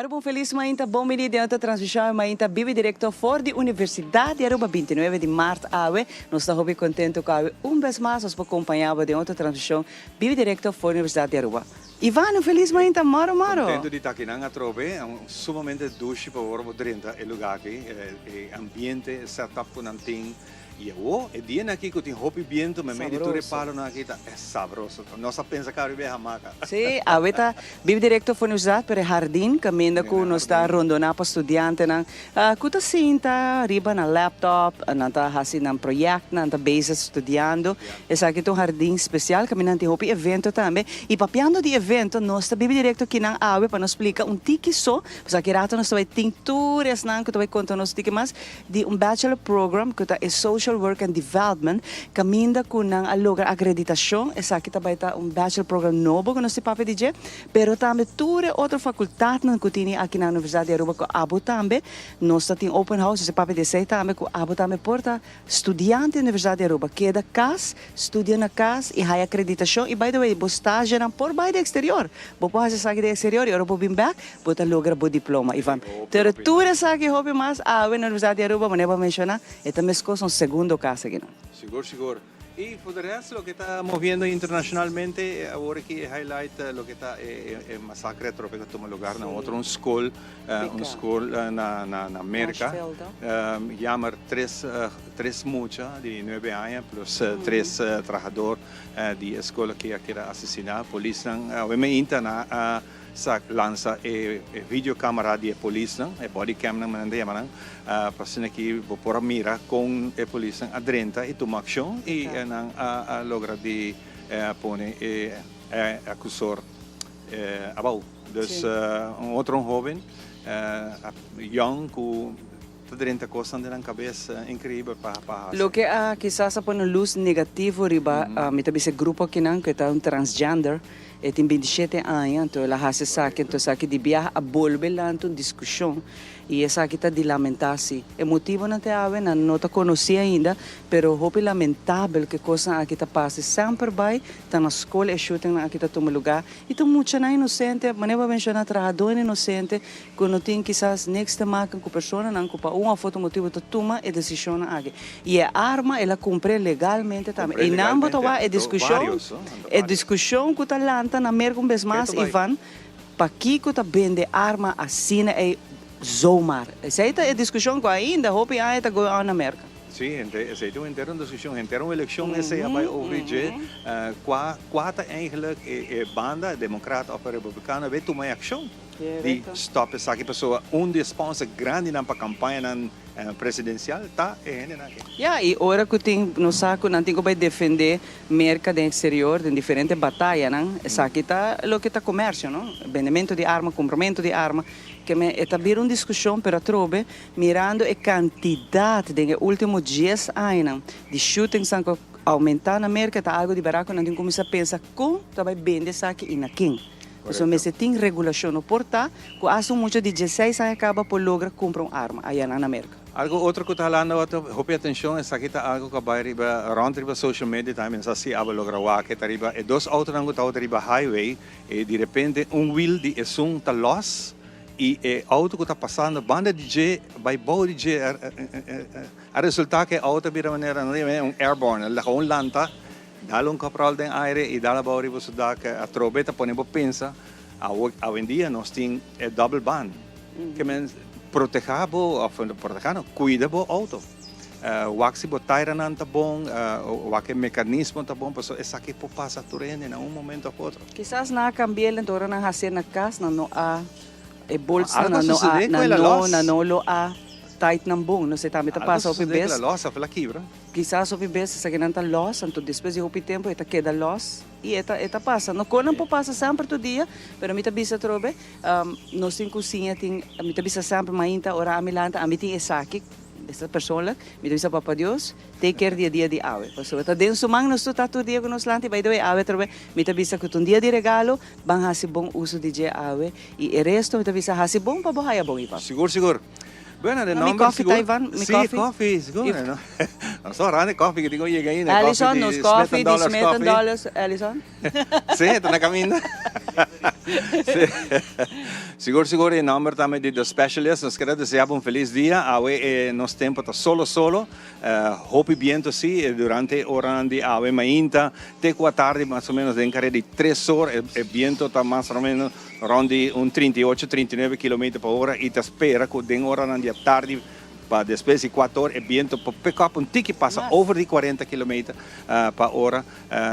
Aruba un felis mainta, bon bini den otro transmision e mainta bibi directo for di Universidad di Aruba 29 di maart awe. Nos ta hopi contento cu awe un bes mas nos por compaña bo den otro transmision bibi directo for di Universidad di Aruba. Ivan, un felis mainta, moro moro. Contento di ta akinan atrobe, sumamente dushi pa wor bo drenta e lugar aki, e ambiente, e setup cu nan tin. Y awo, e dianan aki cu tin hopi biento memey di tur e palonan aki ta sabroso. Nos a pensa caba riba e hamaca. Sí, awe ta biba directo for Universidad, pero e hardin caminda cu nos ta rondona pa studiantenan cu ta sinta riba nan laptop, nan ta haci nan projectnan, nan ta bezig studiando. Esaki ta un hardin special caminda nan tin hopi evento tambe. Y papiando di evento, nos ta biba directo kinan awe pa nos splica un tiki so, pasobra aki rato nos ta bay tin tur esnan cu ta bay conta nos un tiki mas di un bachelor program cu ta e Social Work and Development caminda cu nan a logra acreditacion. Esaki ta bay ta un bachelor program nobo cu nos tin papia di dje, pero tambe tur e otro facultadnan cu tini aki na Universidad di Aruba cu abo tambe nos ta tin open house, nos ta papia di esey tambe cu abo tambe por ta studiante di Universidad di Aruba. Keda cas, studia na cas y haya acreditacion y by the way bo stagenan por bay di exterior. Bo por haci esaki den exterior y ora bo bin bek Bo ta logra bo diploma, Ivan. Pero tur esaki hopi mas awe na Universidad di Aruba, manera bo a menciona, e ta mescos un segundo cas aki nan. Sigur, sigur. Y for de rest loke ta moviendo internacionalmente, awor aki e highlight loke ta e masacre atrobe cu a tuma lugar na otro un school, un school na Merca. Jammer tres mucha di nuebe aña plus tres trahador di e school aki a keda asesina. Polisnan awe meinta na a Sa lansa e video camera di e polisnan, e body camnan nan ta yama nan, pa asina ki bo por a mira con e polisnan a drenta y tuma accion y nan a logra di pone e acusor abao. Dus un otro hoben young cu ta drenta cosnan den nan cabes increibel pa haci. Loke a kisas a pone luz negativo riba, mi ta bisa e grupo akinan cu e ta un transgender, E tin 27 aña, anto el a hasi esaki, anto esaki di biaha a bolbe lanta un diskushon i esaki ta di lamentá si. E motibonan te awe nan no ta konosí ainda, pero hopi lamentabel ku e kosnan aki ta pasa i semper bai ta na skol e shootingnan aki ta tuma lugá i ta muchanan inosente, manera bo a menshoná trahadónan inosente ku no tin kisas niks te maken ku personanan ku pa un òf otro motibu ta tuma e desishonnan aki. I e arma el a kumpr'é legalmente tambe. Einan bo ta wak e diskushon, e diskushon ku ta lanta na Merka un bes mas, Ivan, pakiko ta bende arma asina ei zomaar? Esei ta e diskushon ku ainda hopi aña ta going on na Merka. Sí, esei ta un henter un diskushon, henter un elekshon esei a bai over di dje. Kua kua ta eigenlijk e banda, demokrat òf e republikano, a bai tuma e akshon di stòp esaki? Pasobra un di e sponsor grandinan pa kampañanan Presidencial ta e hendenan aki. Ya, y ora cu tin, nos sa cu nan tin cu bay defende Merca den exterior, den diferente batayanan, esaki ta loke ta comercio, no? Bendemento di arma, cumpramento di arma, ke men e ta bira un discusion, pero atrobe mirando e cantidad den e ultimo dies añanan di shootingsnan cu a aumenta na Merca, ta algo di berdad cu nan tin cuminsa pensa con ta bay bende esaki y na ken. Pasobra mester tin regulacion. No por ta cu hasta un mucha di dieseis aña caba por logra cumpra un arma aya na Merca. Algo otro cu ta halando hopi atencion, esaki ta algo cu a bay riba rond riba social media tambe, mi sa si abo logra wak, ta riba e dos autonan cu tabata riba highway y di repente un wiel di esun ta los y e auto cu ta pasando banda di dje bay bou di dje, a resulta cu e auto a bira manera un airborne, el laga un lanta. Dal un kapròl den aire i dal abou riba su dak. Atrobe ta pone bo pensa, awendia nos tin e dòbel ban. Ke men protehá bo, òf protehá no, kuida bo outo. Wak si bo tairanan ta bon, wak e mekanismo ta bon, pasobra esaki por pasa tur hende na un momento òf otro. Kisas nan a kambi'el enton ora nan hasié na kas, nan no a e bolsnan, nan no a, nan no, nan no lo a tight nan bon. No sé, tambe ta pasa hopi bes. Algo a sucedé ku la lòs, òf el a kibra. Kisas hopi bes esakinan ta lòs, anto despues di hopi tempu e ta keda lòs i e ta e ta pasa. No kon nan por pasa semper tur dia, pero mi ta bisa atrobe, nos tin ku siña tin, mi ta bisa semper mainta ora ami lanta, ami tin esaki, esta persoonlijk, mi ta bisa Papa Dios, take care di e dia di awe, pasobra ta den su man nos tur ta tur dia ku nos lanta i by the way awe atrobe mi ta bisa ku ta un dia di regalo, ban hasi bon uso di dje awe i e resto mi ta bisa hasi bon pa bo haya bon i papa. Sigur sigur. Bueno, de No, mi nomber koffie sigur. ta Ivan, mi Sí, koffie. koffie, sigur. If- No, nos ta orando e koffie ku tin ku yega ainda. Koffie Alison, di nos Smith koffie and di Dollars Smith and Coffee. Dollars, Alison. Sí, ta na kaminda. Sí. Sigur, sigur, e nomber tambe di The Specialist. Nos kere desea bo un felis dia. Awe e nos tempo ta solo solo. Hopi biento sí, durante e oranan di awe mainta te ku atardi mas o menos den kare di tres or e biento ta mas o menos rond di un 38, 39 kilometer pa ora i ta spera ku den oranan di atardi pa despues di kuater or e biento por pick up un tiki pasa over di 40 kilometer pa ora.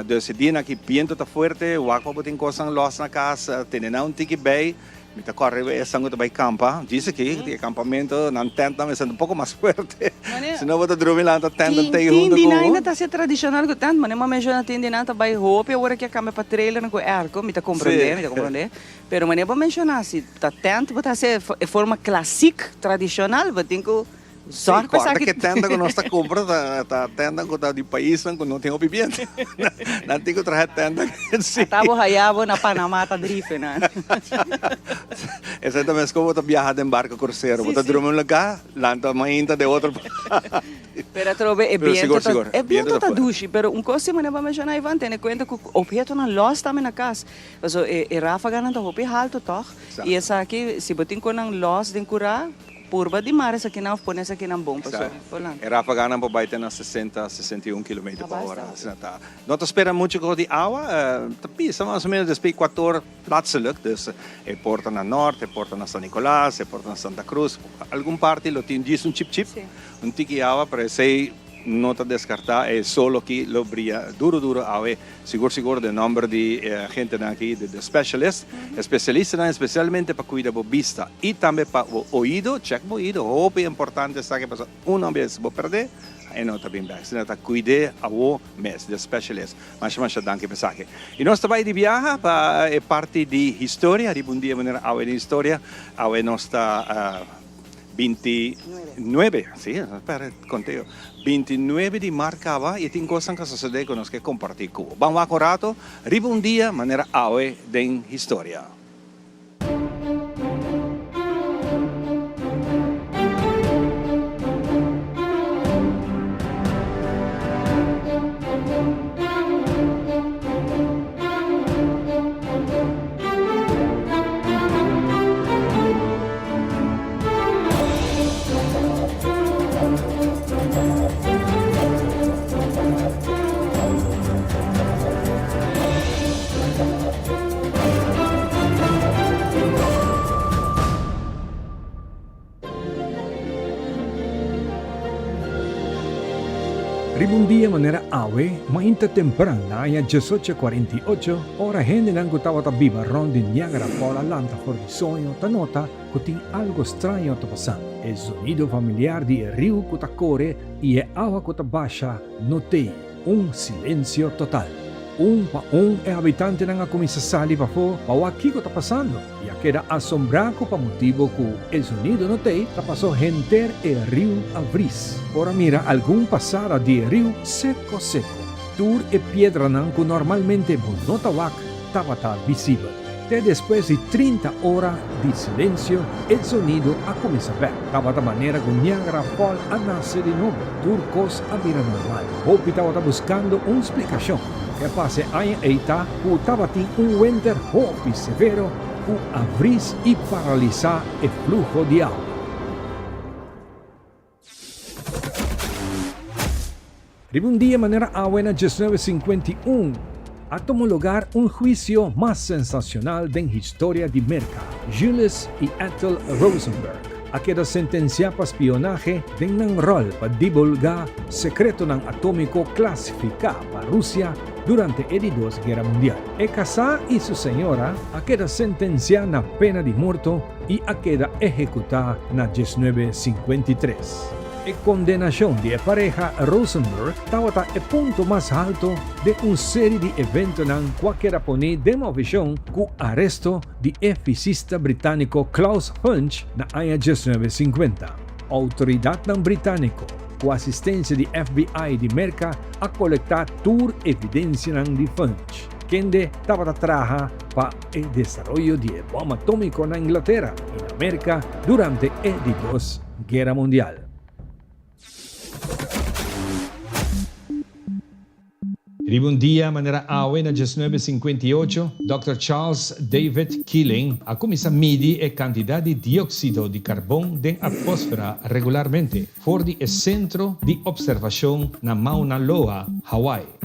Dus e dianan aki biento ta fuerte, wak pa bo tin kosnan los na kas, tene nan un tiki bei. Mi ta kòrda riba esnan ku ta bai kampa. Djis aki di e kampamentu, nan tèntnan mester un poko mas fuerte. Si no bo ta drumi lanta tènt nan tei huntu Tin di ku nan bo. ainda ta hasi tradishonal ku tènt. Manera mi a menshoná tin di nan ta bai hopi awor aki a kambia pa trailernan ku airco. Mi ta komprondé, mi ta komprondé. Pero manera bo a menshoná si ta tènt bo ta hasi e forma klasik, tradishonal, bo tin ku Sí, corda ke tenda ku nos ta kumpra ta ta tenda ku ta di paisnan ku no tin hopi biento. Nan tin ku traha tenda sí. Ata bo haya bo na Panama ta drife nan. Esei ta mes como bo ta biaha den barco crucero. Bo ta drumi un lugar, lanta mainta den otro parti. Pero atrobe e biento ta e biento ta dushi, pero un cos si manera bo a menciona Ivan, tene cuenta ku obhetonan los tambe na cas. Pasobra e rafaganan ta hopi halto tog, y esaki si bo tin con nan los den cura, Purba di mara esakinan of pone esakinan bon paso por lanta. E rafaganan por bai te na 60, 61 kilometer pa ora. Asina ta. No ta spera mucho cos di awa, ta bisa mas o menos despues Ecuador plaatselijk, dus e por ta na nort, e por ta na San Nicolas, e por ta na Santa Cruz, algun parti lo tin djis un chip chip, un tiki awa, pero esey no ta descarta e sol aki lo bria duro duro awe. Sigur sigur den nomber di e agentenan aki di The Specialist, especialistanan especialmente pa cuida bo bista y tambe pa bo oido, check bo oido, hopi importante esaki pasobra uno bes bo perde e no ta bin bek, asina ta cuide awo mes, The Specialist. Masha masha danki pa esaki. Y nos ta bay di biaha pa e parti di historia, riba un dia manera awe den historia, awe nos ta. 29, sí, espera, conteo. 29 di mart caba y tin cosnan cu a sucede cu nos ke comparti cu bo. Ban wak un rato riba un dia manera awe den historia. Riba un dia manera awe, mainta tempran na aña 1848, ora hendenan ku tabata biba rònt di Niagara Falls a lanta for di soño ta nota ku tin algo straño ta pasando. E zonido familiar di e riu ku ta kore i e awa ku ta basha no tei. Un silensio total. Un pa un e habitantenan a kuminsá sali pafó pa wak kiko ta pasando i a keda asombrá ku pa motibu ku e zonido no tei ta pasó henter e riu a vris. Por a mira algun pasada di e riu seko seko. Tur e piedranan ku normalmente bo no ta wak tabata visibel. Te despues di 30 ora di silensio, e zonido a kuminsá bèk. Tabata manera ku Niagara Fall a nase di nobo. Tur kos a bira normal. Hopi tabata buskando un splikashon. Loke a pasa e aña ei ta ku tabatin un wenter hopi severo ku a vris i paralisá e fluho di awa. Riba un dia manera awe na 1951 a tuma lugar un huisio mas sensacional den historia di Merca. Julius y Ethel Rosenberg a keda sentencia pa spionahe den nan rol pa divulga secretonan atomico clasifica pa Rusia durante e di dos Guera Mundial. E casá y su señora a keda sentencia na pena di morto i a keda ehekutá na 1953. E kondenashon di e pareha Rosenberg tabata e punto mas halto den un seri di eventonan ku a keda poní den movishon ku aresto di e fisista britániko Klaus Fuchs na aña 1950. Outoridatnan britániko, ku asistensia di FBI di Merka, a kolektá tur evidensianan di Fuchs, kende tabata traha pa E desaroyo di e bòm atómiko na Inglatera i na Merka durante e di dos. Guera Mundial. Riba un dia manera awe na diesnuebe sinkuenta i ocho, Dòkter Charles David Keeling a kuminsá midi e kantidat di dioksido di karbon den atmósfera regularmente for di e Sentro di Opservashon na Mauna Loa, Hawaii.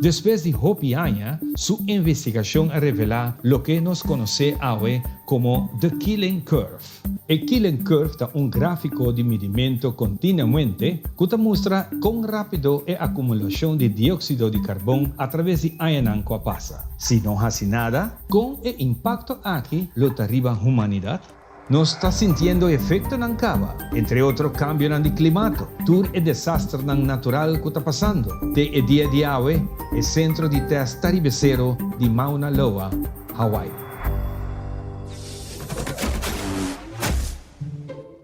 Despues di hopi aña, su investigashon a revelá loke nos konosé awe komo The Keeling Curve. E Keeling Curve ta un gráfiko di midimentu kontinuamente ku ta mustra kon rápido e akumulashon di dióksido di karbon atraves di añanan ku a pasa. Si no hasi nada, kon e impakto aki lo ta riba humanidat? Nos ta sintiendo efectonan caba, entre otro cambionan di climato, tur e desasternan natural cu ta pasando. Te e dia di awe, e centro di test ta riba e cero di Mauna Loa, Hawaii.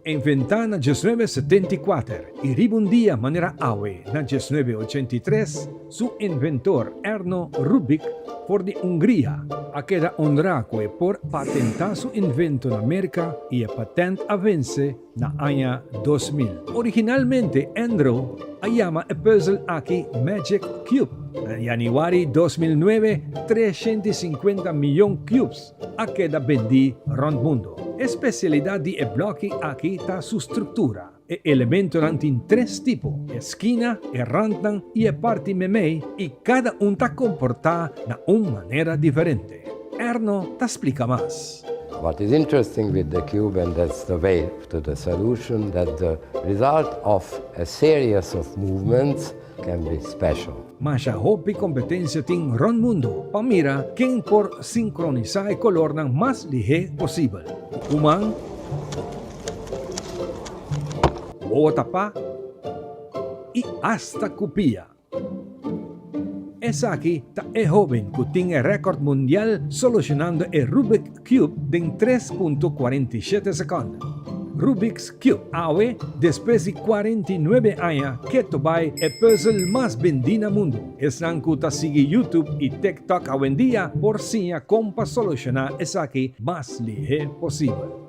Inventá na diesnuebe setenta i kuater i riba un dia manera awe na diesnuebe ochenta i tres, Su inventor Erno Rubik for di Hungria a keda honrá ku e por patentá su invento na Merka i e patent a vense na aña 2000. Originalmente Andrew a yama e pùzel aki Magic Cube. Na yanüari 2009 350 miyon cubes a keda bendí rònt mundu. E spesialidat di e blòki aki ta su struktura. E elementonan tin tres tipo, e skina, e randnan i e parti memei i kada un ta komportá na un manera diferente. Erno ta splika mas. What is interesting with the cube, and that's the way to the solution, that the result of a series of movements can be special. Masha hopi kompetensia tin rònt mundu pa mira ken por sinkronisá e kolornan mas lihé posibel. Ku un man, wowo tapá i asta ku pia. Esaki ta e hóben ku tin e rèkòrt mundial solushonando e Rubik Cube den tres punto kuarenta i shete sekònde. Rubik's Cube awe, despues di 49 aña keto bai e pùzel mas bendí na mundu. Esnan ku ta sigui YouTube i TikTok awendia por siña kon pa solushoná esaki mas lihé posibel.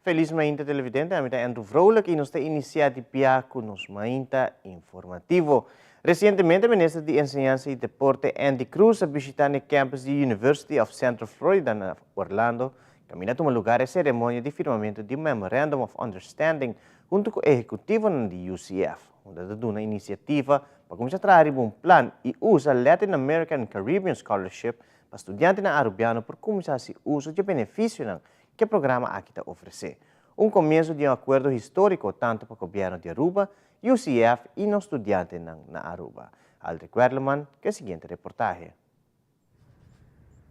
Felis mainta televidente, ami ta Andrew Vrolijk y nos ta inicia di bia cu nos mainta informativo. Recientemente Minister di Enseñansa y Deporte Andy Croes a bishita n'e campus di University of Central Florida na Orlando, caminda a tuma lugar e ceremonia di firmamento di Memorandum of Understanding hunto cu ehecutivonan di UCF, unda ta duna iniciativa pa cuminsa traha riba un plan y usa Latin American and Caribbean Scholarship pa studiantenan Arubiano por cuminsa haci uso dje beneficionan cu e programa aki ta ofrece. Un comienso di un acuerdo historico tanto pa Gobierno di Aruba UCF y nos studiantenan na Aruba. Aldrich Werleman cu e siguiente reportahe.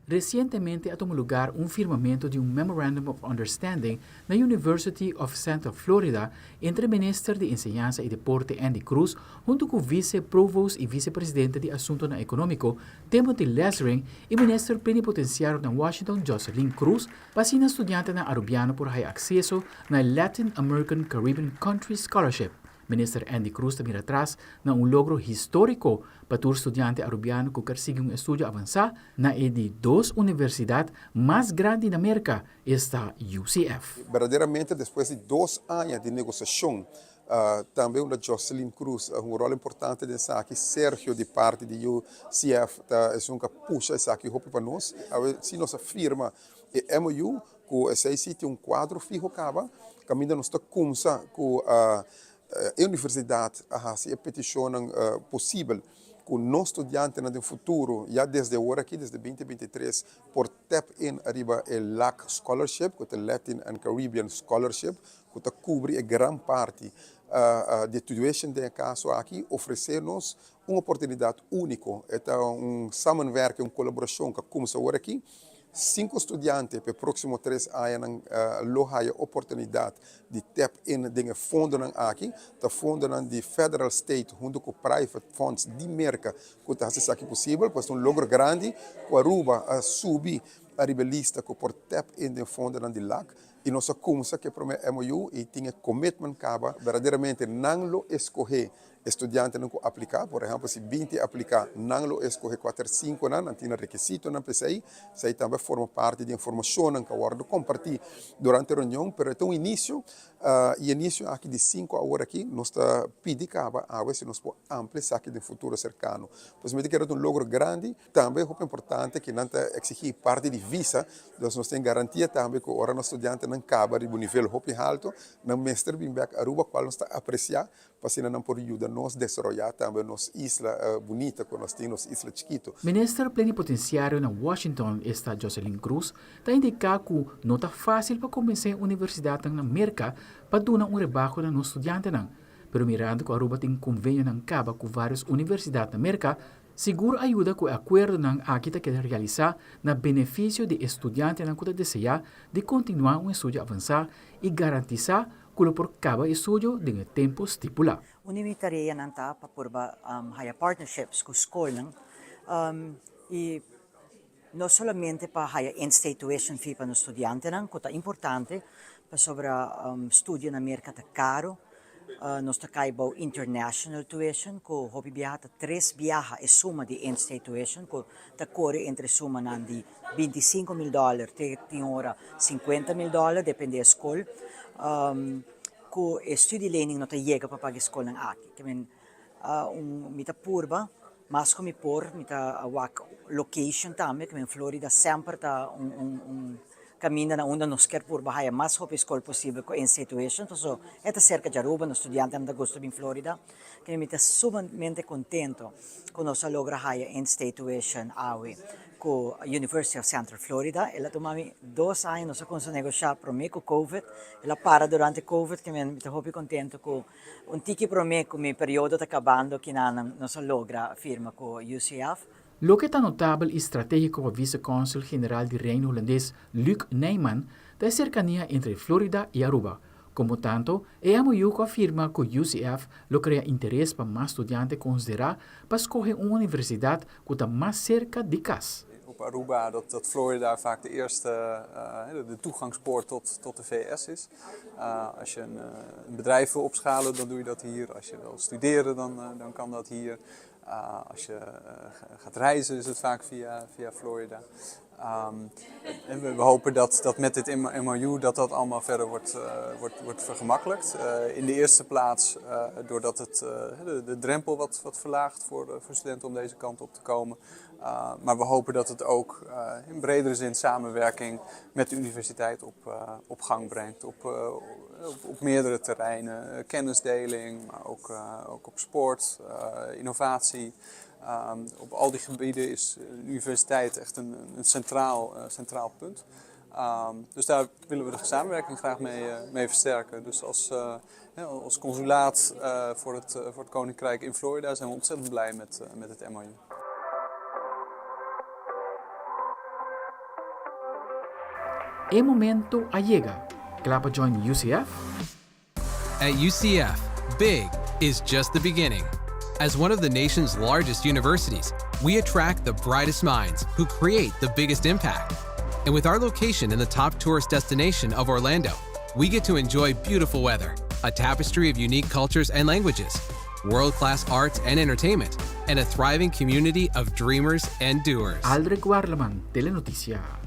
Recientemente a tuma lugar un firmamento di un Memorandum of Understanding na University of Central Florida entre Minister di Enseñansa y Deporte Andy Croes hunto cu Vice Provost y Vice Presidente di Asuntonan Economico Timothy Lessring y Minister Plenipotenciario na Washington Jocelyn Croes pa asina studiantenan Arubiano por haya acceso na e Latin American Caribbean Country Scholarship. Minister Andy Croes ta mira atras na un logro historico pa tur studiante Arubiano cu ker sigui un estudio avansa na e di dos universidad mas grandi na Merca, esta UCF. Berdaderamente despues di dos aña di negociacion Tambe unda Jocelyn Cruz a hunga un ròl importante den esaki, Sergio di parti di UCF ta esun ku a pusha esaki hopi pa nos. Awe si nos a firma e MOU ku esei si tin un kuadro fiho kaba kaminda nos ta kumsa ku. E universidat a hasi e petishonnan posibel ku nos studiantenan den futuro, ya desde awor aki, desde binti binti tres, por tap in ariba e LAC Scholarship, ku ta Latin and Caribbean Scholarship, ku ta kubri e gran parti di e tuition den e kaso aki, ofresé nos un oportunidat úniko. E ta un samenwerking, un kolaborashon ku a kumsa awor aki. Sinku studiante pa e próksimo tres añanan lo haya oportunidat di tap in den e fondonan aki. Ta fondonan di federal, state huntu ku private funds di Merka ku ta hasi esaki posibel. Pues ta un logro grandi ku Aruba a subi ariba e lista ku por tap in den fondonan di LAC. I nos a kumsa ku e promé MOU i tin e commitment kaba. Berdaderamente nan lo eskohé E studiantenan ku apliká, por ehèmpel si 20 apliká, nan lo eskohe kuater sinkonan, nan tin nan rekisitonan p'esei. Esei tambe a forma parti di e informashonnan ku a wòrdu kompartí durante e reunion, pero e ta un inisio i e inisio aki di sinku awor aki nos ta pidi kaba awe si nos por amplia esaki den futuro serkano. Pues mi ta kere ta un logro grandi. Tambe hopi importante ku nan ta eksigí parti di visa, dus nos tin garantia tambe ku ora nos studiantenan kaba riba un nivel hopi haltu, nan mester bin bèk Aruba, kual nos ta apresiá Pa asina nan por yuda nos desaroyá tambe nos isla bunita ku nos tin, nos isla chikitu. Minister plenipotenciario na Washington, esta Jocelyn Cruz, ta indiká ku no ta fásil pa kombensé universidatnan na Merka pa duna un rebaho na nos studiantenan. Pero mirando ku Aruba tin konvenionan kaba ku vários universidat na Merka, sigur a yuda ku e akuerdonan aki ta keda realisá na benefisio di e studiantenan ku ta deseá di kontinuá un estudio avansá i garantisá ku lo por kaba e estudio den e tempu stipulá. Un di mi tareanan ta pa purba haya partnerships ku skolnan i no solamente pa haya in-state tuition fee pa nos studiantenan, ku ta importante pasobra studia na Merka ta karo. Nos ta kai bou international tuition ku hopi biaha ta tres biaha e suma di in-state tuition ku ta kore entre sumanan di 25.000 dòler te tin ora 50.000 dòler, depende e skol, ku e studielening no ta yega pa paga e skolnan aki. Ke men un mi ta purba mas ku mi por, mi ta wak location tambe, ke men Florida semper ta un un un kaminda na unda nos kier purba haya mas hopi skol posibel ku in-state tuition, paso e ta serka di Aruba, nos studiantenan ta gusta bin Florida. Ke men mi ta sumamente kontento ku nos a logra haya in-state tuition awe ku University of Central Florida. El a tuma mi dos aña, nos a kuminsá negoshá promé ku Covid. El a para durante Covid, ke mi ta hopi kontento ku un tiki promé ku mi periodo ta kabando kinanan nos a logra firma ku UCF. Loke ta notabel i stratégiko pa Vice-Consul General di Reino Hulandes Luc Nijman ta e serkania entre Florida i Aruba. Komo tanto, e MOU ku a firma ku UCF lo krea interes pa mas studiante konsiderá pa skohe un universidat ku ta mas serka di kas. Op Aruba dat dat Florida vaak de eerste de toegangspoort tot tot de VS is. Als je een een bedrijf wil opschalen dan doe je dat hier, als je wil studeren dan dan kan dat hier. Als je gaat reizen is het vaak via via Florida. En we hopen dat dat met dit MOU dat dat allemaal verder wordt wordt wordt vergemakkelijkt. In de eerste plaats doordat het de de drempel wat wat verlaagt voor voor studenten om deze kant op te komen. Maar we hopen dat het ook in bredere zin samenwerking met de universiteit op op gang brengt. Op op meerdere terreinen, kennisdeling, maar ook ook op sport, innovatie. Op al die gebieden is de universiteit echt een een centraal centraal punt. Dus daar willen we de samenwerking graag mee mee versterken. Dus als als consulaat voor het voor het Koninkrijk in Florida zijn we ontzettend blij met met het MOU. E momento a yega! Kla pa join UCF? At UCF, big is just the beginning. As one of the nation's largest universities, we attract the brightest minds who create the biggest impact. And with our location in the top tourist destination of Orlando, we get to enjoy beautiful weather, a tapestry of unique cultures and languages, world class arts and entertainment, and a thriving community of dreamers and doers. Aldrich Warleman, Telenoticia.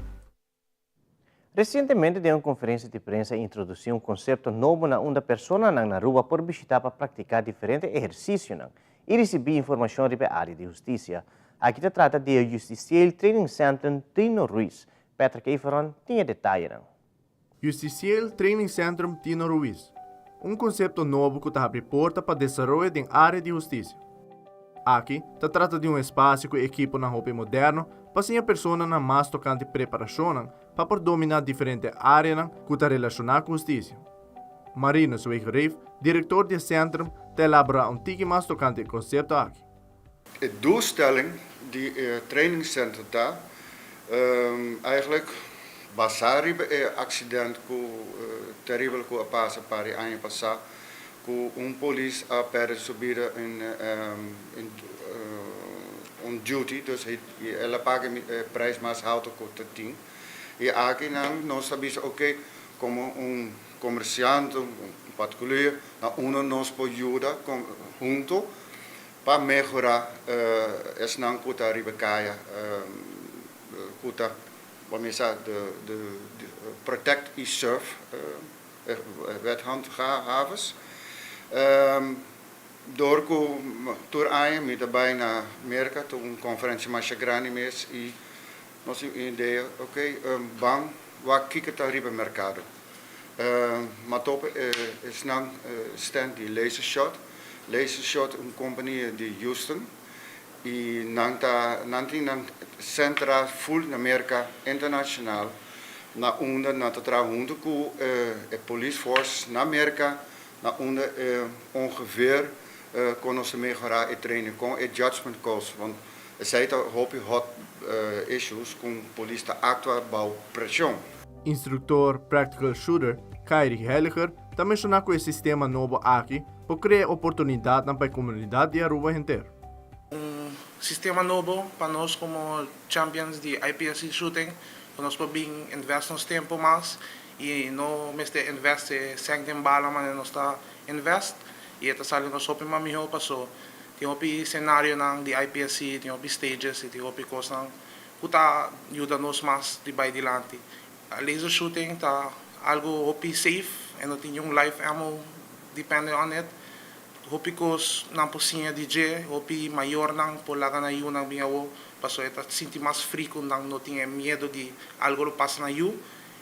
Resientemente den un konferensia di prensa a introdusí un konsepto nobo na unda personanan na Aruba por bishitá pa praktiká diferente ehersisionan i risibí informashon riba e área di hustisia. Aki ta trata di e Justitieel Training Centrum Tino Ruiz. Patrick Everon tin e detayenan. Justitieel Training Centrum Tino Ruiz. Un konsepto nobo ku ta habri porta pa desaroyo den área di hustisia. Aki ta trata di un espasio ku ekiponan hopi moderno pa siña personanan mas tokante preparashonnan pa por dominá diferente áreanan ku ta relashoná ku hustisia. Marinus Wegereef, direktor di e sentrum, ta elaborá un tiki mas tokante e konsepto aki. E doelstelling di e trainingscentrum ta eigenlijk basá riba e accident ku teribel ku a pasa par di aña pasá ku un polis a perde su bida in on duty, dus el a paga e prijs mas halto ku ta tin. I aki nan nos ta bisa oke komo un komersiante, un partikulier, na unda nos por yuda hunto pa mehorá esnan ku ta riba kaya ku ta bo mester sa de protect i serve wethandhavers. Dor ku tur aña mi ta bai na Merka ta un konferensia masha grandi mes i nos tin un idea ok ban wak kiko ta riba merkado. Ma topa esnan stand di Laser Shot. Laser Shot un kompania di Houston i nan ta nan tin nan sentra full na Merka internashonal na unda nan ta traha huntu ku e police force na Merka na unda ongeveer kon nos ta mehorá e training kon e judgment calls want esei ta hopi hot issues kon polis ta aktua bou preshon. Instruktor Practical Shooter, Kairi Heiliger, ta menshoná ku e sistema nobo aki por krea oportunidatnan pa e komunidat di Aruba henter. Un sistema nobo pa nos komo champions di IPSC Shooting ku nos por bin invest nos tempo mas i no mester invest e sèn den bala manera nos ta invest i e ta sali nos hopi mas mihó paso tin hopi senarionan di IPSC, tin hopi stages i tin hopi kosnan ku ta yuda nos mas di bai dilanti. Laser shooting ta algu hopi safe e no tin niun live ammo depending on it. Hopi kos nan por siña di dje, hopi mayornan por laga nan yunan bin awo pasobra e ta sinti mas free ku nan no tin e miedo di algu lo pasa na yu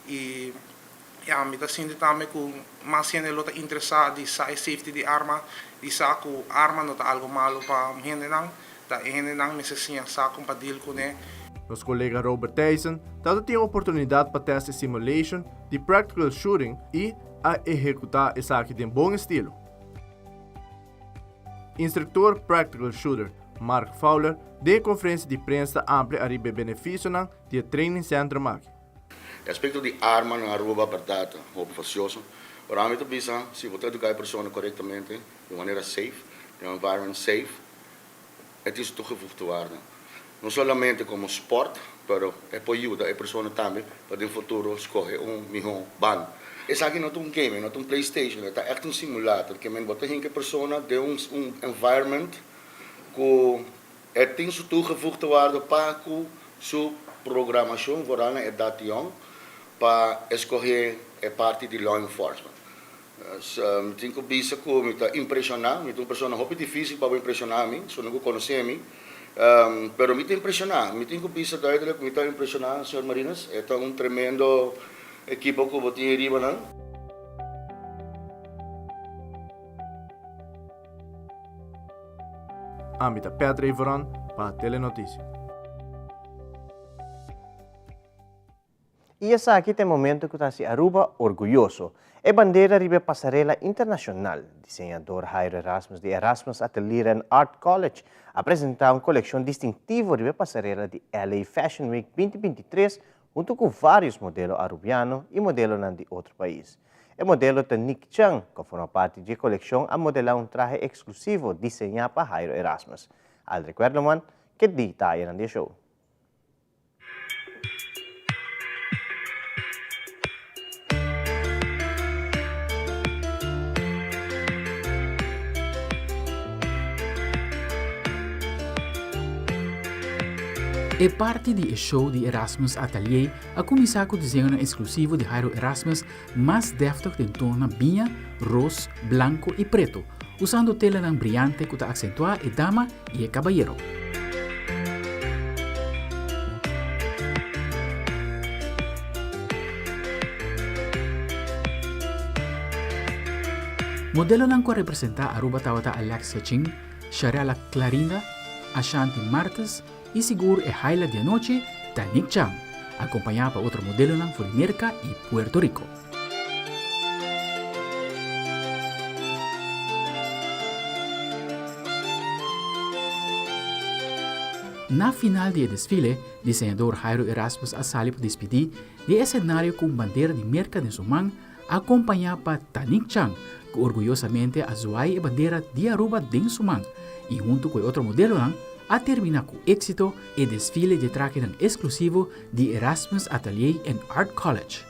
i ya mi ta sinti tambe ku mas hende lo ta interesá di sa e safety di arma, di sa ku arma no ta algu malu pa hendenan. Ta e hendenan mester siña sa kon pa deal kuné. Nos kolega Robert Thijssen tabata tin e oportunidat pa test e simulation di practical shooting i a ehekutá esaki den bon estilo. Instruktor practical shooter Mark Fowler den e konferensia di prensa ta amplia ariba e benefisionan di e training centrum aki. E aspecto di arma na Aruba berdad ta hopi facioso, pero ami ta bisa si bo ta educa e persona corectamente, di un manera safe, di un environment safe, e tin su toegevoegde waarde. No solamente como sport, pero e por yuda e persona tambe pa den futuro scoge un miho baan. Esaki no ta un game, no ta un playstation, e ta echt un simulator. Ke men bo ta hinca e persona den un un environment cu e tin su toegevoegde waarde pa cu su programacion, vooral na edad yong, pa escoge e parti di law enforcement. Mi tin ku bisa ku mi ta impreshoná. Mi ta un persona hopi difísil pa bo impreshoná mi, esun ku konosé mi. Pero mi ta impreshoná. Mi tin ku bisa duidelik ku mi ta impreshoná, señor Marinus. E ta un tremendo ekipo ku bo tin ei riba nan. Ami ta Patrick Veron pa Telenoticia. I esaki ta e momento ku ta hasi Aruba orguyoso. E bandera riba e pasarela internashonal, diseñador Jairo Erasmus di Erasmus Atelier and Art College a presentá un kolekshon distintivo riba e pasarela di LA Fashion Week 2023 huntu ku vários modelo arubiano i modelonan di otro pais. E modelo ta Nick Cheung, ku a forma parti dje kolekshon a modelá un trahe eksklusivo diseñá pa Jairo Erasmus. Aldrich Werleman ke detayenan di e show. E parti di e show di Erasmus Atelier a kuminsá ku diseñonan eksklusivo di Jairo Erasmus mas dèftig den tononan biña, ros, blanko i pretu, usando telanan briante ku ta aksentuá e dama i e kabayero. Modelonan ku a representá Aruba tabata Alexia Ching, Sharella Clarinda, Ashanti Martes i sigur e highlight di anochi, Tanique Chang, akompañá pa otro modelonan for di Merka i Puerto Rico. Na final di e desfile, diseñador Jairo Erasmus a sali pa dispidí di e esenario ku un bandera di Merka den su man, akompañá pa Tanique Chang, ku orguyosamente a zuai e bandera di Aruba den su man i huntu ku e otro modelonan a terminá ku éksito e desfile di trakenan eksklusivo di Erasmus Atelier and Art College,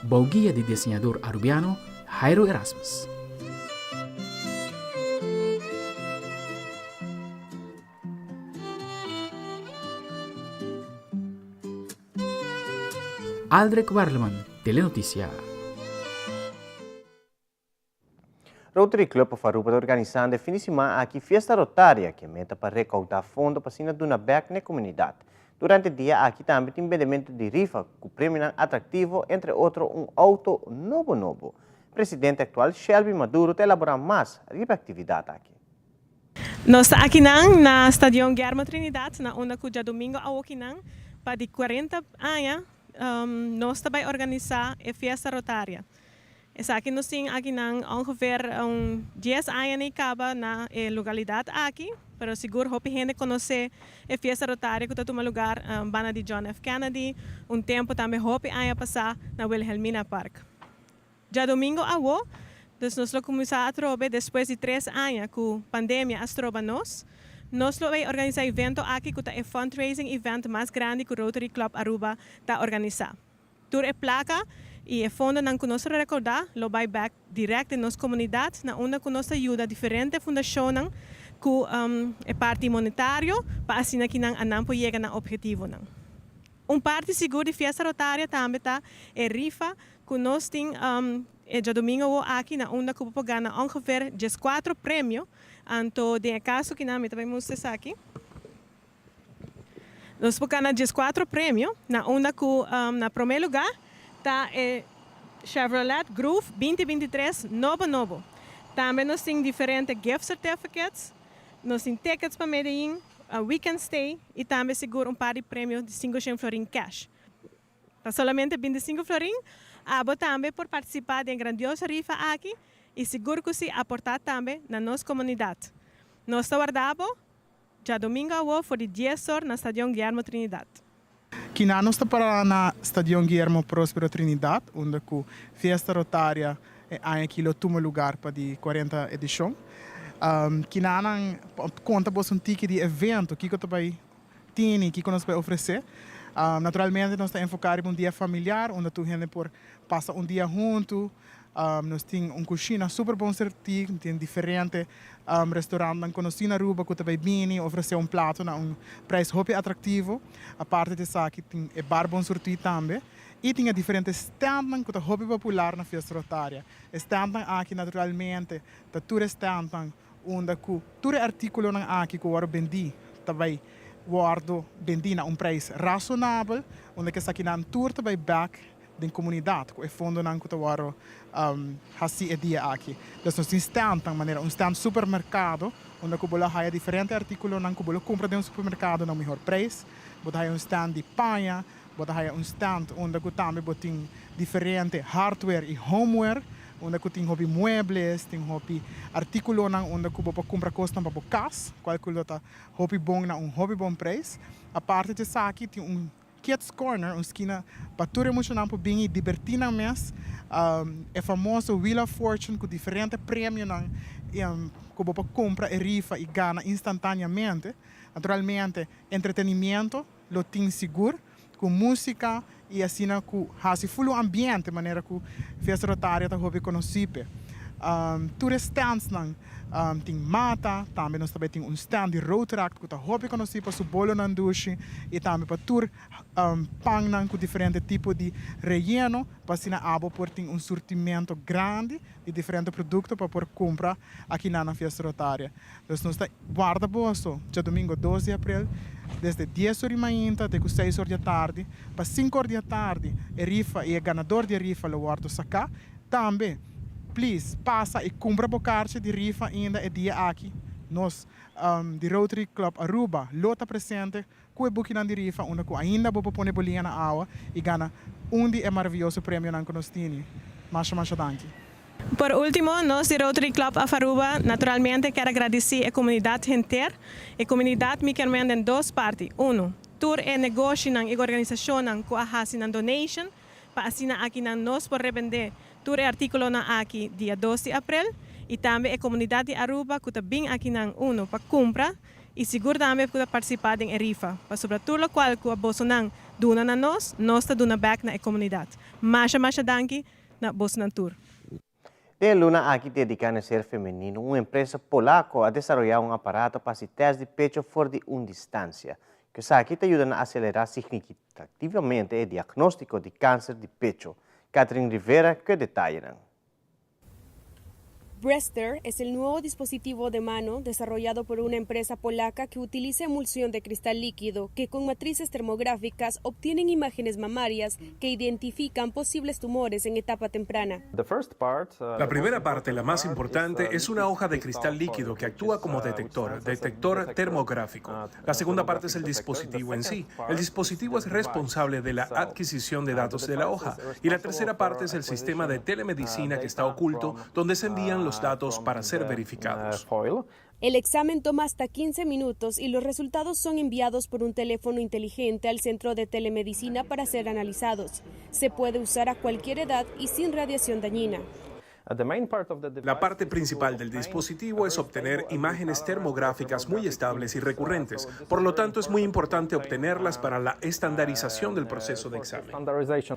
bou guia di diseñador arubiano Jairo Erasmus. Aldrich Werleman, Telenoticia. Rotary Club of Aruba ta organisando e fin di siman aki Fiesta Rotaria, ku e meta pa rekoudá fondo pa asina duna bèk na e komunidat. Durante e dia aki tambe tin bendemento di rifa ku premionan atraktivo, entre otro un outo nobo nobo. Presidente aktual Shelby Maduro ta elaborá mas riba e aktividat aki. Nos ta akinan na Stadion Guillermo Trinidad na unda ku djadumingo awokinan pa di 40 aña nos ta bai organisá e Fiesta Rotaria. Esaki nos tin akinan ongeveer un dies aña nei kaba na e lugalidat aki, pero sigur hopi hende konosé e Fiesta Rotaria ku ta tuma lugar banda di John F. Kennedy, un tempu tambe hopi aña pasá na Wilhelmina Park. Djadomingo awo, dus nos lo kuminsá atrobe despues di tres aña ku pandemia a stroba nos. Nos lo bay organisá evento aki ku ta e fundraising event mas grandi ku Rotary Club Aruba ta organisá. Tur e plaka i e fondonan ku nos rekoudá lo bay bèk dirèkt den nos komunidat na unda ku nos ta yuda diferente fundashonnan ku e parti monetario pa asina ki nan a nan por yega nan ophetivonan. Un parti sigur di Fiesta Rotaria tambe ta e rifa Ku nos tin e djadumingo awo aki na unda ku bo por gana ongeveer dieskuatro premio, anto den e kaso kinan mi ta bai mustra esaki, nos por gana dieskuatro premio na unda ku na promé lugá ta e Chevrolet Groove 2023 nobo nobo. Tambe nos tin diferente gift certificates, nos tin tickets pa Medellin, weekend stay i tambe sigur un par di premio di 500 florin cash. Pa solamente 25 florin, abo tambe por partisipá den grandioso rifa aki i sigur ku si aportá tambe na nos komunidat. Nos ta warda bo djadomingo awo for di dies or na Stadion Guillermo Trinidad. Kina nos ta pará na Stadion Guillermo Prospero Trinidad unda ku Fiesta Rotaria e aña aki lo tuma lugar pa di 40 edishon. Kinanan konta boso un tiki di evento, kiko ta bai tini, kiko nos por ofresé. Naturalmente nos ta enfoká riba un dia familiar unda tur hende por pasa un dia huntu. Nos tin un kushina super bon sertí, tin diferente restorantnan konosí na Aruba ku ta bai bini ofresé un plato na un preis hopi atraktivo. Aparte di esaki tin e bar bon surtí tambe i tin e diferente stèntnan ku ta hopi popular na Fiesta Rotaria. E stèntnan aki naturalmente ta tur e stèntnan unda ku tur e artíkulonan aki ku wòrdu bendí ta bai wòrdu bendí na un preis rasonabel, unda ku esakinan tur ta bai bèk den komunidat ku e fondonan ku ta wòrdu hasí e dia aki. Dus nos tin stèntnan manera un stènt supermerkado unda ku bo lo haya diferente artíkulonan ku bo lo kumpra den un supermerkado na un mihor preis. Bo ta haya un stènt di paña, Bo ta haya un stand unda cu tambe bo tin diferente hardware y homeware, unda cu tin hopi muebles, tin hopi articulonan unda cu bo por cumpra cosnan pa bo cas, cual cu lo ta hopi bon na un hopi bon prijs. Aparte di esaki tin un kids corner, un skina pa tur e muchanan por bin y diberti nan mes. E famoso Wheel of Fortune cu diferente premionan cu bo por cumpra e rifa y gana instantaneamente. Naturalmente entretenimiento. Lo tin sigur cu musica y asina cu haci full un ambiente manera cu Fiesta Rotaria ta hopi conoci p'e. Tur e standsnan tin mata, tambe nos ta bay tin un stand di Rotaract cu ta hopi conoci pa su bolonan dushi y tambe pa tur pannan cu diferente tipo di relleno pa asina abo por tin un surtimento grandi di diferente producto pa por cumpra akinan na Fiesta Rotaria. Dus nos ta warda boso djadomingo dos di aprel desde dies or di mainta te ku seis or di atardi. Pa sinku or di atardi e rifa i e ganador di e rifa lo wòrdu saká. Tambe. Please pasa y cumpra bo carchi di rifa ainda e dia aki. Nos di Rotary Club Aruba lo ta presente cu e bukinan di rifa unda cu ainda bo por pone bo liña na awa y gana un di e maraviyoso premionan cu nos tini. Masha masha danki. Por ultimo, nos di Rotary Club of Aruba naturalmente kier a gradici e comunidad henter. E comunidad mi kier menda den dos parti. Uno, tur e negoshinan y organisacionnan cu a haci nan donation pa asina akinan nos por rebende tur e articulonan aki dia dos di april y tambe e comunidad di Aruba cu ta bin akinan uno pa cumpra y sigur tambe cu ta participa den e rifa pasobra tur locual cu a bosonan duna na nos, nos ta duna bek na e comunidad. Masha masha danki na bosonan tur. Den e luna aki dedica na ser femenino, un empresa polaco a desaroya un aparato pa haci test di pecho for di un distancia. Cu esaki ta yuda na acelera significativamente e diagnostico di cancer di pecho. Catherine Rivera cu e detayenan. Breaster es el nuevo dispositivo de mano desarrollado por una empresa polaca que utiliza emulsión de cristal líquido que con matrices termográficas obtienen imágenes mamarias que identifican posibles tumores en etapa temprana. La primera parte, la más importante, es una hoja de cristal líquido que actúa como detector, detector termográfico. La segunda parte es el dispositivo en sí. El dispositivo es responsable de la adquisición de datos de la hoja. Y la tercera parte es el sistema de telemedicina que está oculto, donde se envían los datos para ser verificados. El examen toma hasta 15 minutos y los resultados son enviados por un teléfono inteligente al centro de telemedicina para ser analizados. Se puede usar a cualquier edad y sin radiación dañina. La parte principal del dispositivo es obtener imágenes termográficas muy estables y recurrentes. Por lo tanto, es muy importante obtenerlas para la estandarización del proceso de examen.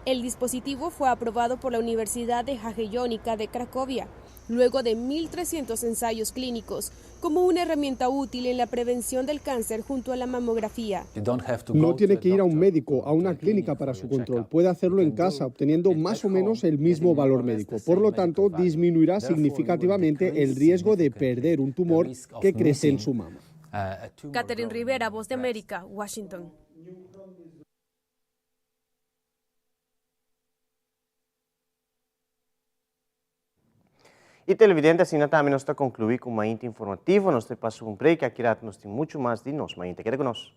El dispositivo fue aprobado por la Universidad de Jagellónica de Cracovia, luego de 1.300 ensayos clínicos, como una herramienta útil en la prevención del cáncer junto a la mamografía. No tiene que ir a un médico, a una clínica para su control. Puede hacerlo en casa, obteniendo más o menos el mismo valor médico. Por lo tanto, disminuirá significativamente el riesgo de perder un tumor que crece en su mama. Catherine Rivera, Voz de América, Washington. Y televidente asina tambe nos ta conclui cu Mainta Informativo. Nos ta pasa un break aki rato nos tin mucho mas di nos Mainta. Keda cu nos.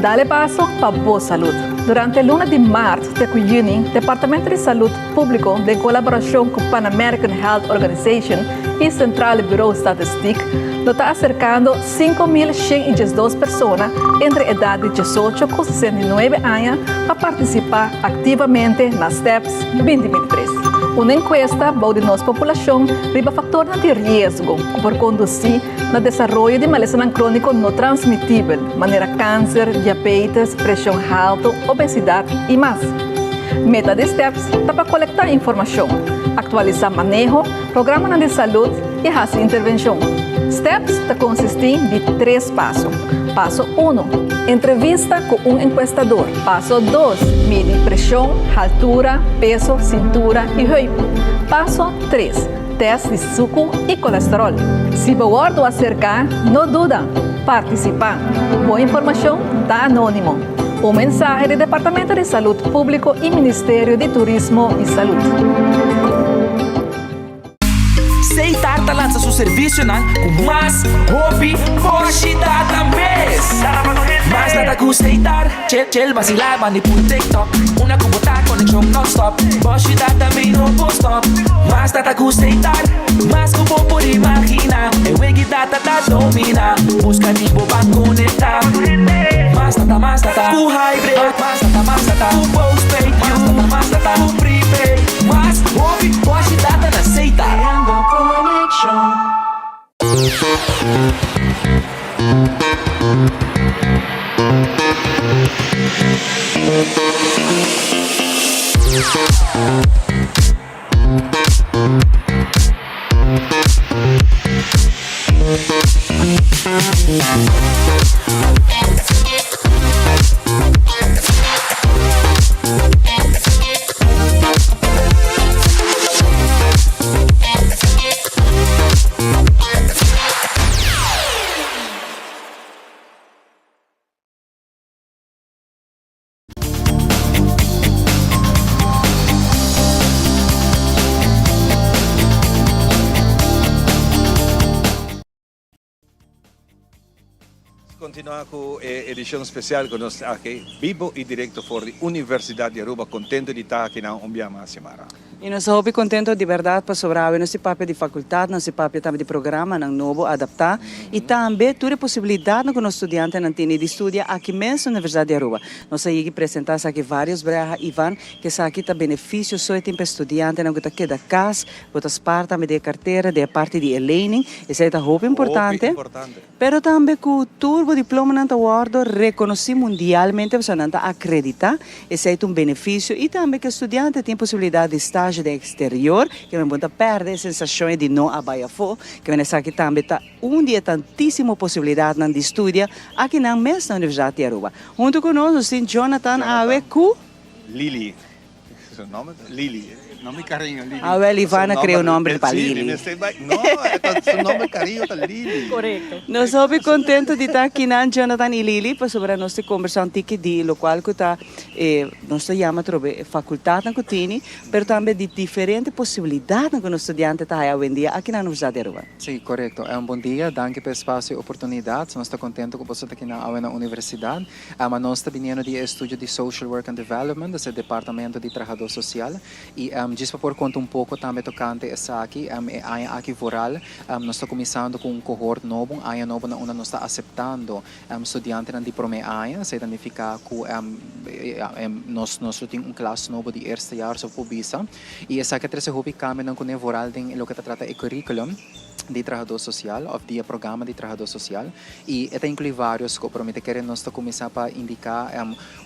Dale paso pa bo salud. Durante luna di maart te cu juni, Departamento di Salud Publico den colaboracion cu Pan American Health Organization y Centrale Bureau Statistiek lo ta acercando 5112 persona entre edad di 18 cu 69 aña pa participa activamente na STEPS 2023. Un encuesta bou di nos populacion riba factornan di riesgo cu por conduci Na desaroyo di malesanan króniko no transmitibel, manera kanser, diabetes, preshon haltu, obesidat i mas. Meta di STEPS ta pa kolektá informashon, aktualisá maneho, programanan di salud i hasi intervenshon. STEPS ta konsistí di tres paso. Paso uno, Entrevista ku un enkuestador. Paso dos, Midi preshon, haltura, peso, sintura i heup. Paso tres, Test di suku i kolesterol. Si bo wòrdu aserká, no duda, partisipá. Bo informashon ta anónimo. Un mensahe di Departamento di Salud Públiko i Ministerio di Turismo i Salud. Seitar ta lansa su servisionan ku mas hopi boshi data mes. Mas data ku Seitar, chel chel basila bandi pul TikTok. Una ku bo ta konekshon nonstop, boshi data mi no por stop. Mas data ku Seitar, mas ku bo por imagina. E wegi data ta domina, buska di bo ban konekta. Mas data, mas data ku hybrid, mas data, mas data ku postpaid, mas data, mas data ku prepaid. Mas hopi boshi data na Seitar. Creando konekshon. continua cu e edicion special cu nos aki bibo y directo for di Universidad di Aruba. Contento di ta aki nan un bia mas, Xiomara. Y nos ta hopi contento di berdad pasobra awe nos ta papia di facultad, nos ta papia tambe di programanan nobo adapta y tambe tur e posibilidadnan cu nos studiantenan tene di studia aki mes na Universidad di Aruba. Nos a yegi presenta esaki varios breha, Ivan, cu esaki ta beneficio so e tin pa e studiantenan cu ta keda cas, bo ta spaar tambe di e cartera, di e parti di e lening, esey ta hopi importante. Pero tambe cu tur bo diplomanan ta wordo reconoci mundialmente, pasobra nan ta acredita, esey ta un beneficio y tambe cu e studiante tin posibilidad di stage den exterior, ke men bo ta perde e sensacion di no a bay afo, ke men esaki tambe ta un di e tantisimo posibilidadnan di studia aki nan mes na Universidad di Aruba. Hunto cu nos, nos tin Jonathan awe cu. Lily. Su nomber ta Lily. Nomber cariño Lily. Ah wel Ivana crea un nomber pa Lily. No, su nomber cariño ta Lily. Correcto. Nos hopi contento di ta akinan Jonathan y Lily pasobra nos ta combersa un tiki di locual cu ta e nos ta yama atrobe e facultadnan cu tini pero tambe di diferente posibilidadnan cu nos studiante ta haya awendia aki na Universidad di Aruba. Si, corecto. Bon dia, danki pa e espacio y oportunidad. Nos ta contento cu boso ta akinan awe na universidad. Ama nos ta biniendo di e estudio di Social Work and Development, dus e departamento di trahadó sosial. I djis pa por konta un poko tambe tokante esaki, e aña aki vooral nos ta kuminsando ku un kohort nobo, un aña nobo na unda nos ta aseptando studiantenan di promé aña. Esei ta nifiká ku nos nos lo tin un klas nobo di eerste jaar, so por bisa. I esaki a trese hopi kambionan kuné vooral den loke ta trata e curriculum di trahadó sosial òf di e programa di trahadó sosial. I e ta inkluí vários ku, pero mi ta kere nos ta kuminsá pa indiká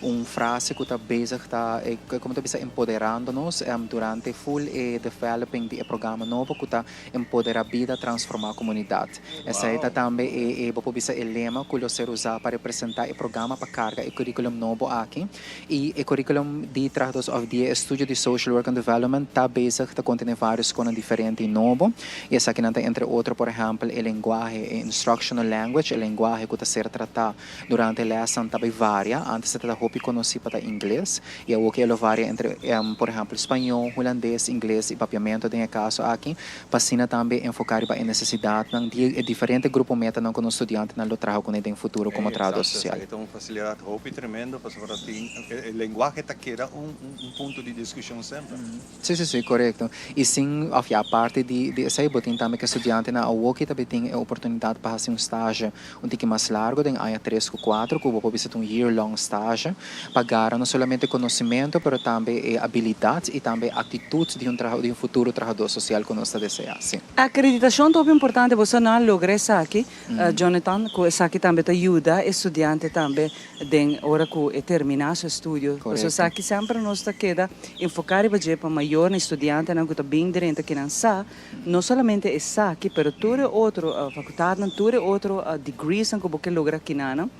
un frase ku ta bezig ta, komo ta bisa, empoderando nos durante ful e developing di e programa nobo ku ta Empoderá Bida, Transformá Komunidat. Esei ta tambe e, e, bo por bisa e lema ku lo ser usá pa representá e programa pa karga e curriculum nobo aki. I e curriculum di trahadó òf di e estudio di Social Work and Development ta bezig ta kontené vários konan diferente i nobo. I esakinan ta entre otro, por ehèmpel, e lenguahe, e instructional language, e lenguahe ku ta ser tratá durante e lèsnan ta bai varia. Ántes e ta hopi konosí pa ta ingles i awor ke e lo varia entre, por ehèmpel, spañó, hulandes, ingles i papiamentu den e kaso aki, pa asina tambe enfoká riba e nesesidatnan di e diferente grupo metanan ku nos studiantenan lo traha kuné den futuro komo trahadó sosial. Esaki ta un fasilidat hopi tremendo pasobra tin e lenguahe ta keda un punto di diskushon semper. Sí, sí, sí, korekto. I sin, òf ya, aparte di di esei bo tin tambe ku e studiantenan awoki ta tin e oportunidat pa hasi un stage un tiki mas largu den aña tres ku kuater ku bo por bisa ta un year long stage pa gara no solamente konosementu pero tambe e abilidat i tambe e aktitut di un traha di un futuro trahadó sosial ku nos ta deseá, sí. Akreditashon ta hopi importante, boso nan a logra esaki, Jonathan, ku esaki tambe ta yuda e studiante tambe den ora ku e terminá su estudio. Pasobra esaki semper nos ta keda enfoká riba dje pa mayornan i studiantenan ku ta bin drenta kinan sa no solamente esaki pero tur e otro fakultatnan, tur e otro degreesnan ku bo ke logra kinanan,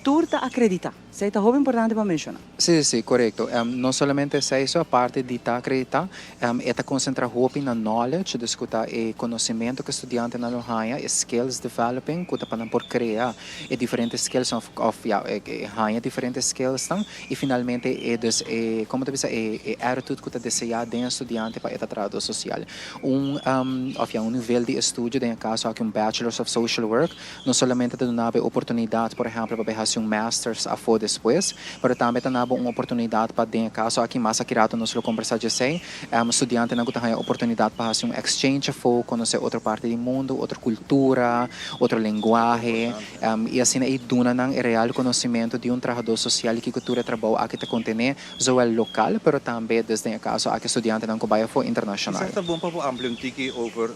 tur ta akreditá. Esei ta hopi importante pa menshoná. Sí, sí, korekto. No solamente esei, so aparte di ta akreditá, e ta konsentrá hopi na knowledge, dus ku ta e konosementu ku e studiantenan lo haña, e skills developing ku ta pa nan por krea e diferente skills òf òf ya e haña diferente skillsnan i finalmente e dus e komo ta bisa e e attitude ku ta deseá den e studiante pa e ta trahadó sosial. Un òf ya un nivel di estudio den e kaso aki un bachelors of social work No solamente ta duna bo e oportunidat, por ehèmpel, pa bai hasi un masters afó despues, pero tambe ta na bo un oportunidat pa, den e kaso aki, mas aki rato nos lo kombersá djesei, studiantenan ku ta haña oportunidat pa hasi un exchange afó, konosé otro parti di mundu, otro kultura, otro lenguahe, i asina ei duna nan e real konosementu di un trahadó sosial i kiko tur e trabou aki ta kontené, zowel lokal, pero tambe, dus den e kaso aki, studiantenan ku bai afó internashonal. Kisas ta bon pa bo amplia un tiki over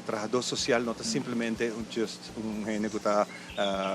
trahadó sosial no ta simplemente un just un hende ku ta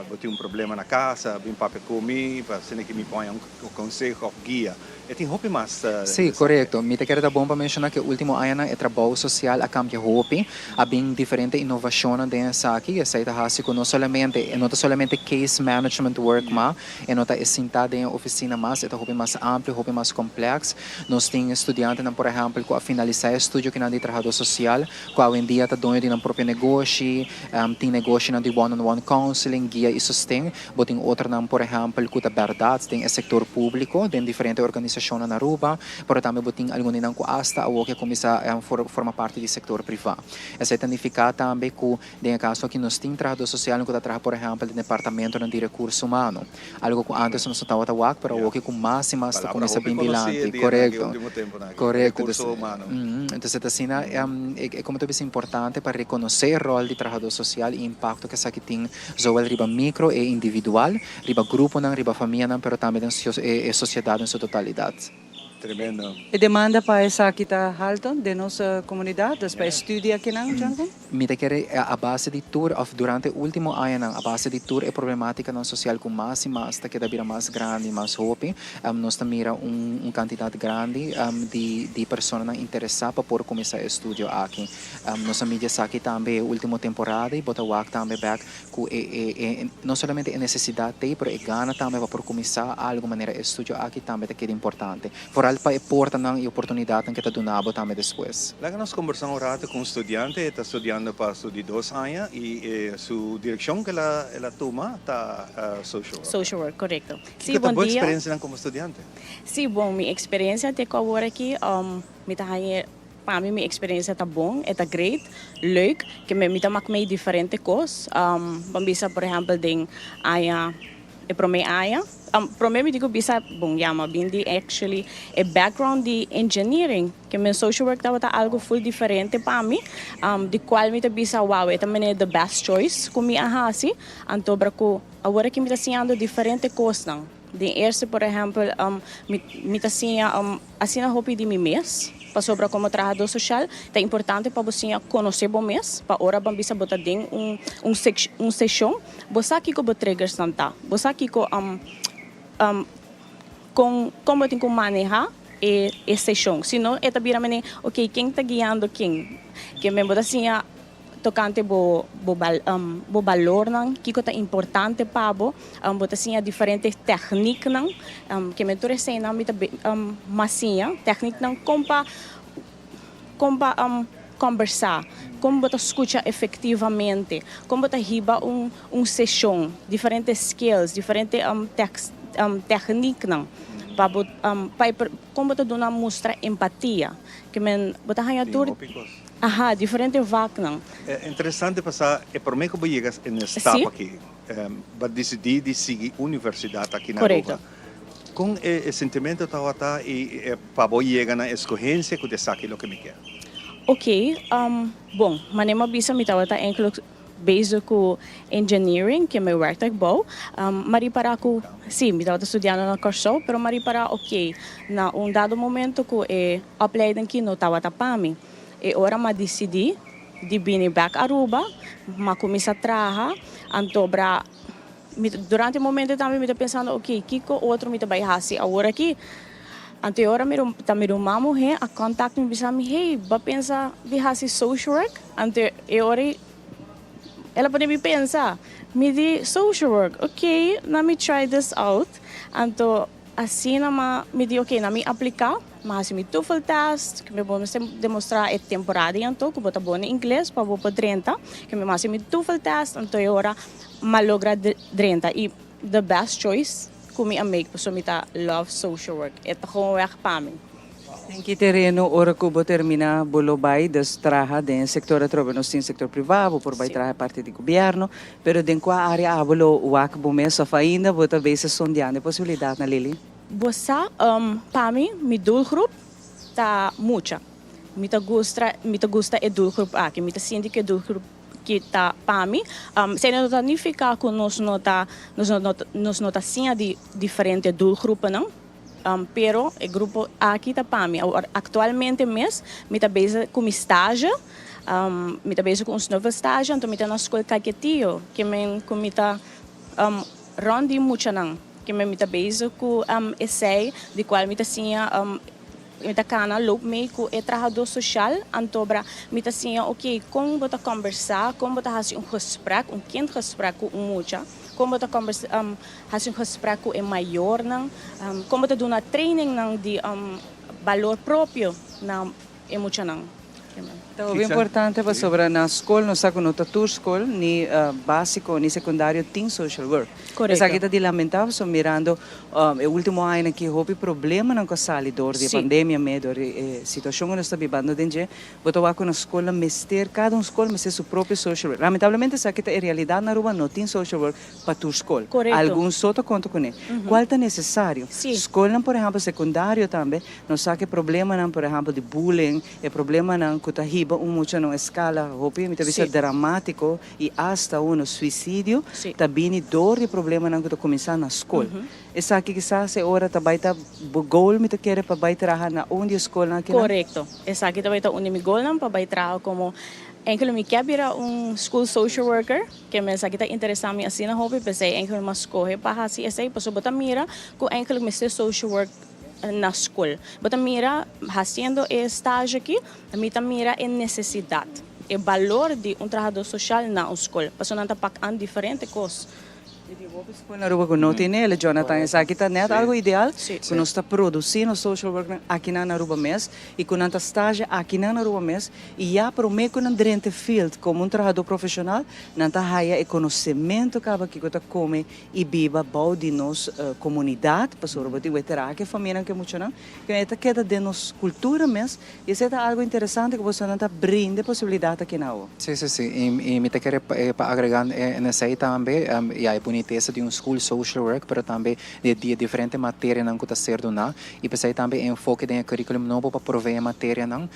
bo tin un problema na kas a bin papia ku mi pa asina ki mi pon un konseho òf guia. E tin hopi mas Sí, korekto. Mi ta kere ta bon pa menshoná ku e último añanan e trabou sosial a kambia hopi. A bin diferente inovashonnan den esaki i esei ta hasi ku no solamente e no ta solamente case management work ma E no ta e sintá den e ofisina mas, e ta hopi mas amplio, hopi mas komplèks. Nos tin studiantenan, por ehèmpel, ku a finalisá e estudio kinan di trahadó sosial, ku awendia ta doño di nan propio negoshi, tin negoshinan di one on one counseling, guia i sosten. Bo tin otro. otronan por ehèmpel ku ta bèrdat den e sektor públiko den diferente organisashonnan na Aruba, pero tambe bo tin algun di nan ku asta awor ke kuminsá forma parti di sektor privá. Esei ta nifiká tambe ku Den e kaso aki nos tin trahadó sosialnan ku ta traha por ehèmpel den departamentonan di rekurso humano, algu ku ántes nos no tabata wak pero awoki ku mas i mas ta kuminsá bin dilanti. Korekto, korekto. Entonces ta asina e komo ta bisa importante pa rekonosé e ròl di trahadó sosial i impakto ku esaki tin zowel riba mikro e individual, riba gruponan, riba famianan pero tambe den e sosiedat den su totalidat. Tremendo. E demanda pa esaki ta halto den nos comunidad, dus pa e studia akinan, Jonathan? Mi ta kere a base di tur of durante e ultimo añanan a base di tur e problematicanan social cu mas y mas ta keda bira mas grandi y mas hopi, nos ta mira un un cantidad grandi di di personanan interesa pa por cuminsa e estudio aki. Nos a midi esaki tambe e ultimo temporada y bo ta wak tambe bek Ku e e no solamente e nesesidat t'ei, pero e gana tambe pa por kuminsá algu manera e estudio aki tambe ta keda importante. Foral pa e portanan i oportunidatnan ke ta duna bo tambe despues. Laga nos kombersá un rato ku un studiante. E ta studiando pa su di dos aña i e su direkshon ku el a el a tuma ta social work. Social work, korekto. Sí, Kiko ta bon bo dia. eksperensianan komo studiante? Sí, bon, mi eksperensia te ku awor aki, mi ta haña Pa mi mi experiencia ta bon, e ta great, leuk, ke mi mi ta mak mei diferente kos. Ban bisa por ehempel den aña, e prome aña, prome mi tin ku bisa, bon ya mi a bin di actually e background di engineering, ke men social work tabata algo full diferente pa mi, di cual mi ta bisa wow e ta mene the best choice ku mi a hasi, anto bra ku awor aki mi ta siñando diferente kosnan. Den eerste por ehempel mi mi ta siña asina hopi di mi mes, pasobra komo trahadó soshal ta importante pa bo siña konosé bo mes, pa ora bo bisa bo ta den un un un seshon bo sa kiko bo triggersnan ta, bo sa kiko kon kon bo tin ku manehá e e seshon, si no e ta bira manera ok ken ta guiando ken, ke men bo ta siña. Tokante bo bo bo balornan, kiko ta importante pa bo, bo ta siña diferente tèkniknan, ke men tur eseinan mi ta mas siña, tèkniknan kon pa kon pa kòmbersá, kon bo ta skucha efektivamente, kon bo ta hiba un un seshon, diferente skills, diferente tèkniknan pa bo pa e kon bo ta duna mustra empatia, ke men bo ta haña tur. Aha, diferente vaknan. Interesante pasá e promé ku bo yega en e stap aki, bo a disidí di sigui universidat aki na Aruba. Kon e sentimento tabata i pa bo yega na e skohensia ku ta esaki loke mi ke? Oké, bon, manera mi a bisa mi tabata enkele bezig ku engineering, ke mi werktuig bou. Mi a ripará ku, sí, mi tabata studiando na Kòrsou, pero mi a ripará, oké, na un dado momento ku e opleiding aki no tabata pa mi. E ora m'a disidí di bini bèk Aruba, m'a kuminsá traha, anto bra mi durante e momento tambe mi ta pensando oke kiko otro mi ta bai hasi awor aki. Anto e ora mi ta mi ruman muhé a kòntakt mi bisa mi hey bo a pensa di hasi social work? Anto e ora ei el a pone mi pensa, mi di social work oke let me try this out anto Asina ma mi di ok na mi aplica, mi haci mi toefl test, cu mi bo mester demostra e temporada y anto cu bo ta bon na ingles pa bo por drenta, cu mi haci mi toefl test anto e ora mi a logra drenta y the best choice cu mi a make pasobra mi ta love social work, e ta gewoon weg pa mi. Den ki tereno ora ku bo termina bo lo bai dus traha den e sektor atrobe nos tin sektor priva bo por bai traha e parti di gobièrnu pero den kua área abo lo wak bo mes òf ainda bo ta bezig sondeando e posibilidatnan Lily? Bo sa pa mi mi doelgroep ta mucha mi ta gustra mi ta gusta e doelgroep aki mi ta sinti ku e doelgroep ki ta pa mi esei no ta nifiká ku nos no ta nos no nos no ta siña di diferente doelgroepennan. Pero e grupo aki ta pa mi. Awor actualmente mes mi ta bezig cu mi stage, mi ta bezig cu un snuffelstage, anto mi ta na school Caiquetio, ke men cu mi ta rond di muchanan, ke men mi ta bezig cu esey di cual mi ta siña, mi ta cana loop mee cu e trahador social, anto bra mi ta siña ok con bo ta combersa, con bo ta haci un gesprek, un kindgesprek cu un mucha, con bo ta combersa. Hasi un gesprek ku e mayornan, kon bo ta duna trainingnan di balor propio na e muchanan. Ta hopi importante pasobra na skol nos sa ku no ta tur skol, ni básiko ni sekundario tin social work. Esaki ta di lamentá pasobra mirando e último añanan aki hopi problemanan ku a sali dor di e pandemia mes, dor di e situashon ku nos ta bibando den dje, bo ta wak ku na skolnan mester, kada un skol mester su propio social work. Lamentablemente esaki ta e realidat na Aruba, no tin social work pa tur skol. Algun so ta konta kuné. Kual ta nesesario? Skolnan por ehèmpel sekundario tambe nos sa ku e problemanan por ehèmpel di bullying, E problemanan cu ta hiba un mucha na un escala hopi, mi ta bisa dramatico y hasta uno suicidio, ta bini door di problemanan cu ta cuminsa na scol. Esaki kisas e ora ta bay ta bo goal mi ta kere pa bay traha na un di e scolnan akinan? Corecto. Esaki ta bay ta un di mi goalnan pa bay traha como enkele mi kier bira un school social worker, ke mi esaki ta interesa mi asina hopi, p'esey enkele mi a scoge pa haci esey, pasobra bo ta mira cu enkele mester social work na skol. Bo ta mira, hasiendo e stage aki, mi ta mira e nesesidat, e balor di un trahadó soshal na un skol. Pasobra nan ta pak an diferente kos. I tin hopi skol na Aruba ku no tin el, Jonathan. Esaki ta nèt algu ideal, ku nos ta produsí nos social worknan akinan na Aruba mes i ku nan ta stage akinan na Aruba mes i ya promé ku nan drenta e field komo un trahadó profeshonal, nan ta haya e konosementu kaba kiko ta kome i biba bou di nos komunidat, pasobra bo tin wetera ku e famianan ku e muchanan, ku e ta keda den nos kultura mes, i esei ta algu interesante ku bosonan ta brinda e posibilidat aki na awo. Sí, sí, sí. I mi ta kere pa agrega en esei tambe, ya e bunitesa di un school social work, pero tambe di e diferente materianan ku ta ser duná, i p'esei tambe e enfoke den e curriculum nobo pa provee materianan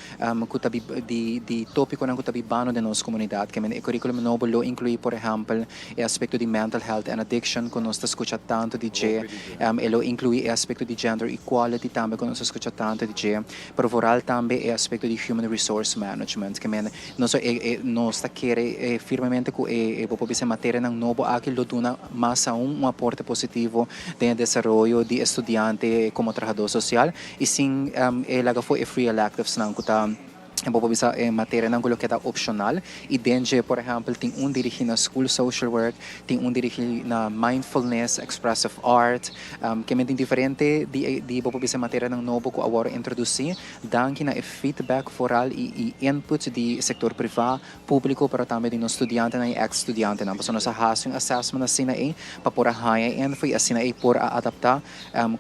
ku ta di tópikonan ku ta bibando den nos komunidat. Ke men e curriculum nobo lo inkluí, por ehèmpel, E aspekto di mental health and addiction ku nos ta skucha tantu di dje, e lo inkluí e aspekto di gender equality tambe ku nos ta skucha tantu di dje, pero vooral tambe e aspekto di human resource management. Ke men nos nos ta kere firmemente ku e bo por bisa e materianan nobo aki lo duna mas aun un aporte positivo den e desaroyo di e studiante komo trahadó sosial i sin e laga for e free electivesnan ku ta Bo por bisa e materianan ku lo keda opshonal i den dje por ehèmpel tin un dirigí na school social work, tin un dirigí na mindfulness, expressive art, ke men tin diferente di di bo por bisa materianan nobo ku a wòrdu introdusí danki na e feedback foral i i input di sektor privá, públiko pero tambe di nos studiantenan i eks studiantenan. Pasobra nos a hasi un assessment asina ei pa por a haña e info i asina ei por a adaptá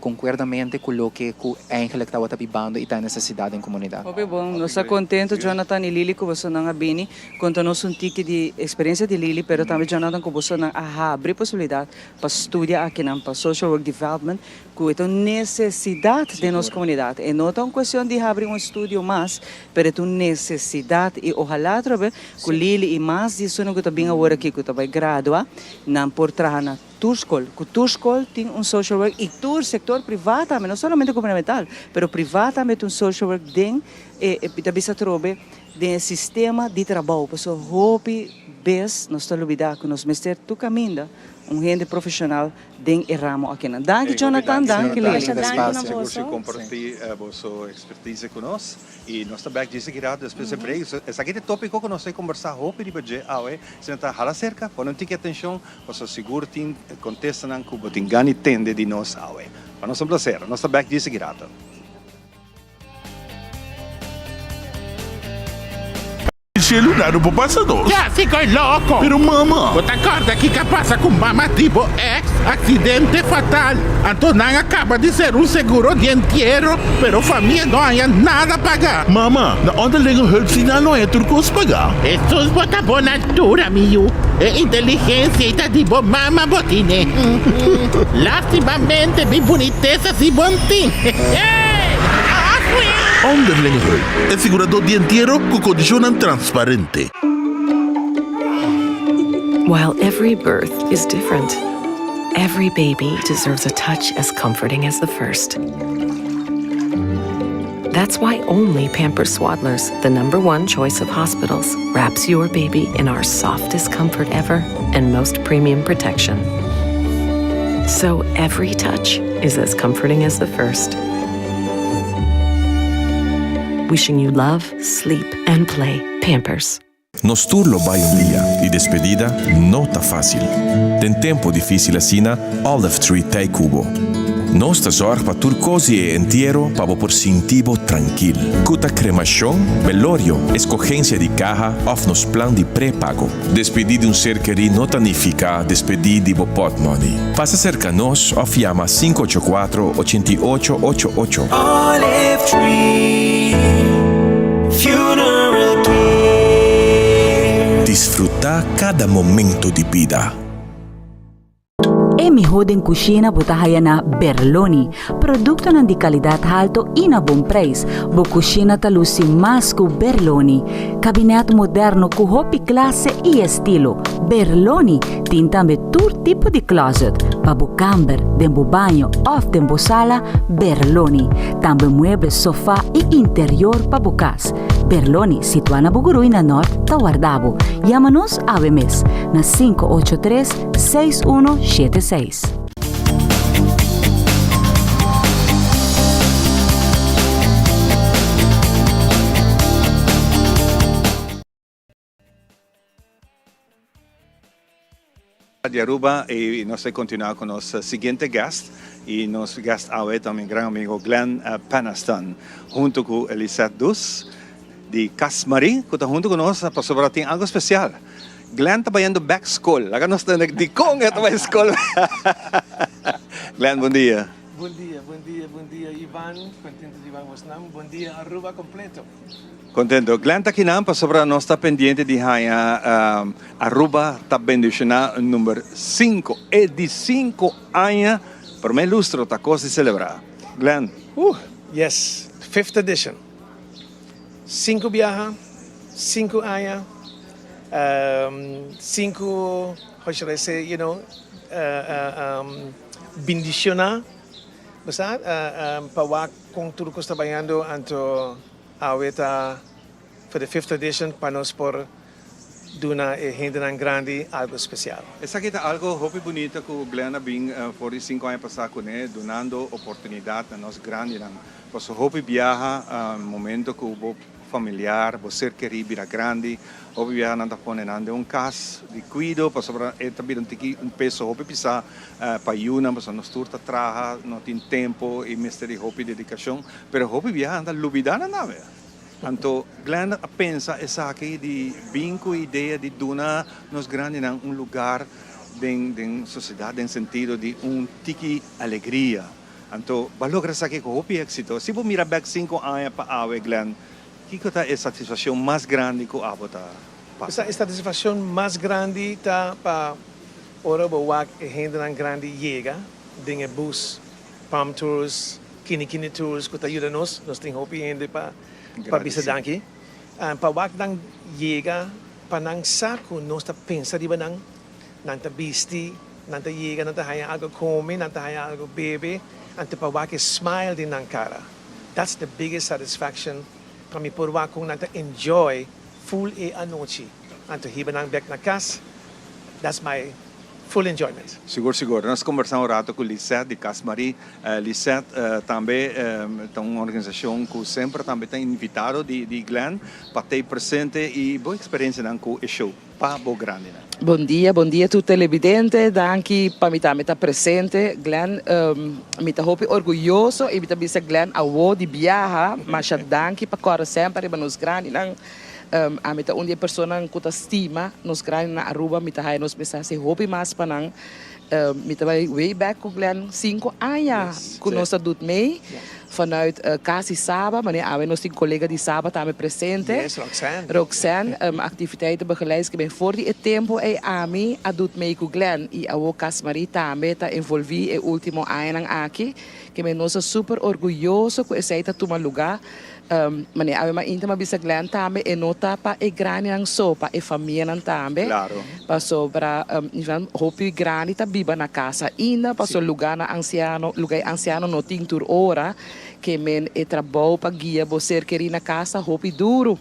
Konkuerdamente ku loke ku eigenlik tabata bibando i ta e nesesidat den komunidat. Hopi bon. Nos ta kontento Jonathan i Lily ku bosonan a bini konta nos un tiki di eksperensia di Lily pero tambe Jonathan ku bosonan a habri posibilidat pa studia akinan pa Social Work Development ku e ta un nesesidat den nos komunidat. E no ta un kuestion di habri un estudio mas pero e ta un nesesidat i ohalá atrobe ku Lily i mas di esunnan ku ta bin awor aki ku ta bai gradua nan por traha na Tur skol, ku tur skol tin un social work i tur sektor privá tambe, no solamente gubernamental, pero privá tambe tin un social work den e, mi ta bisa atrobe, den e sistema di trabou. Pasobra hopi bes nos ta lubidá ku nos mester tur kaminda un hende profeshonal den e ramo akinan. Danki Jonathan, danki Lily. Sigur si kompartí boso ekspertise ku nos. I nos ta bek djis aki rato despues e break. Esaki ta e tópiko ku nos ta kombersá hopi riba dje awe. Si nan ta hala serka, pone un tiki atenshon, pasobra sigur tin kontestanan ku bo tin gana di tende di nos awe. Pa nos ta un plaser. Nos ta bek djis aki rato. Celular no por pasa dos. Ya, si koy loko. Pero mama. Bo ta korda kiko a pasa ku mama di bo ex? Aksidente fatal. Anto nan a kaba di ser un seguro di entiero, pero famia no haña nada paga. Mama, na onderlinge hulp si nan no haña tur kos paga. Hesus bo ta bon altura mi yu. E inteligensia ei ta di bo mama bo tine. Lastimamente mi bunitesa si bon tin. Onderlinge hulp, e siguradó di entiero ku kondishonnan transparente. While every birth is different, every baby deserves a touch as comforting as the first. That's why only Pampers Swaddlers, the number one choice of hospitals, wraps your baby in our softest comfort ever and most premium protection. So every touch is as comforting as the first. Wishing you love, sleep, and play. Pampers. Nos tur lo bai un dia i despedida no ta fásil. Den tempu difísil asina, Olive Tree t'ei ku bo. Nos ta zòrg pa tur kos di e entiero pa bo por sinti bo trankil. Ku ta kremashon, belorio, eskogensia di kaha òf nos plan di prepago. Despedí di un ser kerí no ta nifiká despedí di bo pòtmòni. Pasa serka nos òf yama 584 88 88. Olive Tree Funeral Care. Disfrutá kada momento di bida. E mihó den kushina bo ta haya na Berloni. Produktonan di kalidat halto i na bon preis. Bo kushina ta lusi mas ku Berloni. Kabinèt moderno ku hopi klase i estilo. Berloni tin tambe tur tipo di klòzet. Pa bo kamber, den bo baño òf den bo sala, Berloni. Tambe mueble, sofá i interior pa bo kas. Berloni, situá na Bugurui na Nòrt, ta warda bo. Yama nos awe mes na 583 6176. Di Aruba y nos ta continua cu nos siguiente guest y nos guest awe ta mi gran amigo Glenn Penaston hunto cu Elisette Dus di Cas Marie cu ta hunto cu nos pasobra tin algo special. Glenn ta bayendo bek skol. Laga nos tende dikon e ta bai skol. Glenn, bon dia. Bon dia, bon dia, bon dia Ivan, contento di bai bosnan. Bon dia Aruba completo. Contento. Glenn ta kinan pasobra nos ta pendiente di haña Aruba ta bendiciona number cinco. E di cinco aña prome lustro ta cos di celebra. Glenn. Uh, yes, fifth edition. Cinco biaha, cinco aña. Cinco, how should I say, you know, bendiciona, bo sa, pa wak con tur cos ta bayando, anto awe ta for the fifth edition pa nos por duna e hendenan grandi algo special. Esaki ta algo hopi bunita cu Glenn a bin for di cinco aña pasa cune, dunando oportunidad na nos grandinan. Pasobra hopi biaha momento cu bo familiar, bo ser kerí bira grandi, hopi biaha nan ta pone nan den un kas di kuido pasobra e ta bira un tiki un peso hopi pisá pa yunan pasobra nos tur ta traha, no tin tempo i mester di hopi dedikashon, pero hopi biaha nan ta lubidá nan tambe. Anto Glenda a pensa esaki di bin ku e idea di duna nos grandinan un lugar den den sosiedat den sentido di un tiki alegria. Anto bo a logra esaki ku hopi éksito. Si bo mira bèk sinku aña pa awe, Glenn, kiko ta e satisfakshon mas grandi ku abo ta pasa? E satisfakshon mas grandi ta pa ora bo wak e hendenan grandi yega den e bus, Palm Tours, Kini Kini Tours ku ta yuda nos. Nos tin hopi hende pa pa bisa danki. Pa wak nan yega pa nan sa ku nos ta pensa riba nan. Nan ta bisti, nan ta yega, nan ta haña algo come, nan ta haña algo bebe, anto pa wak e smile den nan cara. That's the biggest satisfaction pa mi por wak con nan ta enjoy full e anochi. Anto hiba nan bek na cas, that's my full enjoyment. Sigur sigur. Nos combersa un rato cu Lisette di Cas Marie. Lisette tambe ta un organisacion cu semper tambe ta invitado di Glenn pa t'ey presente y bo experiencianan cu e show. Pa bo grandinan. Bon dia, bon dia tur telebidente. Danki pa mi tambe ta presente. Glenn, mi ta hopi orguyoso y mi ta bisa Glenn awo di biaha, masha danki pa kòrda semper riba nos grandinan. Ami ta un di e personanan ku ta stima nos grandinan na Aruba. Mi ta haya nos mester hasi hopi mas pa nan. Mi ta bai way back ku Glenn, sinku aña ku nos ta doet mee vanuit Kasi Saba, manera awe nos tin kolega di Saba tambe presente. Yes, Roxanne. Roxanne, activiteiten begeleid ku ben for di e tempu ei ami a doet mee ku Glenn i awo Casmarie tambe ta envolvi e ultimo añanan aki. Ke men nos ta super orguyoso ku esei ta tuma luga. Manera awe mainta mi a bisa Glenn tambe e no ta pa e grandinan so, pa e famianan tambe. Claro. Pasobra hopi grandi ta biba na casa ainda, pasobra lugar na anciano, lugar e anciano no tin tur ora, ke men e trabou pa guia bo ser keri na casa hopi duru.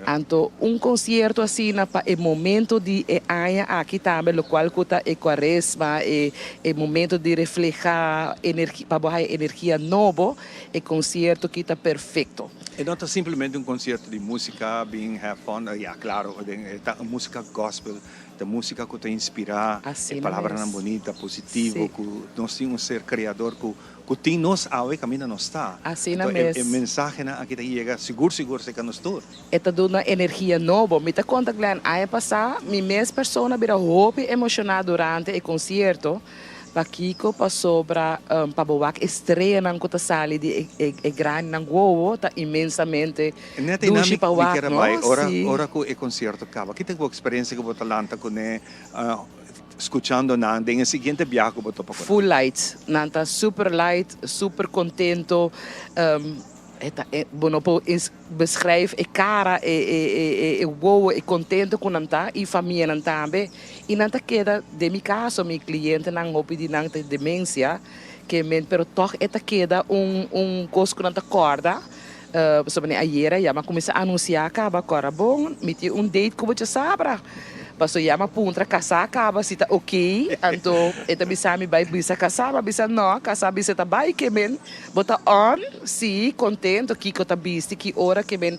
Anto un concierto asina pa e momento di e aña aki tambe, locual cu ta e cuaresma, e e momento di refleha energi, pa bo haya energia nobo, E concierto ki ta perfecto. E no ta simplemente un concierto di musica, bin have fun, ya claro, e ta un musica gospel, ta musica cu ta inspira, e palabranan bonita, positivo, cu nos tin un ser creador cu. ku tin nos awe kaminda nos ta. Asina Anto e mes. e mensahenan aki ta yega sigur sigur serka nos tur. E ta duna energia nobo. Mi ta konta Glenn, aña pasá mi mes persona a bira hopi emoshoná durante e konsierto. Pakiko? Pasobra pa bo wak e streanan ku ta sali di e e grandinan wowo ta inmensamente Net einan dushi mi pa mi wak, kier a no? bai. Ora Sí. ora ku e konsierto kaba, ki ta bo eksperensia ku bo ta lanta kuné skuchando nan den e siguiente biaha ku bo topa ku nan? Full light. Nan ta super light, super kontento. E ta e bo no por beschrijf e kara, e e e e wowo, e kontento ku nan ta i famianan tambe. I nan ta keda, den mi kaso mi klientenan hopi di nan ta demensia ke men pero tòg e ta keda un un kos ku nan ta kòrda. Pasobra ni ayera ya mi a kuminsá anunsiá kaba kòrda bon mi tin un date ku bo djasabra. Paso ya mi a puntra kasá kaba si ta oké anto e ta bisa mi bai bisa kasá mi a bisa nò kasá bisa ta bai ke men Bo ta on? Sí, contento. Kiko ta bisti? Ki ora ke men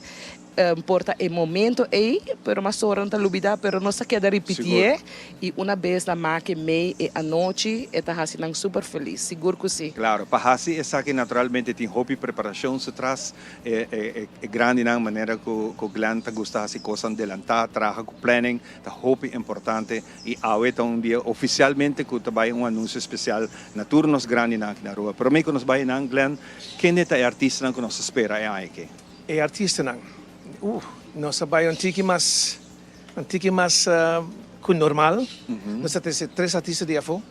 por ta e momento ei, pero mas ora no ta lubida, pero nos ta keda ripitié i una bes na make mei e anochi e ta hasi nan super felis. Sigur ku sí. Claro, pa hasi esaki naturalmente tin hopi preparacion su tras. E e grandinan manera ku ku Glenn ta gusta hasi kosnan delantá, traha ku planning ta hopi importante. I awe ta un dia ofisialmente ku ta bai un anunsio spesial na tur nos grandinan aki na Aruba. Promé ku nos bai einan, Glenn, kende ta e artistanan ku nos ta spera e aña aki? E artistanan? Uh, nos a bai un tiki mas, un tiki mas ku normal. Nos ta trese tres artista di afó,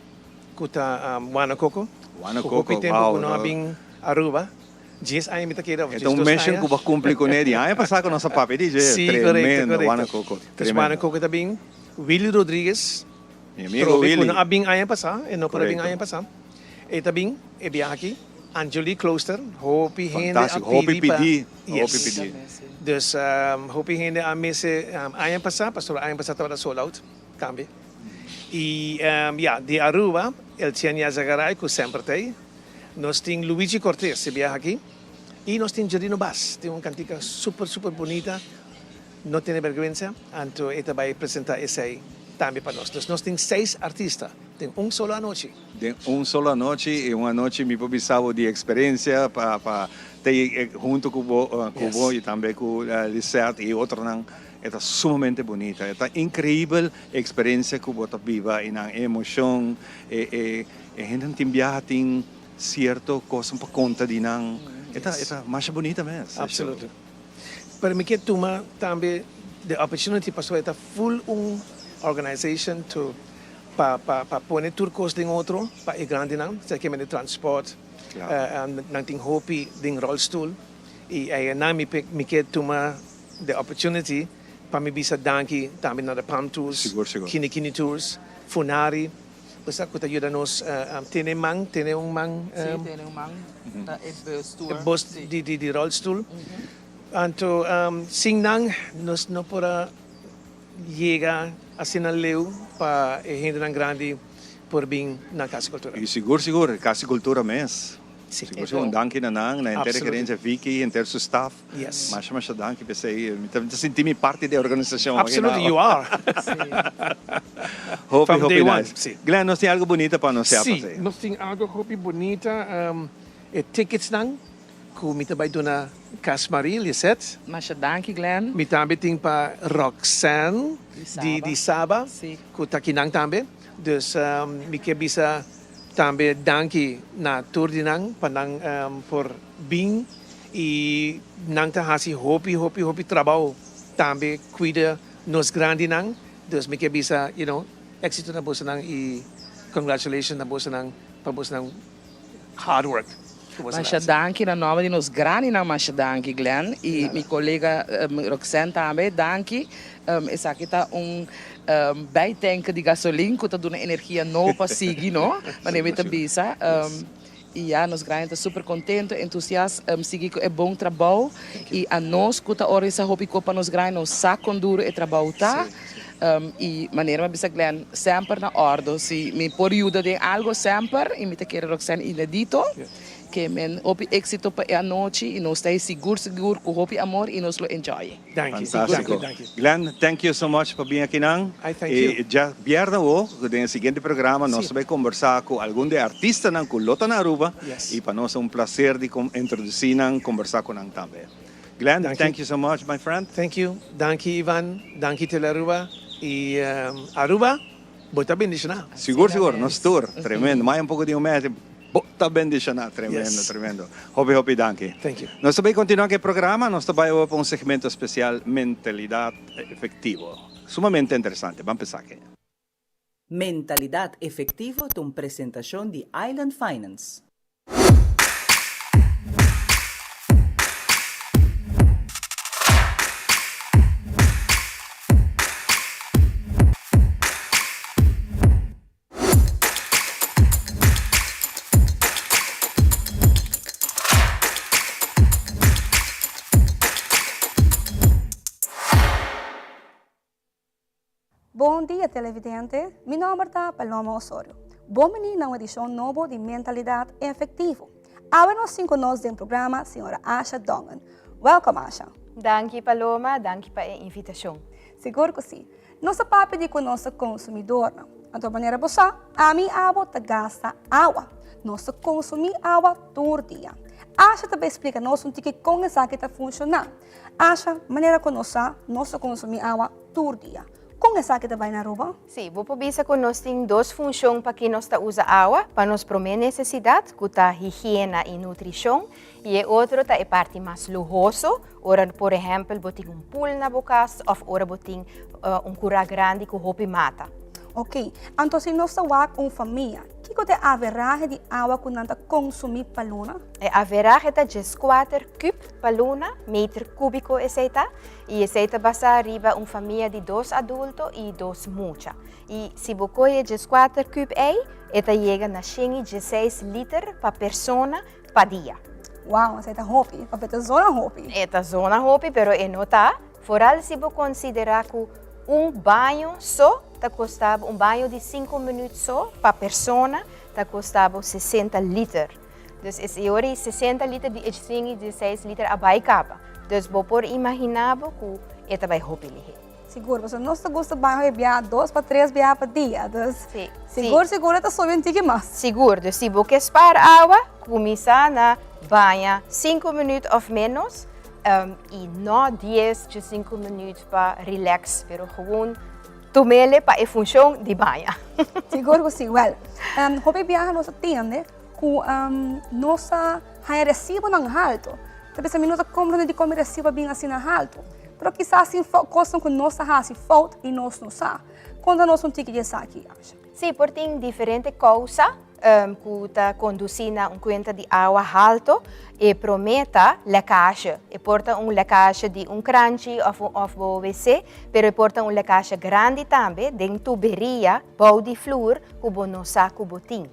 ku ta Wana Coco, Wana ku Coco, hopi tempu wow, ku no a bin Aruba. Dies aña mi ta keda of E ta un diesdos mission aña. ku bo a kumpli kuné di aña pasá ku nos a papia di dje. Sí, korekto, Tremendo, korekto. Wana Coco, Dus tremendo. Wana Coco ta bin, Willy Rodriguez, Mi amigo trobe ku Willy. no a bin aña pasá, e no por a bin Korekto. aña pasá. E ta bin e biaha aki. Anjoli Klooster, hopi hende a Fantástiko, hopi pidi pa pidi, hopi Yes. pidi. Dus hopi hende a mese aña pasá, pasobra aña pasá tabata sold out tambe. I ya, di Aruba, Eltien Yazagaray ku semper ta ei. Nos tin Luigi Cortes e biaha aki y nos tin Jerino Bass, tin un cantica super super bunita, No Tene Berguensa, anto e ta bay presenta esey tambe pa nos. Dus nos tin seis artista den un solo anochi. Den un solo anochi y un anochi mi por bisa bo di experiencia pa pa ta hunto cu bo cu bo y tambe cu Lisette y otronan, e ta sumamente bunita, e ta increibel e experiencia cu bo ta biba y nan emocion, e e. E hendenan tin biaha tin cierto cosnan pa conta di nan. E ta e ta masha bunita mes. Absoluto. Pero mi kier tuma tambe the opportunity pasobra e ta full un organization to pa pa pa pone tur cos den otro pa e grandinan, sea ke mende transport, nan tin hopi den rolstoel y eyenan mi mi kier tuma the opportunity pa mi bisa danki tambe na the Palm Tours, Kini Kini Tours, Funari. Bo sa ku ta yuda nos tene man, tene un man. Sí, tene un man ta e bus tour. E bus di di rolstoel. Anto sin nan nos no por a yega asina leu pa e hendenan grandi por bin na Kas di Kultura. I sigur sigur Kas di Kultura mes. Sigur sigur un danki na nan, na henter e gerencia Vicky, henter su staff. Yes. Masha masha danki p'esei. Mi ta sinti mi parti di e organisacion. Absolutely, you are. Hopi, From hopi day one. nice. Glenn, nos tin algo bunita pa anuncia Sí, p'esei. nos tin algo hopi bunita. E ticketsnan cu mi ta bay duna Casmarie, Lisette. Masha danki, Glenn. Mi tambe tin pa Roxanne di di Saba, cu ta kinan tambe. Dus mi ke bisa tambe danki na tur di nan pa nan por bin y nan ta haci hopi hopi hopi trabao tambe cuida nos grandinan dus mi ke bisa you know exito na bosonan y congratulations na bosonan pa bosonan hard work cu boso Masha haci. danki na nomber di nos grandinan masha danki Glenn y mi colega Roxanne tambe danki esaki ta un bijtank di gasolin cu ta duna energia nobo pa sigui no manera mi ta bisa. Y ya nos grandi ta super contento, entusias, sigui cu e bon trabou y anos cu ta organisa hopi cos pa nos grandi nos sa con duro e trabou ta y manera mi a bisa Glenn semper na ordo si mi por yuda den algo semper y mi ta kere Roxanne y Nedito. Ke men hopi éxito pa e anochi i nos ta ei sigur sigur ku hopi amor i nos lo enjoy. Danki. Fantástiko. Danki, danki. Glenn, thank you so much pa bin akinan. I thank you. I dja bièrnè awo, den e siguiente programa, nos Si. ta bai kombersá ku algun di e artistanan ku lo ta na Aruba. Yes. I pa nos ta un plaser di introdusí nan, kombersá ku nan tambe. Glenn, Danki. thank you so much, my friend. Thank you. Danki Ivan, danki Telearuba i Aruba. Bo ta bendishoná. Sigur sigur, nos tur. Tremendo. Mai un poko di un mes, bo ta bendishoná. Tremendo, tremendo. Hopi hopi danki. Thank you. Nos ta bay continua ku e programa. Nos ta bay awe pa un segmento especial, Mentalidad Efectivo. Sumamente interesante. Ban pensa aki. Mentalidad Efectivo ta un presentacion di Island Finance. Bon dia televidente, mi nomber ta Paloma Osorio. Bon bini na un edicion nobo di Mentalidad Efectivo. Awe nos tin cu nos den programa señora Asha Dongen. Welcome Asha. Danki Paloma, danki pa e invitacion. Sigur cu si. Nos a papia di cu nos ta consumidornan. Anto manera bo sa, ami y abo ta gasta awa. Nos ta consumi awa tur dia. Asha ta bay splica nos un tiki con esaki ta funciona. Asha, manera cu nos sa, nos ta consumi awa tur dia. Con esaki ta bay na Aruba? Sí, bo por bisa cu nos tin dos funcion pa ki nos ta usa awa, pa nos prome necesidad, cu ta higiena y nutricion, y e otro ta e parti mas luhoso, ora por ehempel bo tin un pool na bo cas of ora bo tin un cura grandi cu hopi mata. Ok, anto si nos ta wak un famia, kico ta e averahe di awa cu nan ta consumi pa luna? E averahe ta dieskuater kub pa luna, meter kubico esey ta, y esey ta basa riba un famia di dos adulto y dos mucha. Y si bo coge dieskuater kub ey, e ta yega na shen y dieseis liter pa persona pa dia. Wow, esey ta hopi, of e ta zona hopi? E ta zona hopi, pero e no ta. Foral si bo considera cu un baño so ta costa bo, un baño di cinco minuut so pa persona ta costa bo sesenta liter. Dus es e ora i sesenta liter di e shen i dieseis liter a bai kaba. Dus bo por imagina bo ku e ta bai hopi lihé. Sigur, pasobra nos ta gusta bai hopi bia, dos pa tres bia pa dia. Dus Sí, sigur sí. sigur e ta subi un tiki mas. Sigur, dus si bo ke spaar awa, kuminsá na baña sinku minüt òf ménos i no dies djesinku minüt pa relax, pero gewoon tum'ele pa e funshon di baña. Sigur ku si. Wèl, hopi biaha nos ta tende Ku nos a haña resibonan haltu. Ta bisa mi no ta komprende dikon mi resibo a bin asina haltu. Pero kisas tin kosnan ku nos ta hasi fout i nos no sa. Konta nos un tiki di esaki, Asha. Sí, por tin diferente kousa ku ta kondusí na un kuenta di awa haltu. E promé ta lèkashe. E por ta un lèkashe di un kranchi òf òf bo wc, pero e por ta un lèkashe grandi tambe den tuberia bou di flur ku bo no sa ku bo tin.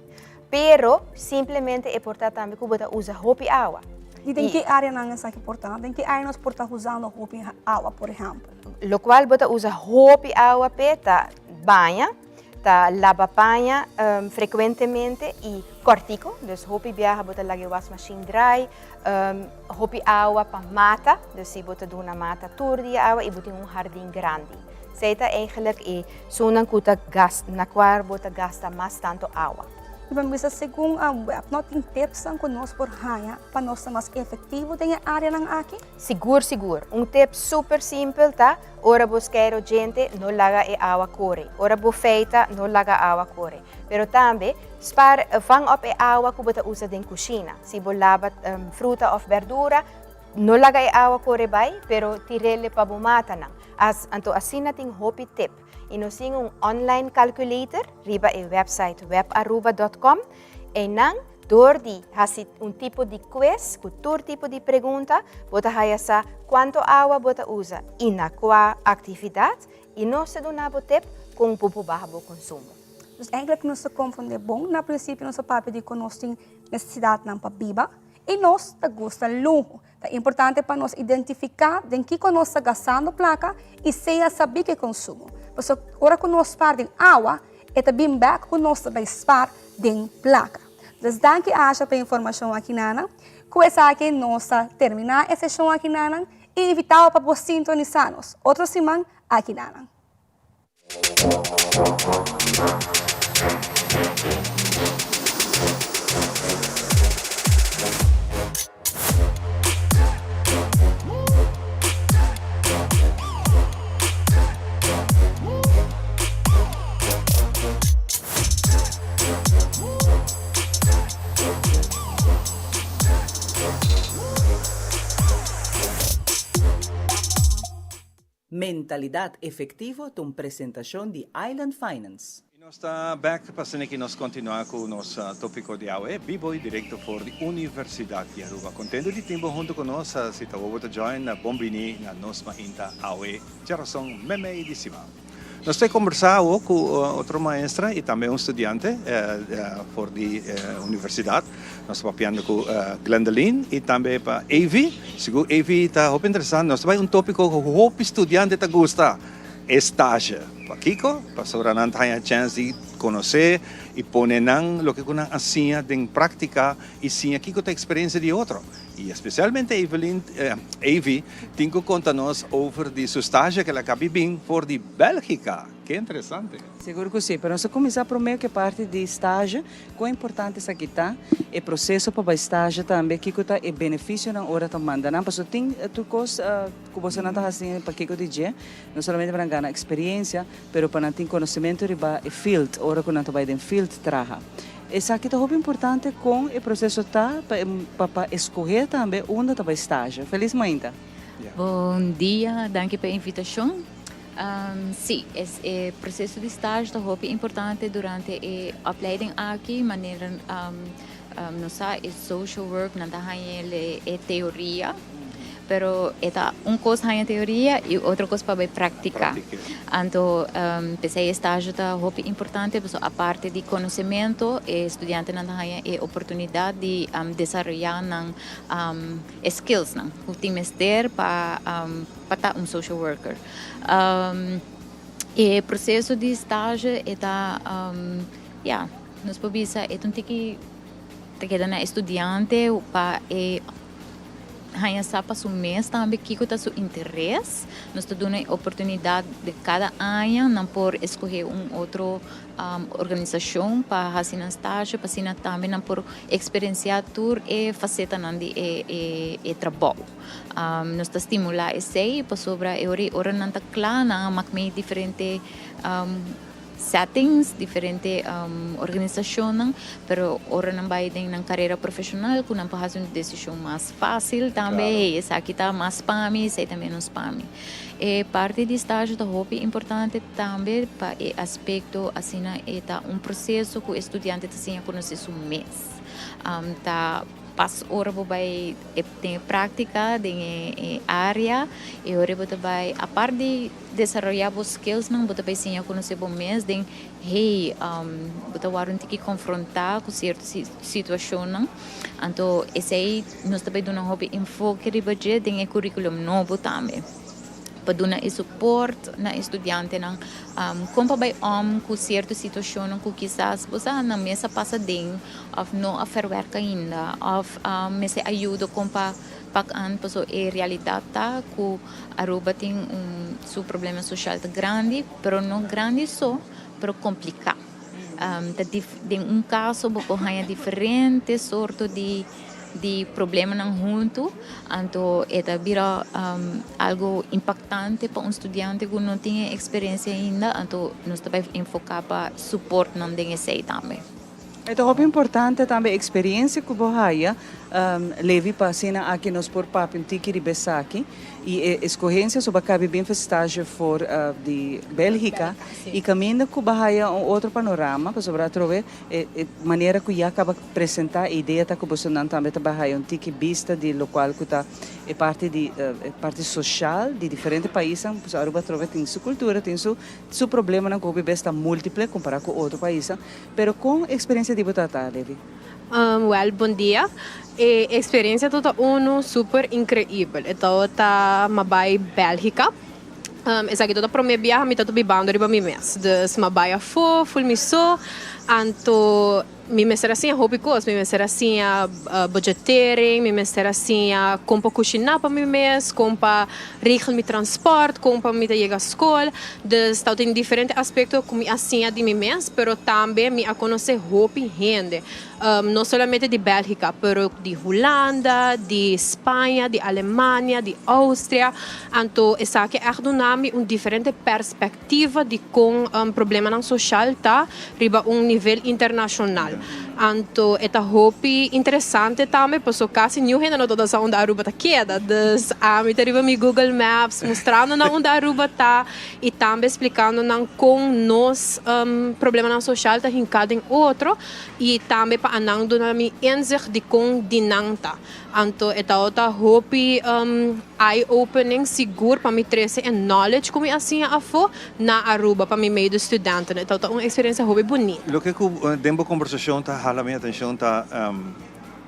Pero, simplemente e por ta tambe ku bo ta usa hopi awa. I den ki áreanan esaki por ta? Den ki área nos por ta usando hopi awa, por ehèmpel? Lokual bo ta usa hopi awa p'e ta baña, ta laba paña frekuentemente i kòrtiku. Dus hopi biaha bo ta laga e wasmashin drai, hopi awa pa mata, dus si bo ta duna mata tur dia awa i bo tin un hardin grandi. Esei ta eigenlijk e Sunnan ku ta gas na kua bo ta gasta mas tantu awa. I pa mi bisa segun web no tin tipsnan ku nos por haña pa nos ta mas efektivo den e áreanan aki? Sigur sigur. Un tip super simpel ta ora bo skeiro djente no laga e awa kore. Ora bo feita no laga awa kore. Pero tambe spar vang op e awa ku bo ta usa den kushina. Si bo laba fruta òf bèrdura no laga e awa kore bai pero tir'el pa bo matanan. As, anto asina tin hopi tip. Y nos tin un online calculator riba e website webaruba dot com. Eynan door di haci un tipo di quiz cu tur tipo di pregunta, bo ta haya sa cuanto awa bo ta usa y na cua actividad y nos ta duna bo tip con bo por baha bo consumo. Dus eigenlijk nos ta comprende bon, na principio nos a papia di cu nos tin necesidadnan pa biba y nos ta gusta luho. Ta importante pa nos identifiká den kiko nos ta gastando plaka i sea sabí ku e konsumo. Pasobra ora ku nos spar den awa, e ta bin bèk ku nos ta bai spar den plaka. Dus danki Asha pa e informashon akinanan. Ku esaki nos ta terminá e seshon akinanan i invitá bo pa bo sintonisá nos otro siman akinanan. Mentalidad Efectivo ta un presentacion di Island Finance. Y nos ta bek pa asina ki nos continua cu nos topico di awe, bibo y directo for di Universidad di Aruba. Contento di tin bo hunto cu nos, si ta bo ta join, bon bini na nos mainta awe djarason memey di siman. Nos ta combersa awo cu otro maestra y tambe un studiante for di universidad. Nos ta papiando cu Glendeline y tambe pa Evie. Sigur Evie ta hopi interesante. Nos ta bay un topico cu hopi studiante ta gusta, e stage. Pakico? Pasobra nan ta haya chance di conoce y pone nan loke cu nan a siña den practica y siña kico ta experiencia di otro. Y especialmente Evelyn, Evie tin cu conta nos over di su stage cu el a cabi bin for di Belgica. Ke interesante. Sigur cu si, pero nos a cuminsa prome cu e parti di stage, con importante esaki ta, e proceso pa bay stage tambe, kico ta e beneficionan ora ta manda nan, pasobra tin tur cos cu bosonan ta haci pakico di dje, no solamente pa nan gana experiencia, pero pa nan tin conocimento riba e field, ora cu nan ta bay den field traha. Esaki ta hopi importante con e proceso ta pa pa escoge tambe unda ta bay stage. Feliz mainta. Bon dia, danki pa e invitacion. Si, e proceso di stage ta hopi importante durante e opleiding aki, manera nos sa e social work nan ta haña e teoria, pero e ta un kos haña teoria i otro kos pa bai praktiká. Anto p'esei e stage ta hopi importante pasobra aparte di konosementu e studiantenan ta haña e oportunidat di desaroyá nan e skillsnan ku tin mester pa pa ta un social worker. E proseso di stage e ta ya nos por bisa e ta un tiki ta keda na e studiante pa e haña sa pa su mes tambe kiko ta su interes. Nos ta duna e oportunidat di kada aña nan por eskohe un otro organisashon pa hasi nan stage pa asina tambe nan por eksperensiá tur e fasetanan di e trabou. Nos ta stimulá esei pasobra e ora i ora nan ta kla nan a mak mei diferente settings, diferente organisacionnan, pero ora nan bay den nan carera profesional cu nan por haci un decision mas facil tambe, hey esaki ta mas pa mi, esey ta menos pa mi. E parti di stage ta hopi importante tambe pa e aspecto asina e ta un proceso cu e studiante ta siña conoce su mes. Ta Pas ora bo bai den e práktika, den e área, e ora bo ta bai, apart di desaroyá bo skillsnan, bo ta bai siña konosé bo mes den, hey, bo ta wòrdu un tiki konfrontá ku sierto situashonnan. Anto esei nos ta bai duna hopi enfoke riba dje den e kurikulum nobo tambe. Pa duna e support na e studiantenan kon pa bai om ku sierto situashonnan ku kisas bo sa nan mes a pasa den òf no a verwerk ainda òf mester ayudo kon pa pak an pasobra e realidat ta ku Aruba tin un su problema soshal ta grandi pero no grandi so pero kompliká ta den un kaso bo por haña diferente sorto di di problemanan huntu, anto e ta bira algo impactante pa un studiante cu no tin e experiencia ainda, anto nos ta bay enfoca pa support nan den esey tambe. E ta hopi importante tambe experiencia cu bo haya, Levi, pa asina aki nos por papia un tiki riba esaki y e escogencia so ba cabe bien stage for di Belgica y caminda cu ba haya un otro panorama pasobra atrobe E e manera ku ya kaba presentá e idea ta ku bosonan tambe ta bai haya un tiki bista di lokual ku ta e parti di e parti soshal di diferente paisnan. Pasobra Aruba atrobe tin su kultura, tin su su problemanan ku hopi bes ta múltiple kompará ku otro paisnan. Pero kon e eksperensia di bo ta ta, Levi? Wèl, bon dia. E eksperensia ta ta unu super inkreibel. E tabata m'a bai Bèlgika. Esaki ta ta prome biaha mi ta ta bibando riba mi mes. Dus m'a bai afó, ful mi so. Anto. Mi mester a siña hopi kos, mi mester a siña budgetering, mi mester a siña kon pa kushiná pa mi mes, kon pa regel mi transpòrt, kon pa mi ta yega skol. Dus tabatin diferente aspekto ku mi a siña di mi mes, pero tambe mi a konosé hopi hende. No solamente di Bèlgika, pero di Hulanda, di Spaña, di Alemania, di Austria. Anto esaki ègt duna mi un diferente perspektiva di kon problemanan soshal ta riba un nivel internashonal. Anto e ta hopi interesante tambe paso kasi niun hende no ta sa unda Aruba ta keda. Dus ami ta riba mi Google Maps mustrando nan unda Aruba ta i tambe splikando nan kon nos problemanan soshal ta hinká den otro. I tambe pa anan duna mi inzicht di kon di nan ta. Anto e tabata hopi eye opening sigur pa mi trese e knowledge ku mi a siña afó na Aruba pa mi medestudenten. E tabata un eksperensia hopi bunita. Loke ku den bo kombersashon ta hala mi atenshon ta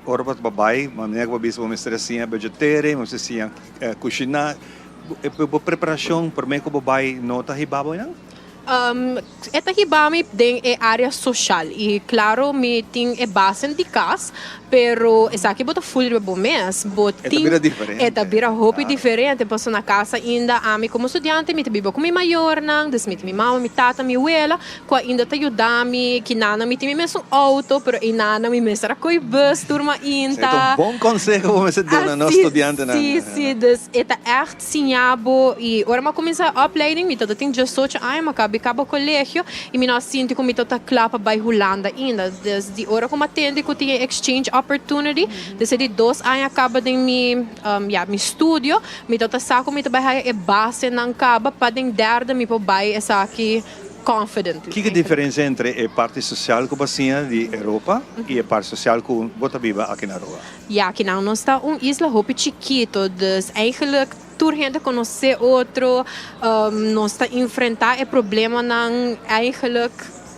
ora bo ta bai, manera ku bo a bisa bo mester a siña budgetering, bo mester siña kushiná. Bo preparashon promé ku bo bai no ta hiba bo einan? E ta hiba mi den e área soshal i klaro mi tin e basen di kas, pero esaki bo ta ful riba bo mes. Bo E ta tin bira diferente. E ta bira hopi diferente pasobra na kas ainda ami komo studiante mi ta biba ku mi mayornan, dus mi tin mi mama, mi tata, mi wela ku ainda ta yuda mi. Kinanan mi tin mi mesun outo, pero einanan mi mester a koe bus tur mainta. Esei ta un bon konseho ku bo mester duna nos studiantenan. Si, si, dus e ta ègt. Siña bo y ora mi a cuminsa opleiding mi tabata tin diesocho aña mi a caba caba colegio y mi no a sinti cu mi tabata cla pa bay Hulanda ainda. Des di ora cu mi a tende cu tin e exchange opportunity desde di dos aña a caba den mi ya mi studio mi tabata sa cu mi ta bay haya e basenan caba pa den derde mi por bay esaki confidently. Kiko e diferencia entre e parti social cu bo a siña di Europa y e parti social cu bo ta biba aki na Aruba? Ya kinan nos ta un isla hopi chikito, dus eigenlijk tur hende konosé otro, nos ta enfrentá e problemanan eigenlijk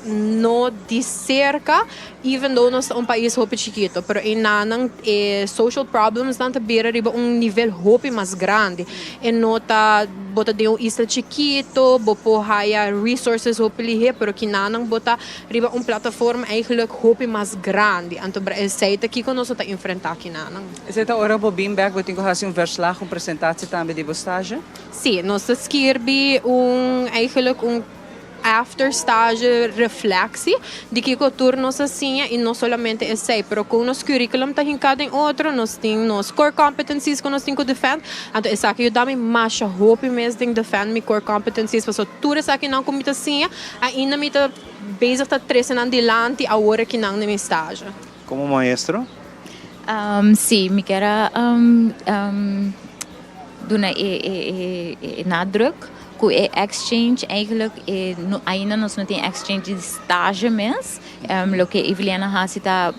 no di serka, even though nos ta un pais hopi chikito, pero einanan e social problemsnan ta bira riba un nivel hopi mas grandi. E no ta bo ta den un isla chikito, bo por haya resources hopi lihé, pero kinanan bo ta Riba un plataforma eigenlijk hopi mas grandi. Anto bra esei ta kiko nos lo ta enfrenta kinanan. Esei ta ora bo bin bek bo tin ku hasi un verslag, un presentatie tambe di bo stage? Si, nos ta skirbi un eigenlijk un after stage reflectie di kiko tur nos a siña y no solamente esei pero kon nos curriculum ta hinka den otro, nos tin nos core competencies ku nos tin ku defend, anto esaki yuda mi masha hopi mes den defend mi core competencies pasobra tur esakinan ku mi ta siña Ainda mi ta bezig ta trece nan dilanti awor aki nan den mi stage. Como maestro? Sí, mi kier a duna e nadruk cu e exchange eigenlijk ainda nos no tin exchange di stage mes. Loke Evelien a haci ta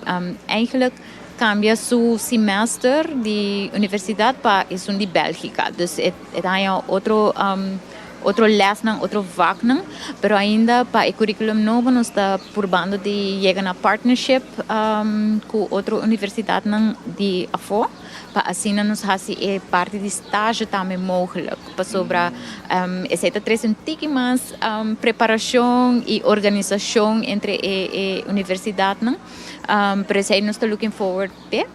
eigenlijk cambia su semester di universidad pa esun di Belgica. Dus e ta haña otro. Otro lesnan, otro vaknan, pero ainda pa e curriculum nobo nos ta purbando di yega na partnership cu otro universidadnan di afo pa asina nos haci e parti di stage tambe mogelijk pasobra esey ta trece un tiki mas preparacion y organisacion entre e universidadnan, pero esey nos ta looking forward p'e.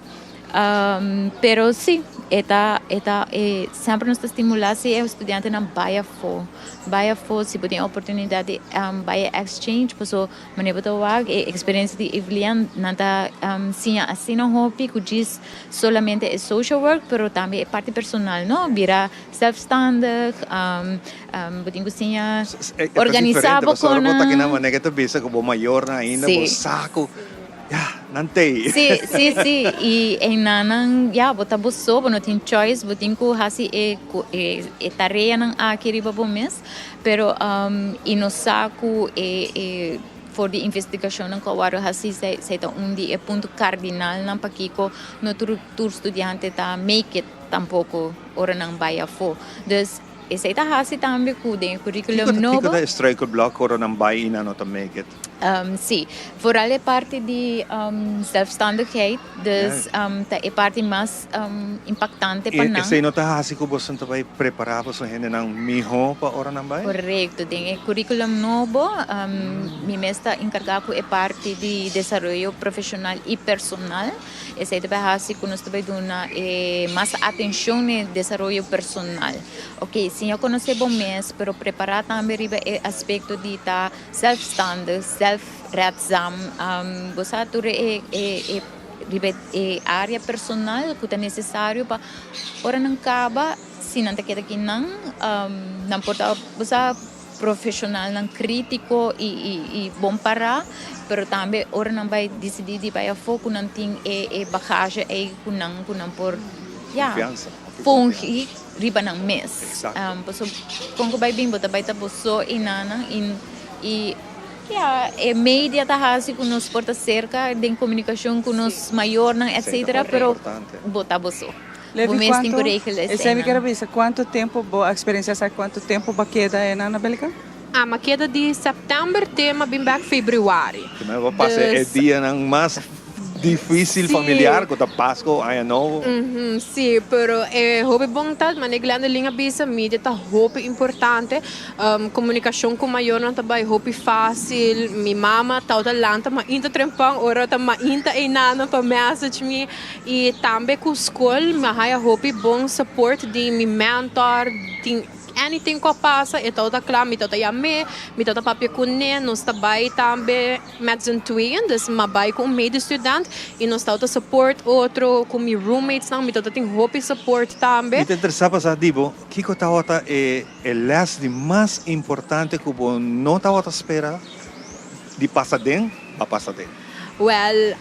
Pero si, e ta, e ta, e semper nos ta stimulá si e studiantenan bai afó, bai afó si bo tin e oportunidat di bai e exchange paso manera bo ta wak e eksperensia di Evelien nan ta siña asina hopi ku djis solamente e social work pero tambe e parti personal no bira zelfstandig bo tin ku siña organisá bo E ta diferente pasobra bo ta konan. kina manera ke ta bisa ku bo mayornan ainda bo sa ku. Ya, nan t'ei. Sí, sí, sí. I einanan, ya, bo ta bo so, bo no tin choice, bo tin ku hasi e e e tareanan aki riba bo mes. Pero i nos sa ku e e for di investigashonnan ku a wòrdu hasi esei esei ta un di e punto kardinalnan pakiko no tur tur studiante ta make it tampoko ora nan bai afó. Dus esei ta hasi tambe ku den e kurikulum nobo. Kiko ta e struikelblok ora nan bai i nan no ta make it? Sí, vooral e parti di zelfstandigheid, dus ta e parti mas impactante pa nan. Esei no ta hasi ku boso ta bai prepará boso hendenan mihó pa ora nan bai? Korekto, den e curriculum nobo mi mes ta enkargá ku e parti di desaroyo profeshonal i personal. Esei ta bai hasi ku nos ta bai duna e mas atenshon na e desaroyo personal. Oke, siña konosé bo mes, pero prepará tambe riba e aspekto di ta Zelfstandig, zelfredzaam, bo sa tur e e riba e área personal ku ta nesesario pa ora nan kaba, si nan ta keda aki nan, nan por ta bo sa profeshonalnan krítiko i i i bon pará, pero tambe ora nan bai disidí di bai afó ku nan tin e e bagahe ei ku nan ku nan por ya fungi. Riba nan mes. Pasobra kon ku bai bin bo ta bai ta bo so i nannan i ya e media ta hasi ku nos por ta serka den komunikashon ku nos mayornan etsetera pero bo ta bo so. Bo mes tin ku regel esei. Esei mi kier a bisa kuantu tempu bo a eksperensia esaki kuantu tempu bo a keda einan na Bélgika? Mi a keda di sèptèmber te mi a bin bèk febrüari. Bo pasa e dianan mas Difícil familiar cu ta Pasco, Aña Nobo. Sí, pero e hopi bon ta, manera Glendeline a bisa, media ta hopi importante. Comunicacion cu mayornan ta bay hopi facil. Mi mama tawata lanta mainta trempan ora ta mainta eynana pa message mi. Y tambe cu scol mi a haya hopi bon support di mi mentor, tin. Anything cu a pasa e tawata cla, mi tawata yam'é, mi tawata papia cun'é, nos ta bay tambe met z'n tweeën, dus m'a bay cu un medestudent y nos tawata support otro, cu mi roommatesnan mi tawata tin hopi support tambe. Mi ta interesa pa sa di bo, kico tawata e e les di mas importante cu bo no tawata spera di pasa den, pa pasa den? Well,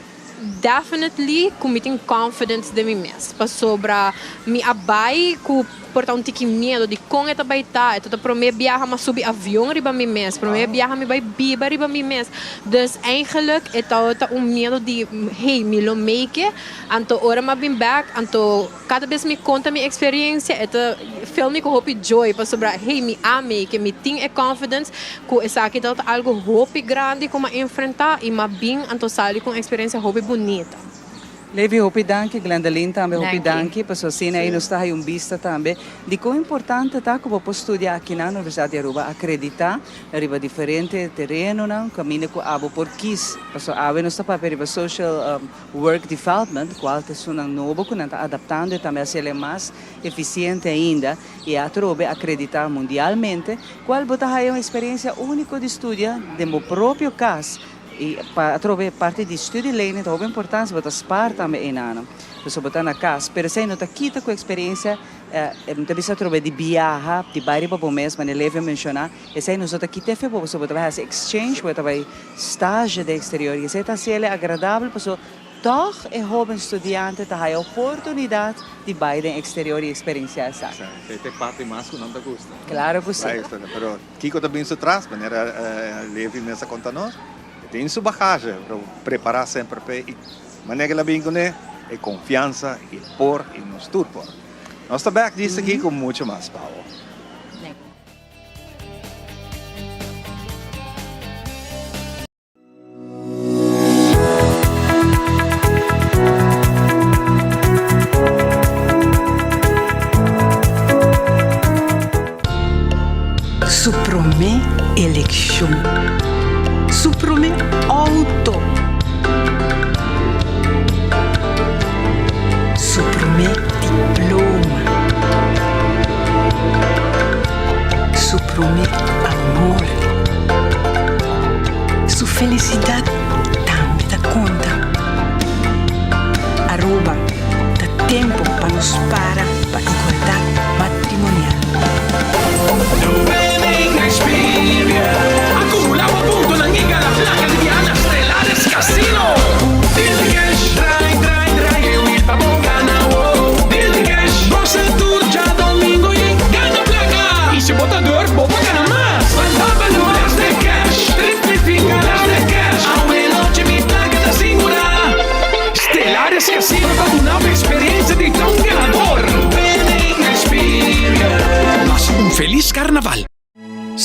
Definitely ku mi tin confidence den mi mes pasobra mi a bai ku por ta un tiki miedo di kon e ta bai ta, e ta ta prome biaha mi a subi avion riba mi mes, prome biaha mi bai biba riba mi mes, dus eigenlijk e tabata un miedo di hey mi lo make it, anto ora mi a bin bek anto kada bes mi konta mi experiencia e ta fill mi ku hopi joy pasobra hey mi a make it, mi tin e confidence Ku esaki tabata algu hopi grandi ku m'a enfrentá i m'a bin anto sali ku un eksperensia hopi bunita. Levi, hopi danki. Glendeline tambe hopi danki. Pasobra asina ei nos ta haña un bista tambe di kon importante ta ku bo por studia aki na Universidat di Aruba, akreditá riba diferente terenonan kaminda ku abo por kis. Pasobra awe nos ta papia riba social work development, kual ta esunnan nobo ku nan ta adaptando i tambe hasiel e mas efisiente ainda. I atrobe akreditá mundialmente, kual bo ta haya un eksperensia úniko di studia den bo propio kas. I pa atrobe parti di studielening ta hopi importante, bo ta spaar tambe enanan. Pasobra bo ta na kas. Pero esei no ta kita ku eksperensia, mi ta bisa atrobe di biaha, di bai riba bo mes, manera Levi a menshoná, esei nos no ta kita efe bo, pasobra bo ta bai hasi exchange, bo ta bai stage den eksterior. I esei ta hasi el agradabel pasobra Tòg e hóben studiante ta haya oportunidat di bai den eksterior i eksperensiá esaki. Esei ta e parti mas ku nan ta gusta. Klaro ku si. Pero kiko ta bin su tras, manera Levi mes a konta nos, e tin su bagahe, pero prepará semper p'e i manera ku el a bin kuné, e konfiansa i e por i nos tur por. Nos ta bèk djis aki ku muchu mas pa bo. Su promé elekshon. Su promé outo. Su promé diploma. Su promé amor. Su felicidad tambe ta conta. Aruba, ta tempo pa nos para pa igualdad matrimonial. Acumula bo puntonan y gana placa di biaha na Stellares Casino. Deal di cash, draai, draai, draai e wiel pa bo gana wo. Deal di cash, gosa tur djadomingo y gana placa. Y si bo ta durf, bo por gana mas.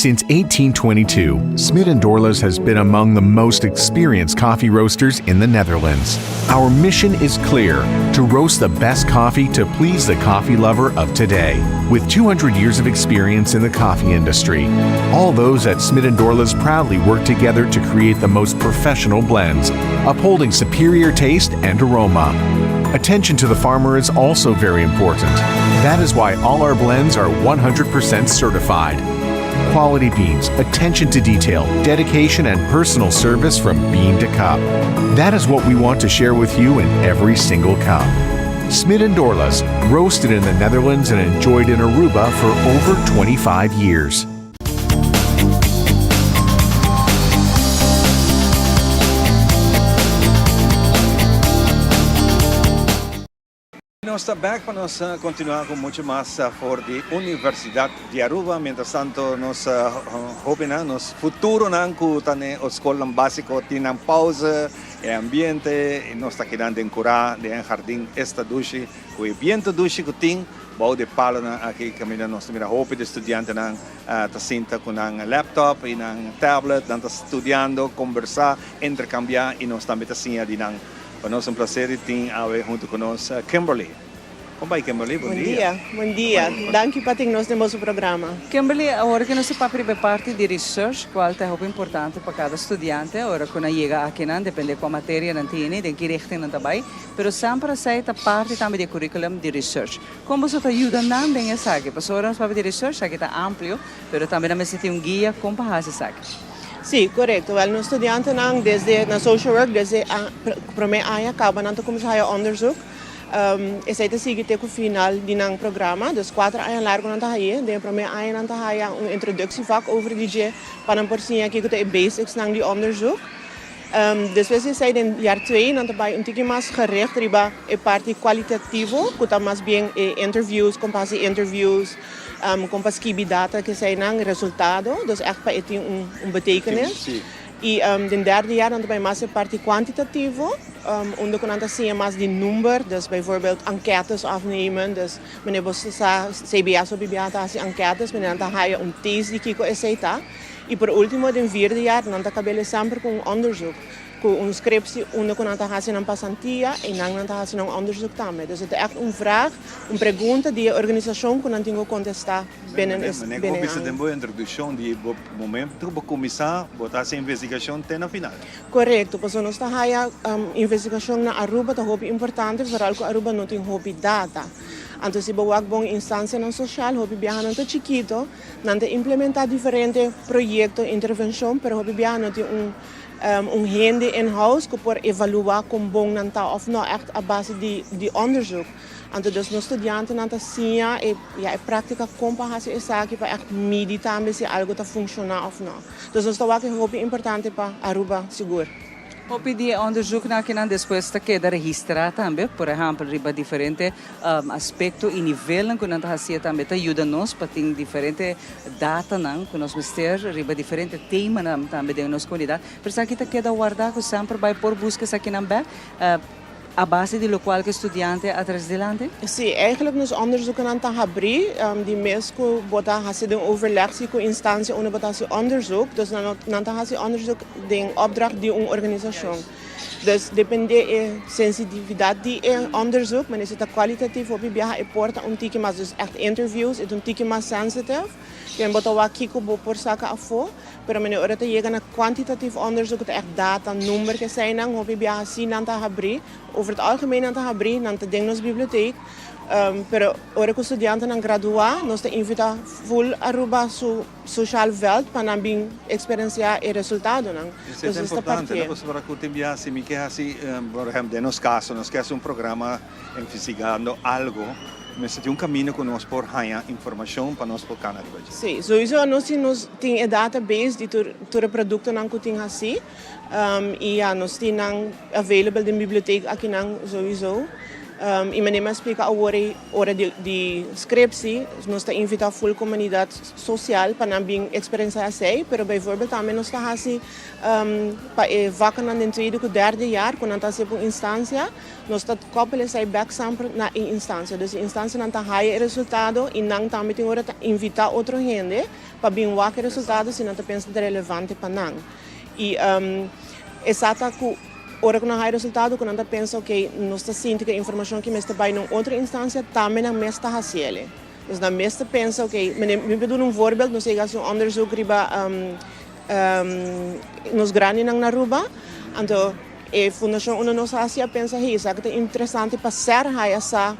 Since 1822, Smit & Dorlas has been among the most experienced coffee roasters in the Netherlands. Our mission is clear to roast the best coffee to please the coffee lover of today. With 200 years of experience in the coffee industry, all those at Smit & Dorlas proudly work together to create the most professional blends, upholding superior taste and aroma. Attention to the farmer is also very important. That is why all our blends are 100% certified. Quality beans, attention to detail, dedication, and personal service from bean to cup. That is what we want to share with you in every single cup. Smit and Dorlas, roasted in the Netherlands and enjoyed in Aruba for over 25 years. Nos ta bek pa nos continua cu mucho mas for di Universidad di Aruba. Mientras tanto nos hobennan, nos futuronan cu ta n'e scolnan basico tin nan pauze, e ambiente y nos ta kinan den cura den e jardin esta dushi cu e biento dushi cu tin bou di e palonan aki caminda nos ta mira hopi di studiantenan ta sinta cu nan laptop y nan tablet, nan ta studiando, combersa, intercambia y nos tambe ta siña di nan. Pa nos un placer di tin awe hunto cu nos Kimberly. Con bay Kimberly? Bon dia. Bon dia, bon dia. Danki pa tin nos den boso programa. Kimberly, awor cu nos ta papia riba e parti di research, cual ta hopi importante pa cada studiante ora cu nan yega akinan, depende cua materia nan tene, den ki richting nan ta bay, pero semper esey ta parti tambe di e curriculum di research. Con boso ta yuda nan den esaki? Pasobra ora nos papia di research, esaki ta amplio, pero tambe nan mester tin un guia con pa haci esaki. Sí, korekto. Wèl, nos studiantenan desde na social work desde promé aña kaba nan ta kuminsá haya onderzoek. Esei ta sigui te ku final di nan programa. Dus kuater aña largu nan ta hay'é. Den e promé aña nan ta haya un introductievak over di dje pa nan por siña kiko ta e basicsnan di onderzoek. Despues di esei den jaar twee nan ta bai un tiki mas gericht riba e parti kualitativo ku ta mas bien e interviews, kon pa hasi interviews. Kon pa skibi data keseinan, resultado, dus ègt pa e tin un betekenis. I den derde jaar nan ta bai mas e parti kuantitativo, unda ku nan ta siña mas di number, dus bijvoorbeeld anketes afnemen, dus wanneer bo sa CBS of BBA ta hasi anketes, wanneer nan ta haya un taste di kiko esei ta. I por ultimo den vierde jaar nan ta kab'el semper ku un onderzoek. Ku un scriptie unda ku nan ta hasi nan pasantia i nan nan ta hasi nan onderzoek tambe. Dus e ta ègt un vraag, un pregunta di e organisashon ku nan tin ku kontestá binnen e Meneer, bo bisa den bo introdukshon di bo momento ku bo kuminsá bo ta hasi investigashon te na final. Korekto, pasobra nos ta haya investigashon na Aruba ta hopi importante, vooral ku Aruba no tin hopi data. Anto si bo wak bon instansianan sosial hopi biaha nan ta chikito, nan ta implementá diferente proyekto, intervenshon, pero hopi biaha no tin un Un hende in house ku por evaluá kon bon nan ta òf no ègt a base di di onderzoek. Anto dus nos studiantenan ta siña e ya e práktika kon pa hasi esaki pa ègt midi tambe si algu ta funshoná òf no. Dus nos ta wak e hopi importante pa Aruba sigur. Hopi di e onderzoeknan akinan despues ta keda registrá tambe, por ehèmpel riba diferente aspekto i nivelnan ku nan ta hasié tambe ta yuda nos pa tin diferente datanan ku nos mester riba diferente temanan tambe den nos komunidat, pero esaki ta keda wardá ku semper bai por buska esakinan bèk a base di lokual ku e studiante a trese dilanti? Sí, eigenlijk nos onderzoekennan ta habrí di mes ku bo ta hasi den overleg si ku instansia unda bo ta hasi onderzoek, dus nan ta hasi onderzoek den opdracht di un organisashon. Dus depende e sensitividat di e onderzoek, manera si ta kwalitatief hopi biaha e por ta un tiki mas, dus echt interviews e ta un tiki mas sensitive, ken bo ta wak kiko bo por saka afó, pero manera ora ta yega na kwantitatief onderzoek ku ta echt data, number keseinan, hopi biaha si nan ta habrí, over het algemeen nan ta habrí, nan ta den nos bibliotheek. Pero ora ku studiantenan gradua nos ta invita full Aruba su sociaal veld pa nan bin experiencia e resultadonan. Esei ta importante, no? Pasobra ku tin biaha si mi ke hasi, por ehempel den nos kaso nos ke hasi un programa investigando algo, mester tin un kaminda ku nos por haña informashon pa nos por kana riba dje. Sí, souiso nos tin nos tin e database di tur tur e produktonan ku tin hasi i ya nos tin nan available den bibliotek akinan souiso. I manera mi a splika awor ei ora di di scriptie, nos ta invitá full komunidat sosial pa nan bin eksperensiá esei, pero bijvoorbeeld tambe nos ta hasi pa e vakkennan den tweede ku derde jaar ku nan ta hasi op un instansia, nos ta koppel esei bèk semper na e instansia. Dus e instansianan ta haya e resultado i nan tambe tin ora ta invitá otro hende pa bin wak e resultado si nan ta pensa ta relevante pa nan. I esa ta ku ora ku nan haya resultado ku nan ta pensa ok nos ta sinti ku e informashon aki mester bai na un otro instansia tambe nan mes ta hasi el. Dus nan mes ta pensa ok mi por duna un voorbeeld nos a yega hasi un onderzoek riba nos grandinan na Aruba anto e fundashon unda nos a hasi a pensa hey esaki ta interesante pa ser haya sa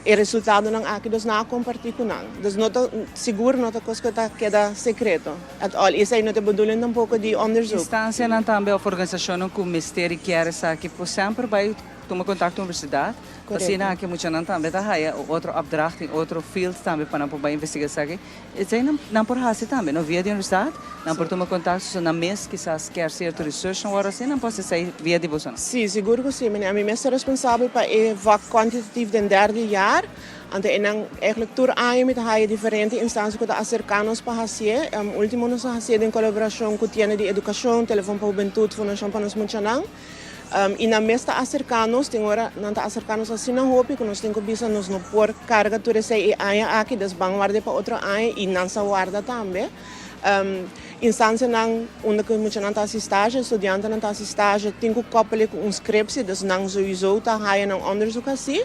E resultadonan aki nos nan a kompartí ku nan. Dus no ta, sigur no ta kos ku ta keda sekreto at all. I esei no ta e bedoeling tampoko di onderzoek. Instansianan tambe òf organisashonnan ku mester i kier esaki por semper bai tuma kontakto universidat. Pa asina aki muchanan tambe ta haya otro opdracht den otro field tambe pa nan por bai investiga esaki. Esei nan nan por hasi tambe no via di universidat nan por tuma kontakto so nan mes kisas kier sierto research nan wòrdu hasi nan por hasi esei via di boso nan. Sí, sigur ku sí. Mene ami mes ta responsabel pa e vak kwantitatief den derde jaar. Anto e nan eigenlijk tur aña mi ta haya diferente instansia ku ta aserká nos pa hasié. Ultimo nos a hasié den kolaborashon ku Tienda di Edukashon, Telefon pa Hubentut, Fundashon pa Nos Muchanan. I nan mes ta aserká nos, tin ora nan ta aserká nos asina hopi ku nos tin ku bisa nos no por karga tur esei e aña aki, dus ban ward'é pa otro aña i nan sa warda tambe. Instansianan unda ku muchanan ta hasi stage, studiantenan ta hasi stage, tin ku koppel'é ku un scriptie, dus nan souiso ta haya nan onderzoek hasi.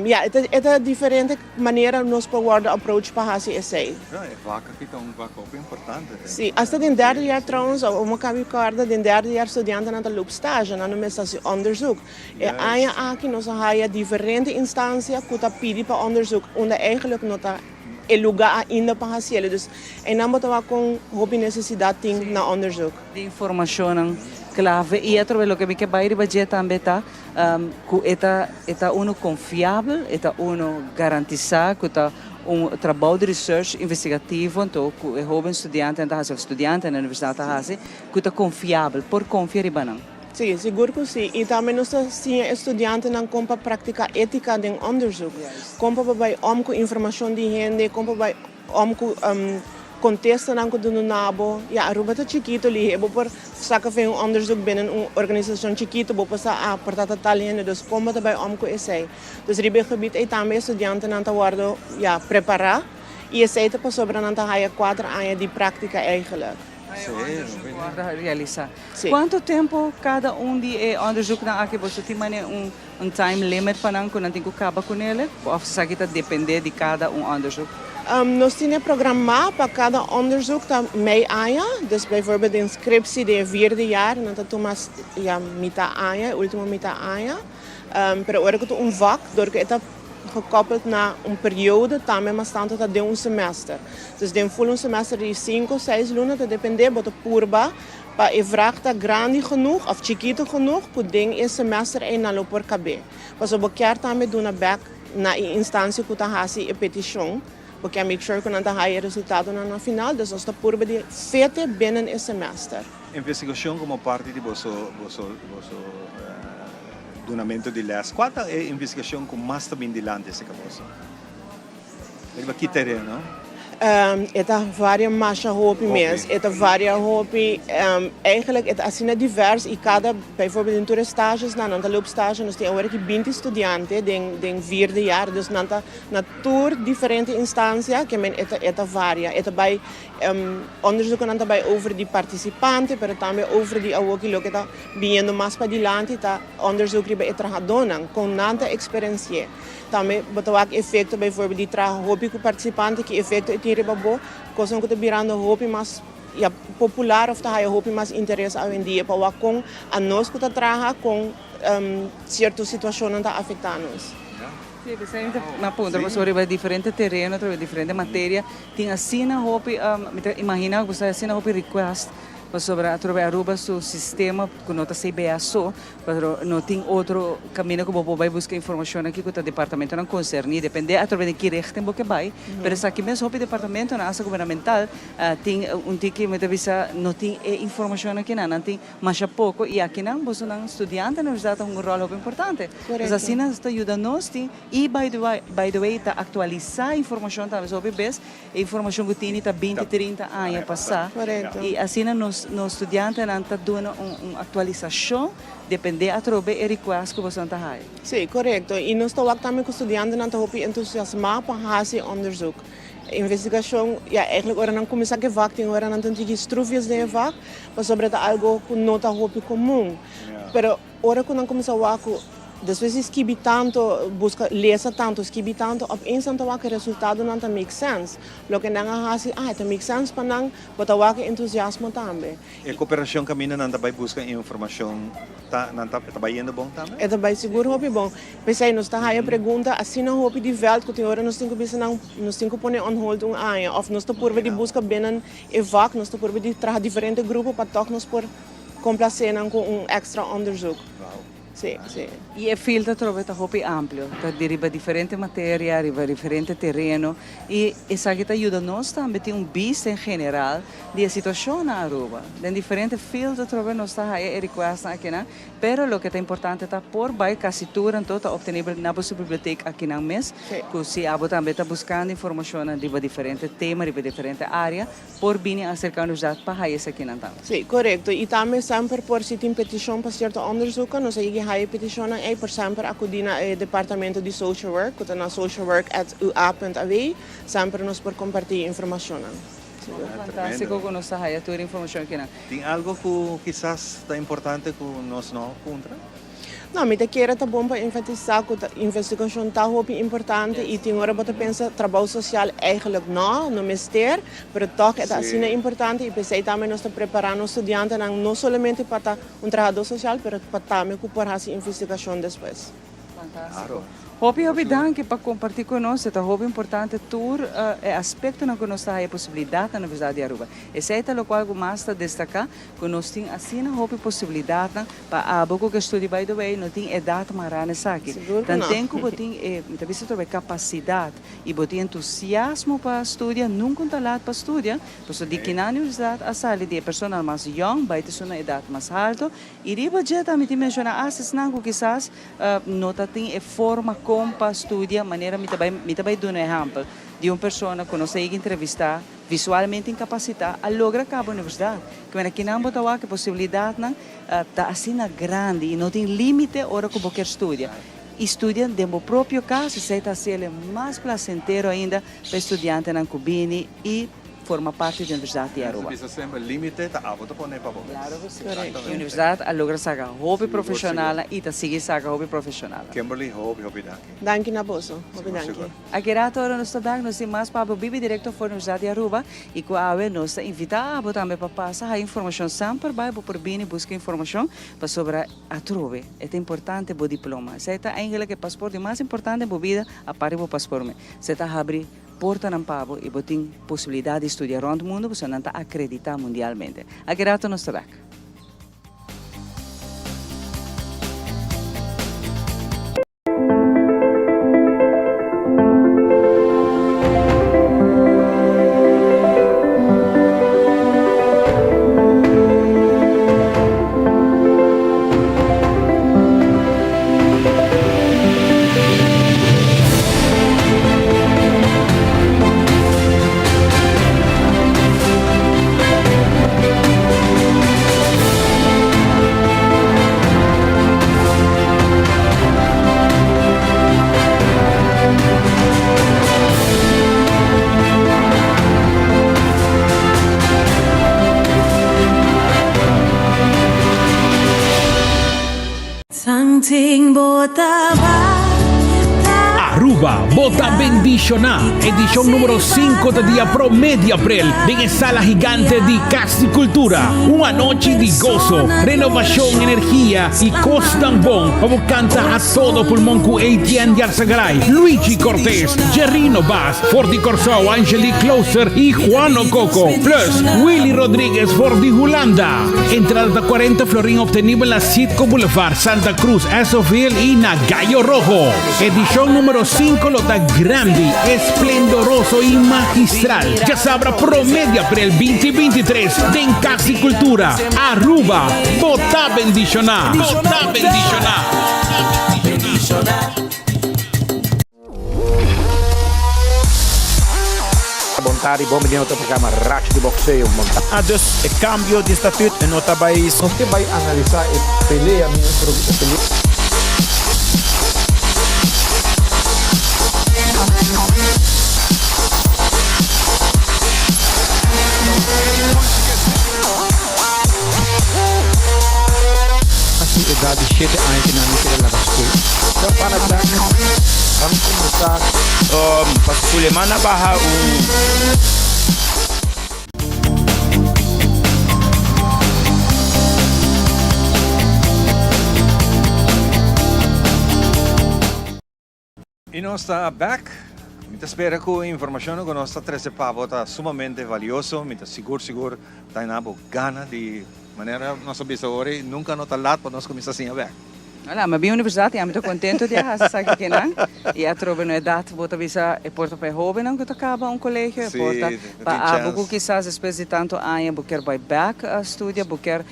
Ya, e ta diferente manera nos por wòrdu approach pa hasi esei. Ja, e vak aki ta un vak hopi importante. Sí, hasta den derde jaar trouwens, ora mi kabi kòrda, den derde jaar studiantenan ta loop stage, nan no mester hasi onderzoek. E aña aki nos a haya diferente instansia ku ta pidi pa onderzoek, unda eigenlijk no ta e lugá ainda pa hasiel. Dus einan bo ta wak kon hopi nesesidat tin na onderzoek. Di informashonnan klave i atrobe loke mi ke bai riba dje tambe ta ku e ta e ta unu konfiabel, e ta unu garantisá ku ta un trabou di research investigativo anto ku e hoben studiantenan ta hasi òf studiantenan na universidat ta hasi ku ta konfiabel, por konfia riba nan. Sí, sigur ku sí. I tambe nos ta siña e studiantenan kon pa praktiká étika den onderzoek. Kon pa bai om ku informashon di hende, kon pa bai om ku kontestanan ku ta duna bo. Ya, Aruba ta chikito lihe. Bo por saka fen un onderzoek binnen un organisashon chikito, bo por sa, ah, por ta ta tal hende, dus kon bo ta bai om ku esei. Dus riba e gebied ei tambe e studiantenan ta wòrdu, ya, prepará. I esei ta pasobra nan ta haya kuater aña di práktika eigenlijk. Onderzoek wordo realisa. Cuanto tempo cada un di e onderzoeknan aki boso tin mane un un time limit pa nan cu nan tin cu caba cu nele of esaki ta depende di cada un onderzoek? Nos tin e programa pa cada onderzoek ta mei aña, dus bijvoorbeeld den scriptie den e vierde jaar nan ta tuma ya mita aña, e ultimo mita aña. Pero ora cu ta un vak dor cu e ta gekoppeld na un periodo tambe mas tanto ta den un semester. Dus den full un semester di cinco, seis luna ta depende bo ta purba pa e vraag ta grandi genoeg of chikito genoeg cu den e semester ey nan lo por cabe. Pasobra bo kier tambe duna bek na e instancia cu ta haci e peticion, bo kier make sure cu nan ta haya e resultadonan na final, dus nos ta purba di fete binnen e semester. Investigacion como parti di boso boso boso Dunamento di les. Kua ta e investigashon ku mas ta bin dilanti aserka boso? Riba ki tereno? E ta varia masha hopi mes. E ta varia hopi. Eigenlijk e ta asina divers i kada, bijvoorbeeld den tur e stagesnan, nan ta loop stage, nos tin awor aki binti studiante den den vierde jaar, dus nan ta na tur diferente instansia, ke men e ta e ta varia. E ta bai Onderzoekennan ta bai over di partisipante, pero tambe over di awoki loke ta biniendo mas padilanti ta onderzoek riba e trahadónan, kon nan ta eksperensi'é. Tambe bo ta wak efekto bijvoorbeeld di traha hopi ku partisipante, ki efekto e tin riba bo, kosnan ku ta birando hopi mas ya popular òf ta haya hopi mas interes awendia pa wak kon anos ku ta traha kon sierto situashonnan ta afektá nos. Sí, p'esei mi ta na puntra pasobra riba diferente tereno, riba diferente materia, tin asina hopi, mi ta imagina ku ta asina hopi request. Pasobra atrobe Aruba su sistema ku no ta CBA so, pero no tin otro kaminda ku bo por bai buska informashon aki ku ta departamentonan konserní. Dependé atrobe den ki richting bo ke bai, pero esaki mes hopi departamentonan asta gubernamental tin un tiki mi ta bisa no tin e informashon akinan, nan tin masha poko i akinan bosonan studiante na universidat ta hunga un ròl hopi importante. Pues asina ta yuda nos tin i by the way by the way ta aktualisá informashon tambe hopi bes E informashon ku tini ta 20, 30 aña pasá. I asina nos nos studiantenan ta duna un un aktualisashon dependé atrobe e request ku bosonan ta haya. Sí, korekto. I nos ta wak tambe ku studiantenan ta hopi entusiasmá pa hasi onderzoek. Investigashon, ya, eigentlik ora nan kuminsá ku e vak tin ora nan ta un tiki strufjes den e vak pasobra ta algo ku no ta hopi komun. Pero Ora ku nan kuminsá wak ku despues di skibi tantu, buska lesa tantu, skibi tantu, opeens nan ta wak e resultadonan ta make sense. Loke nan a hasi, ah, e ta make sense pa nan, bo ta wak e entusiasmo tambe. E koperashon kaminda nan ta bai buska informashon ta nan ta e ta bai yendo bon tambe? E ta bai sigur hopi bon. P'esei nos ta haya pregunta asina hopi di vèlt ku tin ora nos tin ku bisa nan nos tin ku pone on hold un aña òf nos ta purba di buska binnen e vak, nos ta purba di traha diferente grupo pa tòg nos por Complacé nan cu un extra onderzoek. Sí, sí. Y e field atrobe ta hopi amplio, ta di riba diferente materia, riba diferente tereno y esaki ta yuda nos tambe tin un bista en general di e situacion na Aruba. Den diferente field atrobe nos ta haya e requestnan akinan, pero loke ta importante ta por bay casi tur anto ta obtenibel na boso biblioteek akinan mes, cu si abo tambe ta buscando informacionnan riba diferente tema, riba diferente area, Por bini acerca universidad pa haya esakinan tambe. Sí, corecto. Y tambe semper por si tin peticion pa cierto onderzoeken, nos a yega haya peticionnan ey, por semper acudi na e departamento di Social Work, cu ta na socialwork@ua.av, semper nos por comparti informacionnan. Sigur. Fantastico cu nos ta haya tur e informacion akinan. Tin algo cu kisas ta importante cu nos no puntra? No, mi ta kere ta bon pa enfatisá ku ta investigashon ta hopi importante i tin ora bo ta pensa trabou sosial eigenlijk no, no mester, pero tòg e ta asina importante i p'esei tambe nos ta prepará nos studiantenan no solamente pa ta un trahadó sosial pero pa tambe ku por hasi investigashon despues. Fantástiko. Hopi hopi danki pa kompartí ku nos. E ta hopi importante tur e aspektonan ku nos ta haya posibilidat na Universidat di Aruba. Esei ta lokual ku mas ta destaká ku nos tin asina hopi posibilidatnan Pa abo ku ke studia by the way no tin edat mará na esaki. Sigur ku no. Tanten ku bo tin e, mi ta bisa trobe, kapasidat i bo tin entusiasmo pa studia, nunka un ta lat pa studia, pasobra di kinan universidat a sali di e personanan mas yòn bai te su na edat mas halto i riba dje ta mi tin menshoná asta esnan ku kisas no ta tin e forma kon pa studia manera mi ta bai mi ta bai duna ehèmpel di un persona ku nos a yega entrevistá visualmente inkapasitá a logra kaba universidat. Kimen akinan bo ta wak e posibilidatnan Ta asina grandi y no tin limite ora cu bo kier studia. Y studia den bo propio cas, esey ta haciele mas placentero ainda pa e studiantenan cu bini y forma parti di Universidad di Aruba. Bisa semper, limite ta abo ta pone pa bo mes. Claro cu si. E universidad a logra saca hopi profesionalnan y ta sigui saca hopi profesionalnan. Kimberly, hopi hopi danki. Danki na boso. Hopi danki. Aki rato ora nos ta bek nos tin mas pa abo bibi directo for Universidad di Aruba y cu awe nos ta invita abo tambe pa pasa haya informacion semper bay bo por bini busca informacion pasobra atrobe e ta importante bo diploma esey ta eigenlijk e paspoort di mas importante den bo bida aparte bo paspoort me esey ta habri portanan pa bo y bo tin posibilidad di studia rond mundo pasobra nan ta acredita mundialmente. Aki rato nos ta bek. Aruba, bo ta bendishoná! Edishon numero sinku ta dia promé di aprel den e sala gigante di Kas di Kultura. Un anochi di goso, renovashon, energia i kosnan bon pa bo kanta a todo pulmon ku Etienne Yarzagaray, Luigi Cortes, Jerrino Baas, for di Kòrsou, Angelique Klooster i Juano Coco, plus Willy Rodriguez for di Hulanda. Entrada ta 40 florin obtenibel na Citgo Boulevard, Santa Cruz, Esso-ville i na Gallo Rojo. Edishon numero 5 lo ta grandi, esplendoroso i magistral. Djasabra prome di aprel 2023 den Cas di Cultura, Aruba. Bo ta bendishoná! Bo ta bendishoná! Bon tardi, bon bini na otro programa Racho di Boxeo. Bon tardi. Ah, dus e cambio di statuut e no ta bay. Nos ke bai analisa e pelea mi e pelea. A su edad di shete aña cu nan a keda laga school. Ban combersa. Pa Suleman a baha un. I nos ta bek. Mi ta spera ku e informashonnan ku nos ta trese pa bo ta sumamente valioso. Mi ta sigur sigur ta na bo gana di manera nos a bisa ora i nunka no ta lat pa nos kuminsá siña bek. Hola, mi a bin universidat i ami ta kontento di a hasi esaki kinan. I atrobe no edat bo ta bisa e por ta pa e hobennan ku ta kaba un kolegio, e por ta pa abo ku kisas despues di tantu aña bo kier bai bek studia, bo kier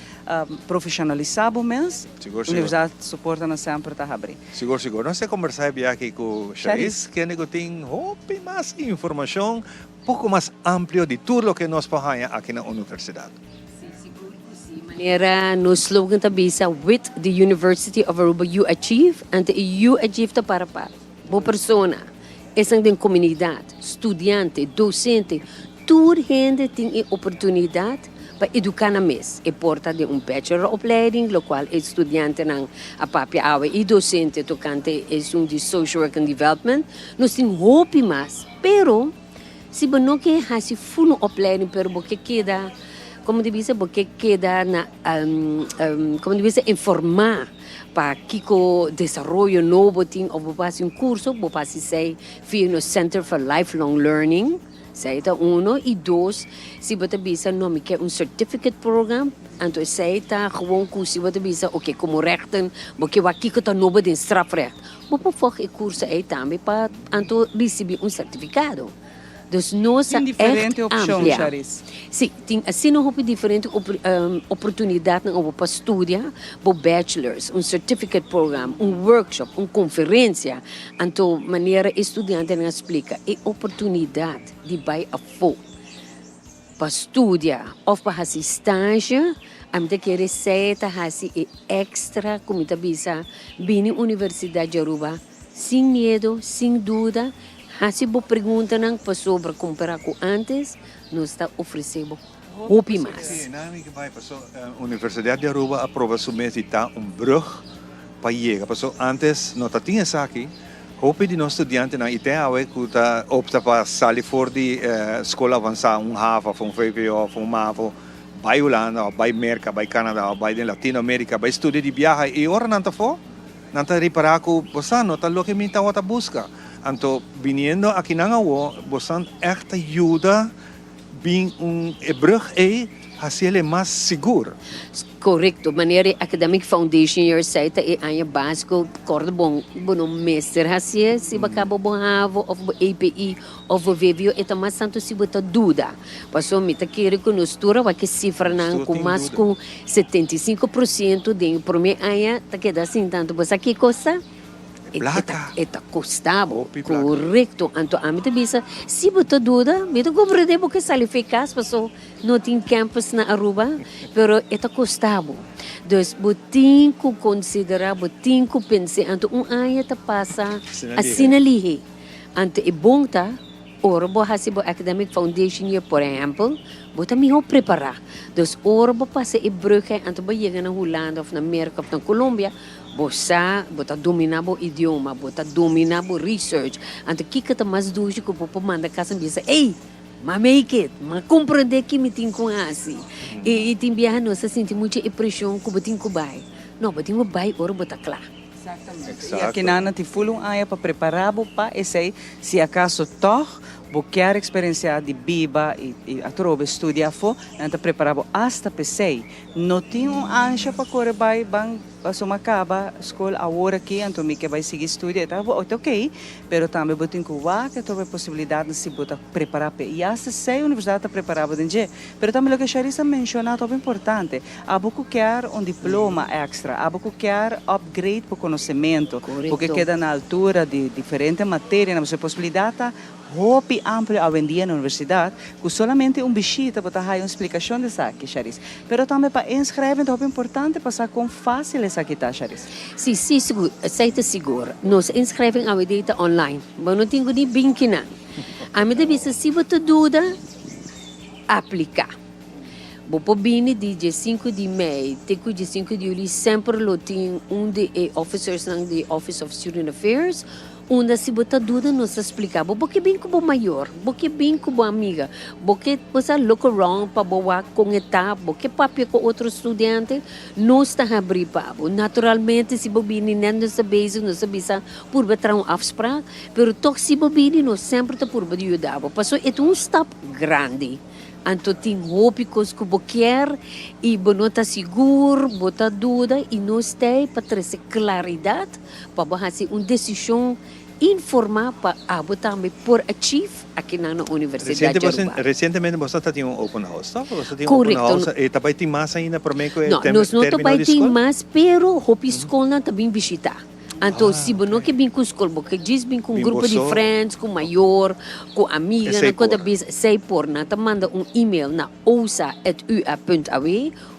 profeshonalisá bo mes. Universidat su portanan semper ta habrí. Sigur sigur. Nos a kombersá e biaha aki ku Sharice, kende ku tin hopi mas informashon, poko mas amplio di tur loke nos por haña aki na universidat. Si, sigur ku si. Manera nos slogan ta bisa, With the University of Aruba you achieve, anto e you achieve ta para pa bo persona, esnan den komunidat, studiante, dosente, Tur hende tin e oportunidat pa eduká nan mes. E por ta den un bacheloropleiding, lokual e studiantenan a papia awe i dosente tokante esun di Social Work and Development. Nos tin hopi mas, pero si bo no ke hasi ful un opleiding pero bo ke keda, komo ta bisa, bo ke keda na, komo ta bisa, informá pa kiko desaroyo nobo tin òf bo por hasi un kurso, bo por hasi esei via nos Center for Lifelong Learning. Esei ta uno y dos, si bo ta bisa no mi ke un certificate program, anto esei ta gewoon cu si bo ta bisa oke como rechten bo ke wak kico ta nobo den strafrecht, bo por volg e curso ei tambe pa anto ricibi un certificado. Dus nos a Tin diferente echt opcion, amplia. Charis. Si, tin asina hopi diferente oportunidadnan obo pa studia bo bachelors, un certificate program, un workshop, un conferencia. Anto manera e studiantenan a splika, e oportunidat di bai afó pa studia òf pa hasi stazje, ami ta kere esei ta hasi e èkstra ku mi ta bisa bini Universidat di Aruba sin miedu, sin duda, hasi bo preguntanan pasobra kompará ku ántes nos ta ofresé bo hopi mas. Sí, nan mi ke bai paso Universidat di Aruba a proba su mes di ta un brug pa yega paso antes no ta tin esaki, hopi di nos studiantenan y te awe cu ta opta pa sali for di scol avansa, un havo of un vwo of un mavo, bay Hulanda of bay Merca, bay Canada of bay den Latino America, bay studia di biaha y ora nan ta afo nan ta ripara cu bo sa no ta loke mi tawata busca. Anto biniendo akinan awo bosan echt ta yuda Bin un e brug ei hasiel e mas sigur. Korekto, manera e Academic Foundation Year sei ta e aña básiko, kòrda bon, bo no mester hasié si bo kaba bo havo òf bo EPI òf bo vwo, e ta mas tantu si bo ta duda. Pasobra mi ta kere ku nos tur a wak e sifranan ku mas ku 75% den e promé aña ta keda sin tantu. Bo sa kiko sa? Plaka. E ta kosta bo. Korekto. Anto ami ta bisa, si bo ta duda, mi ta komprende bo ke sali fe kas paso no tin campus na Aruba, pero e ta kosta bo. Dus bo tin ku konsidera, bo tin ku pensa. Anto un aña ta pasa asina lihe. Anto e bon ta, ora bo hasi bo academic foundation year, por ehempel, bo ta miho prepará. Dus ora bo pasa e brug ei anto bo yega na Hulanda of na Merka of na Colombia, bo sa, bo ta domina bo idioma, bo ta domina bo research. Anto kiko ta mas dushi ku bo por manda kas en bisa, ey, m'a make it, m'a komprende ki mi tin ku hasi. I tin biaha nos ta sinti mucha e preshon ku bo tin ku bai. No, bo tin ku bai ora bo ta kla. Exactamente. I akinan nan tin ful un aña pa prepara bo pa esei, si acaso tog bo kier experiencia di biba i atrobe studia afo, nan ta prepara bo hasta p'esei. No tin un ansha pa kore bai ban pasobra mi a kaba skol awor aki anto mi ke bai sigui studia. E ta ok, pero tambe bo tin ku wak atrobe e posibilidatnan si bo ta prepara p'e. I hasta esei universidat ta prepara bo den dje. Pero tambe loke Sharissa a menciona ta hopi importante. Abo cu kier un diploma extra, abo cu kier upgrade bo conocemento, bo ke keda na altura di diferente materianan, pasobra e posibilidad ta hopi amplio awendia na universidad, cu solamente un bishita bo ta haya un splicacion di esaki, Sharis. Pero tambe pa inschrijven ta hopi importante pa sa con facil esaki ta, Sharis. Si, si, sigur, esey ta sigur. Nos inschrijving awendia ta online. Bo no tin cu ni binki nan. Ami ta bisa si bo ta duda, aplica. Bo por bini di diesinku di mei te ku diesinku di juli semper lo tin un di e officersnan di Office of Student Affairs unda si bo ta duda nos ta splika bo. Bo ke bin ku bo mayor, bo ke bin ku bo amiga, bo ke bo sa look around pa bo wak kon e ta, bo ke papia ku otro studiante, nos ta habri pa bo. Naturalmente si bo bini net nos ta bezig nos ta bisa purba traha un afspraak, pero tok si bo bini nos semper ta purba di yuda bo pasobra e ta un stap grandi. Anto tin hopi kos ku bo kier i bo no ta sigur, bo ta duda i nos ta ei pa trese klaridat pa bo hasi un desishon informá pa abo tambe por achieve akinan na Universidat di Aruba. Resientemente boso ta tin un open house, toch? Boso tin un open Korekto. house i ta bai tin mas ainda promé ku e No, nos no ta término bai di tin skol? mas, pero hopi skolnan ta bin bishitá. Anto si bo no ke bin ku skol, bo ke djis bin ku un Bin grupo di boso. friends, ku mayor, ku amiganan, Esei ku ta por. bisa, esei por. Nan ta manda un email na osa at ua punt aw,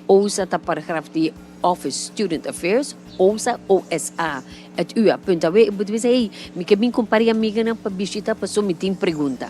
osa ta paragraf di Office Student Affairs, osa, O-S-A, at ua punt aw, i bo ta bisa, hey, mi ke bin ku un par di amiganan pa bishita pasobra mi tin pregunta.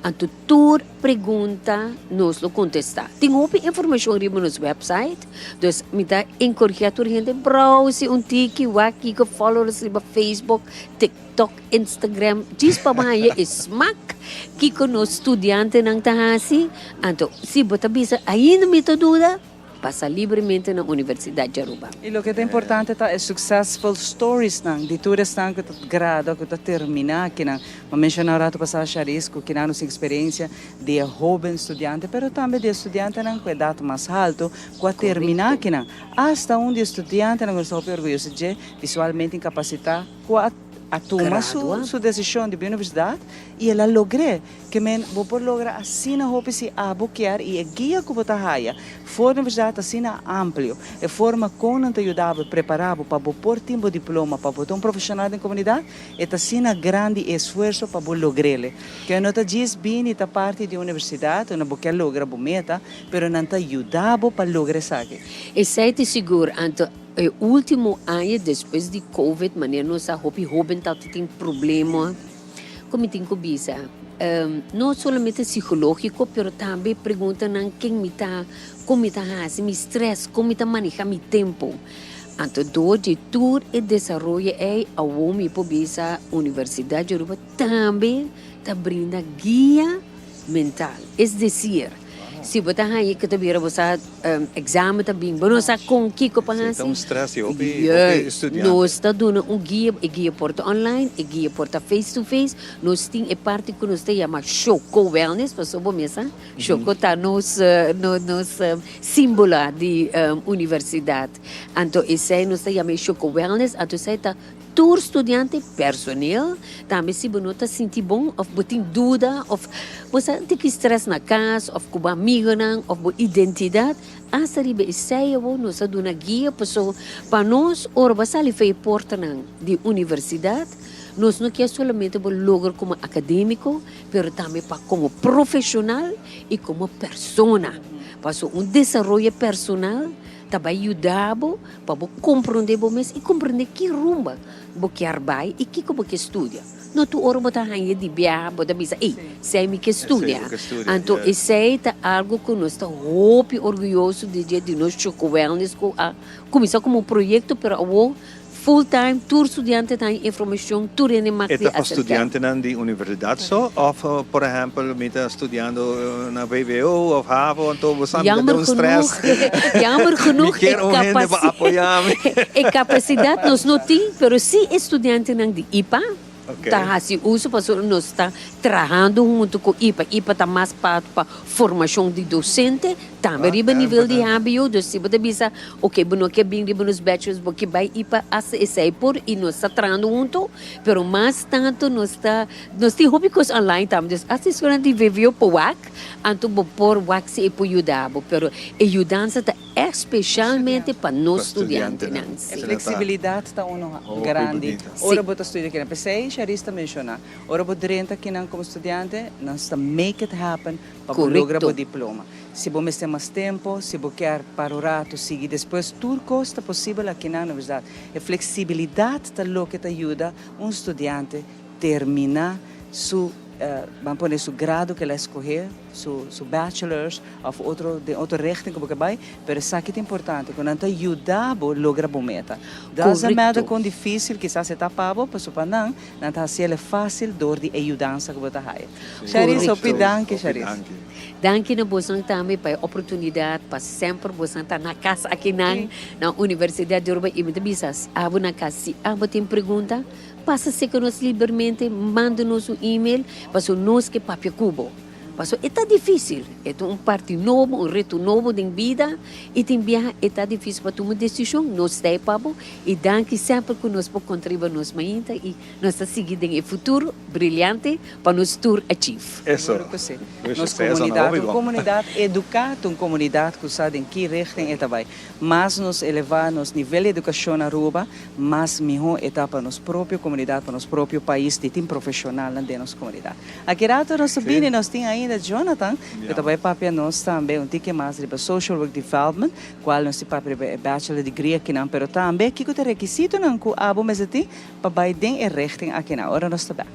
Anto tur pregunta nos lo contesta. Tin hopi informacion riba nos website, dus mi ta encouragea tur hende browse un tiki, wak kiko, follow nos riba Facebook, TikTok, Instagram, djis pa bo haya e smak kiko nos studiantenan ta haci. Anto si bo ta bisa ainda mi ta duda, Pasa libremente na Universidad di Aruba. Y loke ta importante ta e successful storiesnan di tur esnan cu ta grada cu ta termina akinan. Mi a menciona un rato pasa Sharis cu kinan nos experiencia di e hoben studiante pero tambe di e studiantenan cu edad mas halto cu a termina akinan. Hasta un di e studiantenan cu nos ta hopi orguyoso dje, visualmente incapacita, cu a a tuma su su decision di bin universidad y el a logr'é. Ke men bo por logra asina hopi si abo kier y e guia cu bo ta haya for di universidad ta asina amplio. E forma con nan ta yuda bo y prepara bo pa bo por tin bo diploma, pa bo ta un profesional den comunidad, e ta asina grandi e esfuerso pa bo logr'el. Ke no ta djis bini ta parti di un universidad unda bo kier logra bo meta, pero nan ta yuda bo pa logra esaki. Esey ta sigur, anto E ultimo aña despues di covid manera nos sa hopi hoben tabata tin problema ku mi tin ku bisa no solamente psikologiko pero tambe preguntanan ken mi ta, kon mi ta hasi mi stress, kon mi ta maneha mi tempo. Anto dor di tur e desaroyo ei awo mi por bisa Universidad di Aruba tambe ta brinda guia mental. Es desir, si bo ta haña ku ta bira bo sa Examen ta bin, bo no sa kon kiko pa hasi. Ta un stress di hopi hopi studiante. Nos ta duna un guia, e guia por ta online, e guia por ta face to face. Nos tin e parti ku nos ta yama Shoko Wellness, pasobra bo mes sa, Shoko ta nos nos simbolo di universidat. Anto esei nos ta yama e Shoko Wellness, anto esei ta Tur studiante, personeel, tambe si bo no ta sinti bon of bo tin duda of bo sa tiki stress na cas of cu bo amigonan of bo identidad, hasta riba esei awor nos a duna guia paso pa nos ora bo a sali for e portanan di universidad nos no kier solamente bo logra como academico pero tambe pa como profesional y como persona paso un desaroyo personal ta bay yuda bo Pa bo komprondé bo mes i komprondé ki rumba bo kier bai i kiko bo ke studia. No tur ora bo ta haña di biaha bo ta bisa ey esei mi ke studia. Anto esei ta algo ku nos ta hopi orguyoso di dje di nos Choco Wellness ku a kuminsá komo un proyekto pero awor full time tur studiante ta haña informashon tur hende mag E di ta pa aserká. studiantenan di universidat so òf por ehèmpel mi ta studiando na vwo òf havo anto bo sa mi ta Jammer den un stress genoeg jammer mi genoeg e kier un hende pa apoyá mi. e kapasidat nos no tin pero si e studiantenan di ipa Ok. Ta hasi uso pasobra nos ta trahando hunto ku ipa. Ipa ta mas pa pa formashon di dosente, tambe riba nivel di hbo. Dus si bo ta bisa, ok, bo no ke bin riba nos bachelors, bo ke bai ipa hasta esei por i nos ta trahando hunto. Pero mas tanto nos ta, nos tin hopi kos online tambe. Dus hasta esnan di vwo por wak, anto bo por wak si e por yuda bo. Pero e yudansa ta. Especialmente pa nos studiantenan. E flexibilidad ta uno grandi ora bo ta studia kinan. P'esei Sharice ta menciona, ora bo drenta kinan como studiante, nos ta make it happen pa bo logra bo diploma. Si bo mester mas tempo, si bo kier para un rato sigui despues, tur cos ta posibel akinan na universidad. E flexibilidad ta loke ta yuda un studiante termina su, ban pone su grado ke el a escoge, su su bachelors of otro den otro richting ku bo ke bai, pero esaki ta importante ku nan ta yuda bo logra bo meta. Doesn't matter kon dificil kisas e ta pa bo, pasobra pa nan, nan ta hasiel e facil door di e yudansa ku bo ta haya. Sharis, hopi danki Sharis. Danki na bosan tambe pa e oportunidad pa semper bosan ta na kas akinan na Universidad di Aruba y mi ta bisa abo na kas si abo tin pregunta pasa seka nos libermente manda nos un email pasobra nos ke papia ku bo. Pasobra e ta difísil. E ta un parti nobo, un reto nobo den bida i tin biaha e ta difísil pa tuma un desishon. Nos ta ei pa bo i danki semper ku nos por konta riba nos mainta i nos ta sigui den e futuro briliante pa nos tur achieve. Eso. Seguro ku si. Nos komunidat, un komunidat eduká ta un komunidat ku sa den ki richting e ta bai. Mas nos elevá nos nivel di edukashon na Aruba, mas mihó e ta pa nos propio komunidat, pa nos propio pais di tin profeshonalnan den nos komunidat. Aki rato nos ta bini, nos tin ainda Jonathan ku ta bai papia nos tambe un tiki mas riba Social Work Development, kual nos tin papia riba e bachelor degree akinan, pero tambe kiko ta e rekisitonan ku abo mester tin pa bai den e richting akinan. Ora nos ta bek.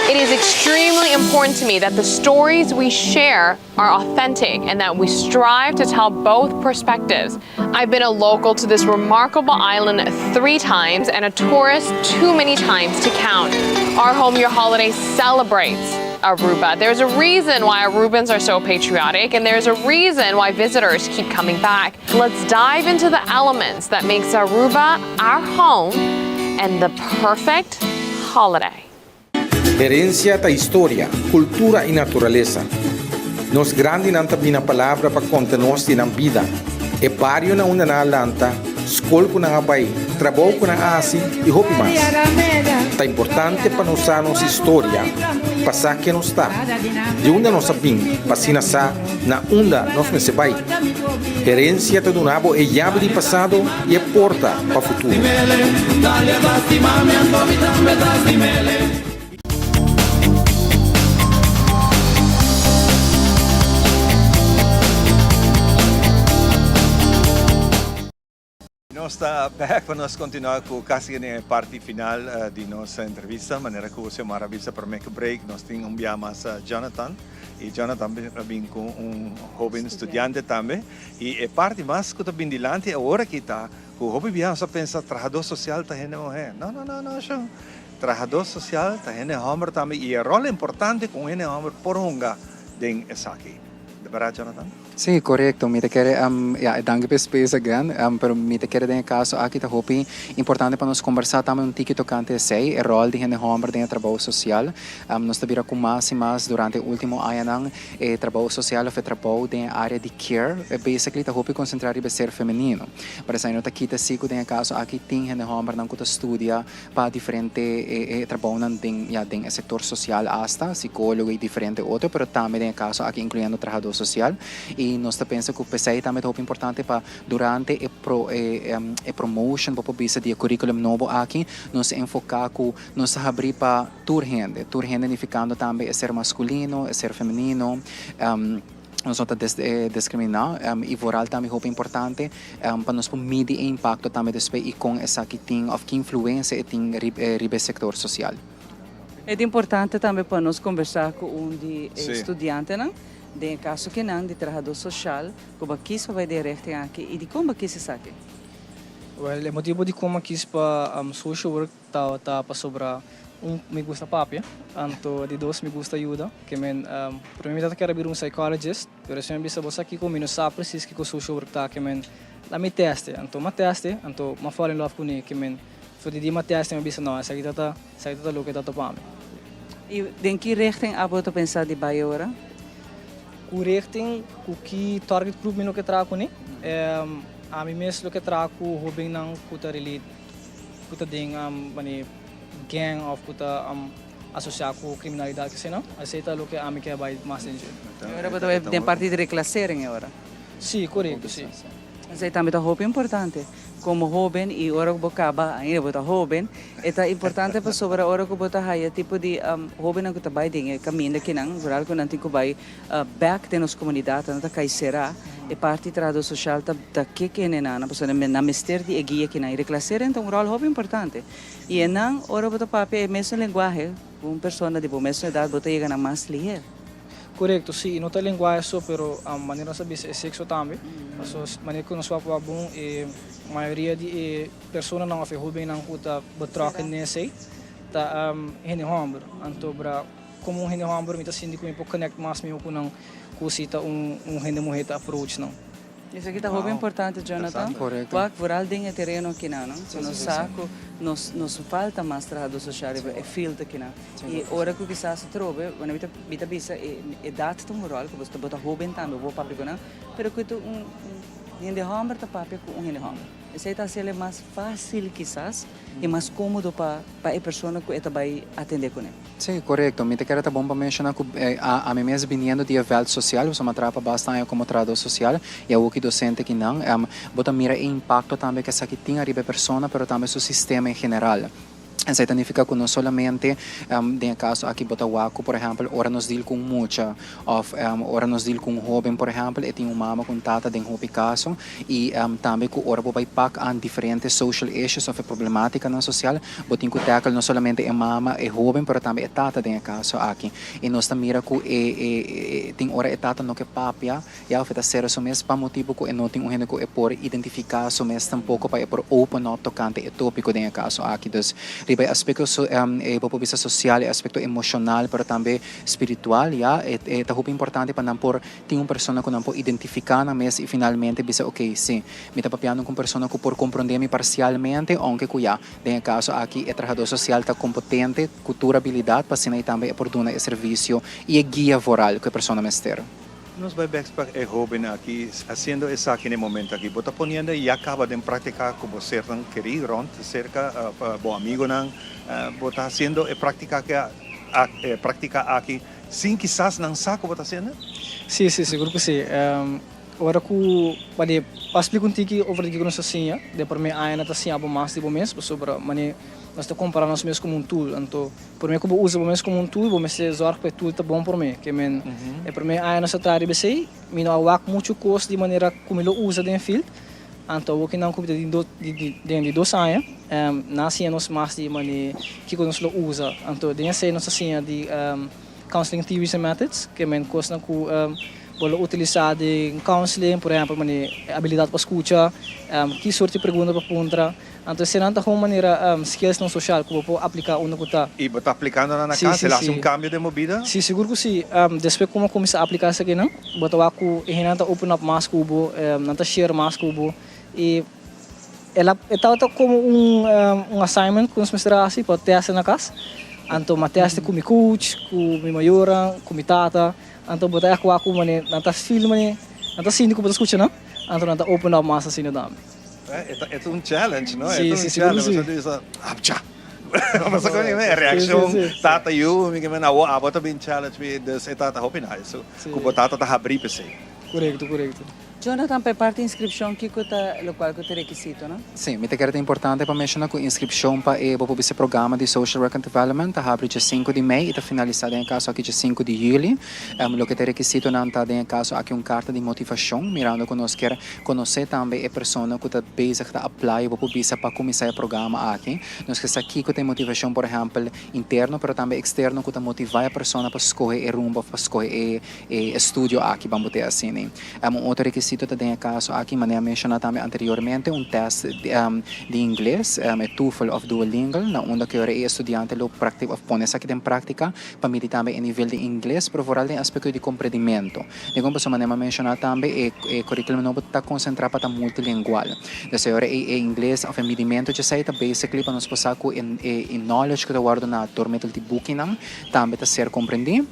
It is extremely important to me that the stories we share are authentic and that we strive to tell both perspectives. I've been a local to this remarkable island three times and a tourist too many times to count. Our Home Your Holiday celebrates Aruba. There's a reason why Arubans are so patriotic and there's a reason why visitors keep coming back. Let's dive into the elements that makes Aruba our home and the perfect holiday. Herencia ta historia, cultura y naturalesa. Nos grandinan ta bina palabra pa conta nos di nan bida, e bario na unda nan a lanta, scol cu nan a bay, trabou cu nan a haci y hopi mas. Ta importante pa nos sa nos historia, pa sa ken nos ta, di unda nos a bin, pa asina sa na unda nos mester bay. Herencia ta duna bo e yabi di pasado y e porta pa futuro. Nos ta back pa nos continua cu casi den e parti final di nos entrevista. Manera cu Xiomara a bisa prome cu break, nos tin un bia mas Jonathan. Y Jonathan a bin cu un hoben studiante tambe. Y e parti mas cu ta bin dilanti awor aki ta cu hopi bia nos a pensa trahador social ta hende muher. No, no, no, no, shon. Trahadó sosial ta hende hòmber tambe i e ròl importante ku un hende hòmber por hunga den esaki. De bèrdat, Jonathan? Sí, korekto. Mi ta kere, ya, e danki pa e space again, pero mi ta kere den e kaso aki ta hopi importante pa nos kombersá tambe un tiki tokante esei, e ròl di hende hòmber den e trabou sosial. Nos ta bira ku mas i mas durante e último añanan e trabou sosial òf e trabou den e área di care basically ta hopi konsentrá riba e ser femenino. Pero esei no ta kita sí ku den e kaso aki tin hende hòmbernan ku ta studia pa diferente e trabounan den ya den e sector social hasta, psicologo y diferente otro, pero tambe den e caso aki incluyendo trahador social y nos ta pensa cu pesey tambe ta hopi importante pa durante e pro e e promotion bo por bisa di e curriculum nobo aki nos enfoca cu nos ta habri pa tur hende, tur hende nificando tambe e ser masculino, e ser femenino. Nos no ta diskriminá i vooral tambe hopi importante pa nos por midi e impakto tambe despues i kon esaki tin òf ki influensia e tin riba e sektor sosial. E ta importante tambe pa nos kombersá ku un di e studiantenan, den e kaso kinan di trahadó soshal, ku bo a kis pa bai den e richting aki i dikon bo a kis esaki? Wèl, e motibu dikon mi a kis pa social work Tabata pasobra un mi gusta papia, anto di dos mi gusta yuda. Ke men prome mi tabata kere bira un psychologist, pero esei mi a bisa bo sa kiko mi no sa precies kiko social work ta, ke men la mi teste. Anto m'a teste, anto m'a fall in love kuné, ke men for di dia m'a teste mi a bisa no esaki ta ta esaki ta ta loke ta ta pa mi. I den ki richting abo ta pensa di bai ora? Ku richting, ku ki target group mi lo ke traha kuné? Ami mes lo ke traha ku hobennan ku ta relate. Ku ta den mane gang of ku ta asosia ku kriminalidat ke esei Esei ta loke ami ke bai mas den dje. E ora bo ta bai den parti di reklasering e ora? Si, korekto, si. Esei tambe ta hopi importante. Komo hoben i ora ku bo kaba ainda bo ta hoben, e ta importante pasobra ora ku bo ta haya tipo di hobennan ku ta bai den e kaminda kinan, vooral ku nan tin ku bai bek den nos komunidat, nan ta kai será. E parti trahadó sosial ta ta ke kende nan, pasobra nan mester di e guia kinan. I reklaseren ta un ròl hopi importante. I e nan, ora bo ta papia e mesun lenguahe ku un persona di bo mesun edat, bo ta yega nan mas liher. Korekto, si. I no ta e lenguahe so, pero manera nos a bisa e sekso tambe. Pasobra manera ku nos papia bon, e mayoria di e personanan òf e hóbennan ku ta betrokken den esei ta hende hòmber. Anto bra. Komo un hende hòmber mi ta sinti ku mi por connect mas mihó ku nan ku si ta un un hende muhé ta approach nan. Esaki ta hopi importante Jonathan. Korekto. Wak vooral den e tereno akinan no. Ku nos sa ku nos nos falta mas trahadó sosial riba e field akinan. I ora ku kisas atrobe, bueno mi ta mi ta bisa e edat ta un ròl ku bo ta hóben tambe bo papia ku nan, pero ku ta un un hende hòmber ta papia ku un hende hòmber. Esei ta hasiel e mas fásil kisas i mas kómodo pa pa e persona ku e ta bai atendé kuné. Sí, korekto. Mi ta kere ta bon pa menshoná ku ami mes biniendo di e vèlt sosial, pasobra mi a traha pa basta aña komo trahadó sosial i awoki dosente kinan, bo ta mira e impakto tambe ku esaki tin ariba e persona pero tambe su sistema en general. Esei ta nifiká ku no solamente den e kaso aki bo ta wak ku por ehèmpel ora nos deal ku un mucha òf ora nos deal ku un hóben por ehèmpel e tin un mama ku un tata den hopi kaso i tambe ku ora bo bai pak aan diferente social issues òf e problemátikanan sosial bo tin ku tackle no solamente e mama, e hóben pero tambe e tata den e kaso aki i nos ta mira ku e e tin ora e tata no ke papia Ya of e ta sera su mes pa motibu ku e no tin un hende ku e por identifiká su mes tampoko pa e por open up tokante e tópiko den e kaso aki. Dus riba e aspekto e bo por bisa sosial, e aspekto emoshonal pero tambe spiritual ya e ta hopi importante pa nan por tin un persona ku nan por identifiká nan mes i finalmente bisa ok si mi ta papiando ku un persona ku por komprondé mi parsialmente ounke ku ya den e kaso aki e trahadó sosial ta kompetente ku tur abilidat pa asina i tambe e por duna e servisio i e guia voral ku e persona mester. Nos bai bek pa e hoben aki haciendo esaki na e momento aki. Bo ta poniendo y ya caba den practica cu bo sernan keri rond cerca bo amigonan. Bo ta haciendo e practica e practica aki sin kisas nan sa cu bo ta haciendo? Si, si, sigur cu si. Ora cu mane pa splica un tiki over di kico nos ta siña, den prome aña nan ta siña bo mas di bo mes pasobra mane nos ta compara nos mes como un tool, anto Promé ku bo usa bo mes komo un tool, bo mester zòrg pa e tool ta bon promé. Ke men, e promé aña nos a traha riba esei, mi no a wak muchu kos di manera ku mi lo usa den field. Anto awor ki nan ku mi ta di den di dos aña, nan a siña nos mas di manera kiko nos lo usa. Anto den esei nos a siña di counseling theories and methods, ke men kosnan ku. Bo lo utilisa den counseling, por ehempel mane e abilidad pa scucha, ki soort di pregunta pa puntra. Anto esenan ta gewoon manera skillsnan social cu bo por aplica unda cu ta. Y bo ta aplicando nan na cas? El haci un cambio den bo bida? Si, sigur cu si. Despues cu bo cuminsa aplica esakinan, bo ta wak cu e hendenan ta open up mas cu bo, nan ta share mas cu bo. Y el a e tabata como un un assignment cu nos mester a haci pa teste na cas. Anto mi a teste cu mi coach, cu mi mayornan, cu mi tata. Anto bo ta echt wak cu mane nan ta feel mane nan ta sinti cu bo ta scucha nan, anto nan ta open up mas asina tambe. E ta un challenge, no? Si, si, sigur cu si. E ta un challenge. Apcha! Bo sa con e reaccion tata yu, mi ke men awo abo ta bin challenge mi, dus e ta hopi nice cu bo tata ta habri p'esey. Corecto, corecto. Jonathan, pa e parti inscripcion kico ta locual cu ta requisito, no? Si, mi ta kere ta importante pa menciona cu inscripcion pa e bo por bisa programa di Social Work and Development ta habri dje sinku di mei y ta finalisa den e caso aki dje sinku di juli. Loke ta e requisitonan ta den e caso aki un carta di motivacion, mirando cu nos kier conoce tambe e persona cu ta bezig ta apply bo por bisa pa cuminsa e programa aki. Nos kier sa kico ta e motivacion por ehempel interno pero tambe externo cu ta motiva e persona pa scoge e rumbo of pa scoge e E estudio aki ban bo te asina. Un otro rekisito ta den e kaso aki, manera menshoná tambe anteriormente, un tèst di ingles, e TOEFL òf Duolingo, na unda ku ora e estudiante lo prakti òf pone esaki den práktika pa midi tambe e nivel di ingles, pero vooral den aspekto di komprendimentu. Dikon pasobra manera mi a menshoná tambe e e curriculum nobo ta konsentrá pa ta multilingual. Dus e ora ei e ingles òf e midimentu djesei ta basically pa nos por sa ku e e knowledge ku ta wòrdu na dor middel di bukinan tambe ta ser komprendí.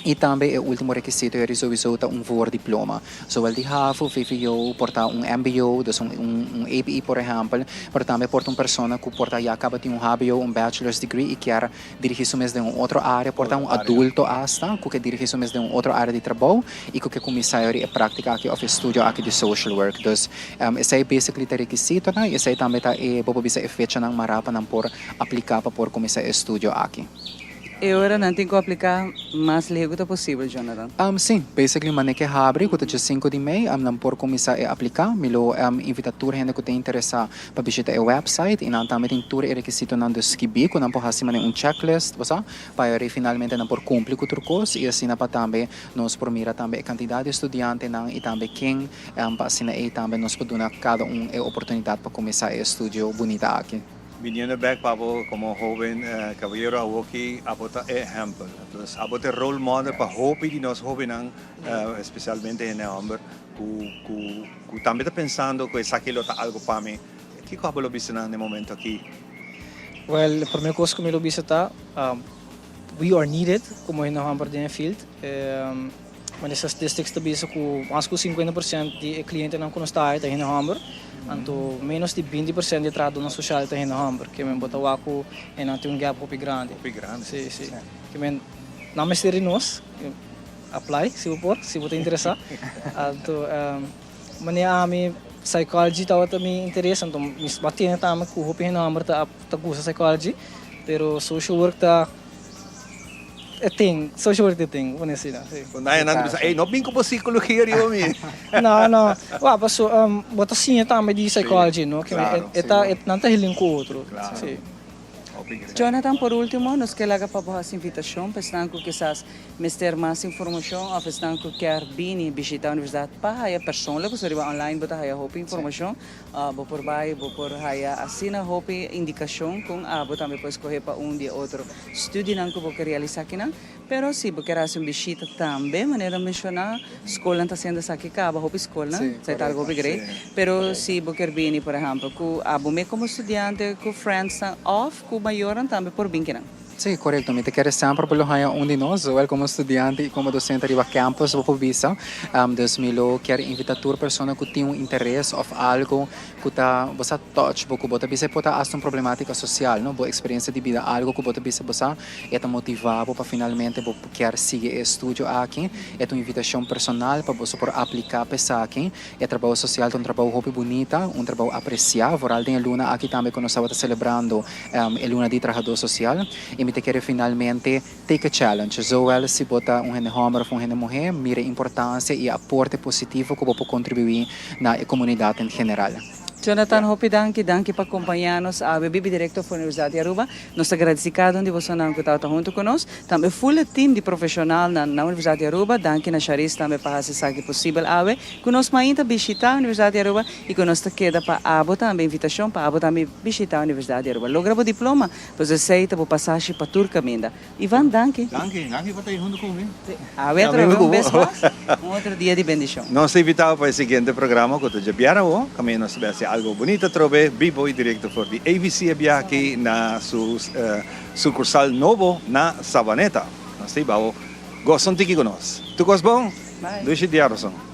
I tambe e ultimo rekisito eri souiso ta un voordiploma. Zowel di havo, vvo, por ta un mbo, dus un un APE por ehempel, pero tambe por ta un persona ku por ta ya kaba tin un hbo, un bachelor's degree i kier dirigi su mes den un otro area, por ta un adulto asta ku ke dirigi su mes den un otro area di trabou i ku ke kuminsá eri e praktika aki òf e studio aki di social work. Dus esei basically ta e rekisitonan i esei tambe ta e bo por bisa e fechanan mará pa nan por apliká pa por kuminsá e studio aki. E ora nan tin ku apliká mas lihé ku ta posibel, Jonathan. Sí, basically mane ke habri ku ta dje sinku di mei, nan por kuminsá e apliká. Mi lo invitá tur hende ku ta interesá pa bishita e website i nan tambe tin tur e rekisitonan dus skibí ku nan por hasi mane un checklist, bo sa, pa e ora finalmente nan por kumpli ku tur kos i asina pa tambe nos por mira tambe e kantidat di studiantenan i tambe ken pa asina ei tambe nos por duna kada un e oportunidat pa kuminsá e estudio bunita aki. Biniendo bek pa bo komo hoben kabayero awoki abo ta e ehèmpel. Entonces abo ta e role model pa hopi di nos hobennan, espesialmente hende hòmber ku ku ku tambe ta pensando ku esaki lo ta algu pa mi. Kiko abo lo bisa nan den momento aki? Wèl, e promé kos ku mi lo bisa ta, we are needed komo hende hòmber den e field. Mane statistics ta bisa ku mas ku 50% di e klientenan ku nos ta haya ta hende hòmber, anto ménos di 20% di e trahadónan sosial ta hende hòmber. Ke men bo ta wak ku e nan tin un gap hopi grandi. Hopi grandi. Si, si. Ke men nan mester di nos, apply si bo por, si bo ta interesá. Anto mane ami psychology tabata mi interes, anto mi a tende tambe ku hopi hende hòmber ta ta gusta psychology, pero social work ta. E tin, social work e tin, pone asina, si. Bo nan nan ta bisa, ey, no bin ku bo psicologia riba mi. No, no. Wak, paso bo ta siña tambe di psychology, no? Claro, E ta, nan ta helen ku otro. Claro. Si. Jonathan, por ultimo, nos ke laga pa bo hasi invitashon pa esnan ku kisas mester mas informashon òf esnan ku kier bini bishita universidat pa haya persoonlijk, pasobra riba online bo ta haya hopi informashon. Bo por bai, bo por haya asina hopi indikashon kon abo tambe por skohe pa un di e otro studionan ku bo ke realisá kinan. Pero si bo kier hasi un bishita tambe, manera menshoná, skolnan ta hasiendo esaki kaba, hopi skolnan, esei ta algu hopi great. Pero si bo kier bini, por ehèmpel, ku abo mes komo studiante, ku friendsnan òf ku mayornan tambe por bin kinan. Sí, korekto. Mi ta kere semper bo lo haña un di nos, zowel komo studiante i komo dosente riba campus bo por bisa. Dus mi lo kier invita tur persona ku tin un interes òf algu ku ta bo sa touch bo, ku bo ta bisa e por ta asta un problematika sosial, no? Bo eksperensia di bida, algu ku bo ta bisa bo sa e ta motivá bo pa finalmente bo kier sigui e estudio aki. E ta un invitashon personal pa boso por apliká pa esaki. E trabou sosial ta un trabou hopi bunita, un trabou apresiá, vooral den e luna aki tambe ku nos tabata selebrando e luna di trahadó sosial. I mi ta kere finalmente take a challenge, zowel si bo ta un hende hòmber òf un hende muhé, mira e importansia i e aporte positivo ku bo por kontribuí na e komunidat en general. Jonathan, hopi danki, danki pa acompaña nos awe bibi directo for Universidad di Aruba. Nos ta gradici cada un di bosonan cu tabata hunto cu nos. Tambe full e team di profesionalnan na Universidad di Aruba. Danki na Charis tambe pa haci esaki posibel awe cu nos mainta bishita Universidad di Aruba y cu nos ta keda pa abo tambe invitacion pa abo tambe bishita Universidad di Aruba. Logra bo diploma, pues esey ta bo pasashi pa tur caminda. Ivan, danki. Danki, danki pa ta ei huntu ku mi. Awe atrobe un bes mas, un otro dia di bendishon. Nos ta invitá bo pa e siguiente programa ku ta djabièrnè awo, kaminda nos ta bai hasi algu bunito atrobe, bibo i direkto for di ABC e biaha aki na su sukursal nobo na Savaneta. Nos ta hiba bo gosa un tiki ku nos. Tur kos bon? Bye. Dushi diaroson.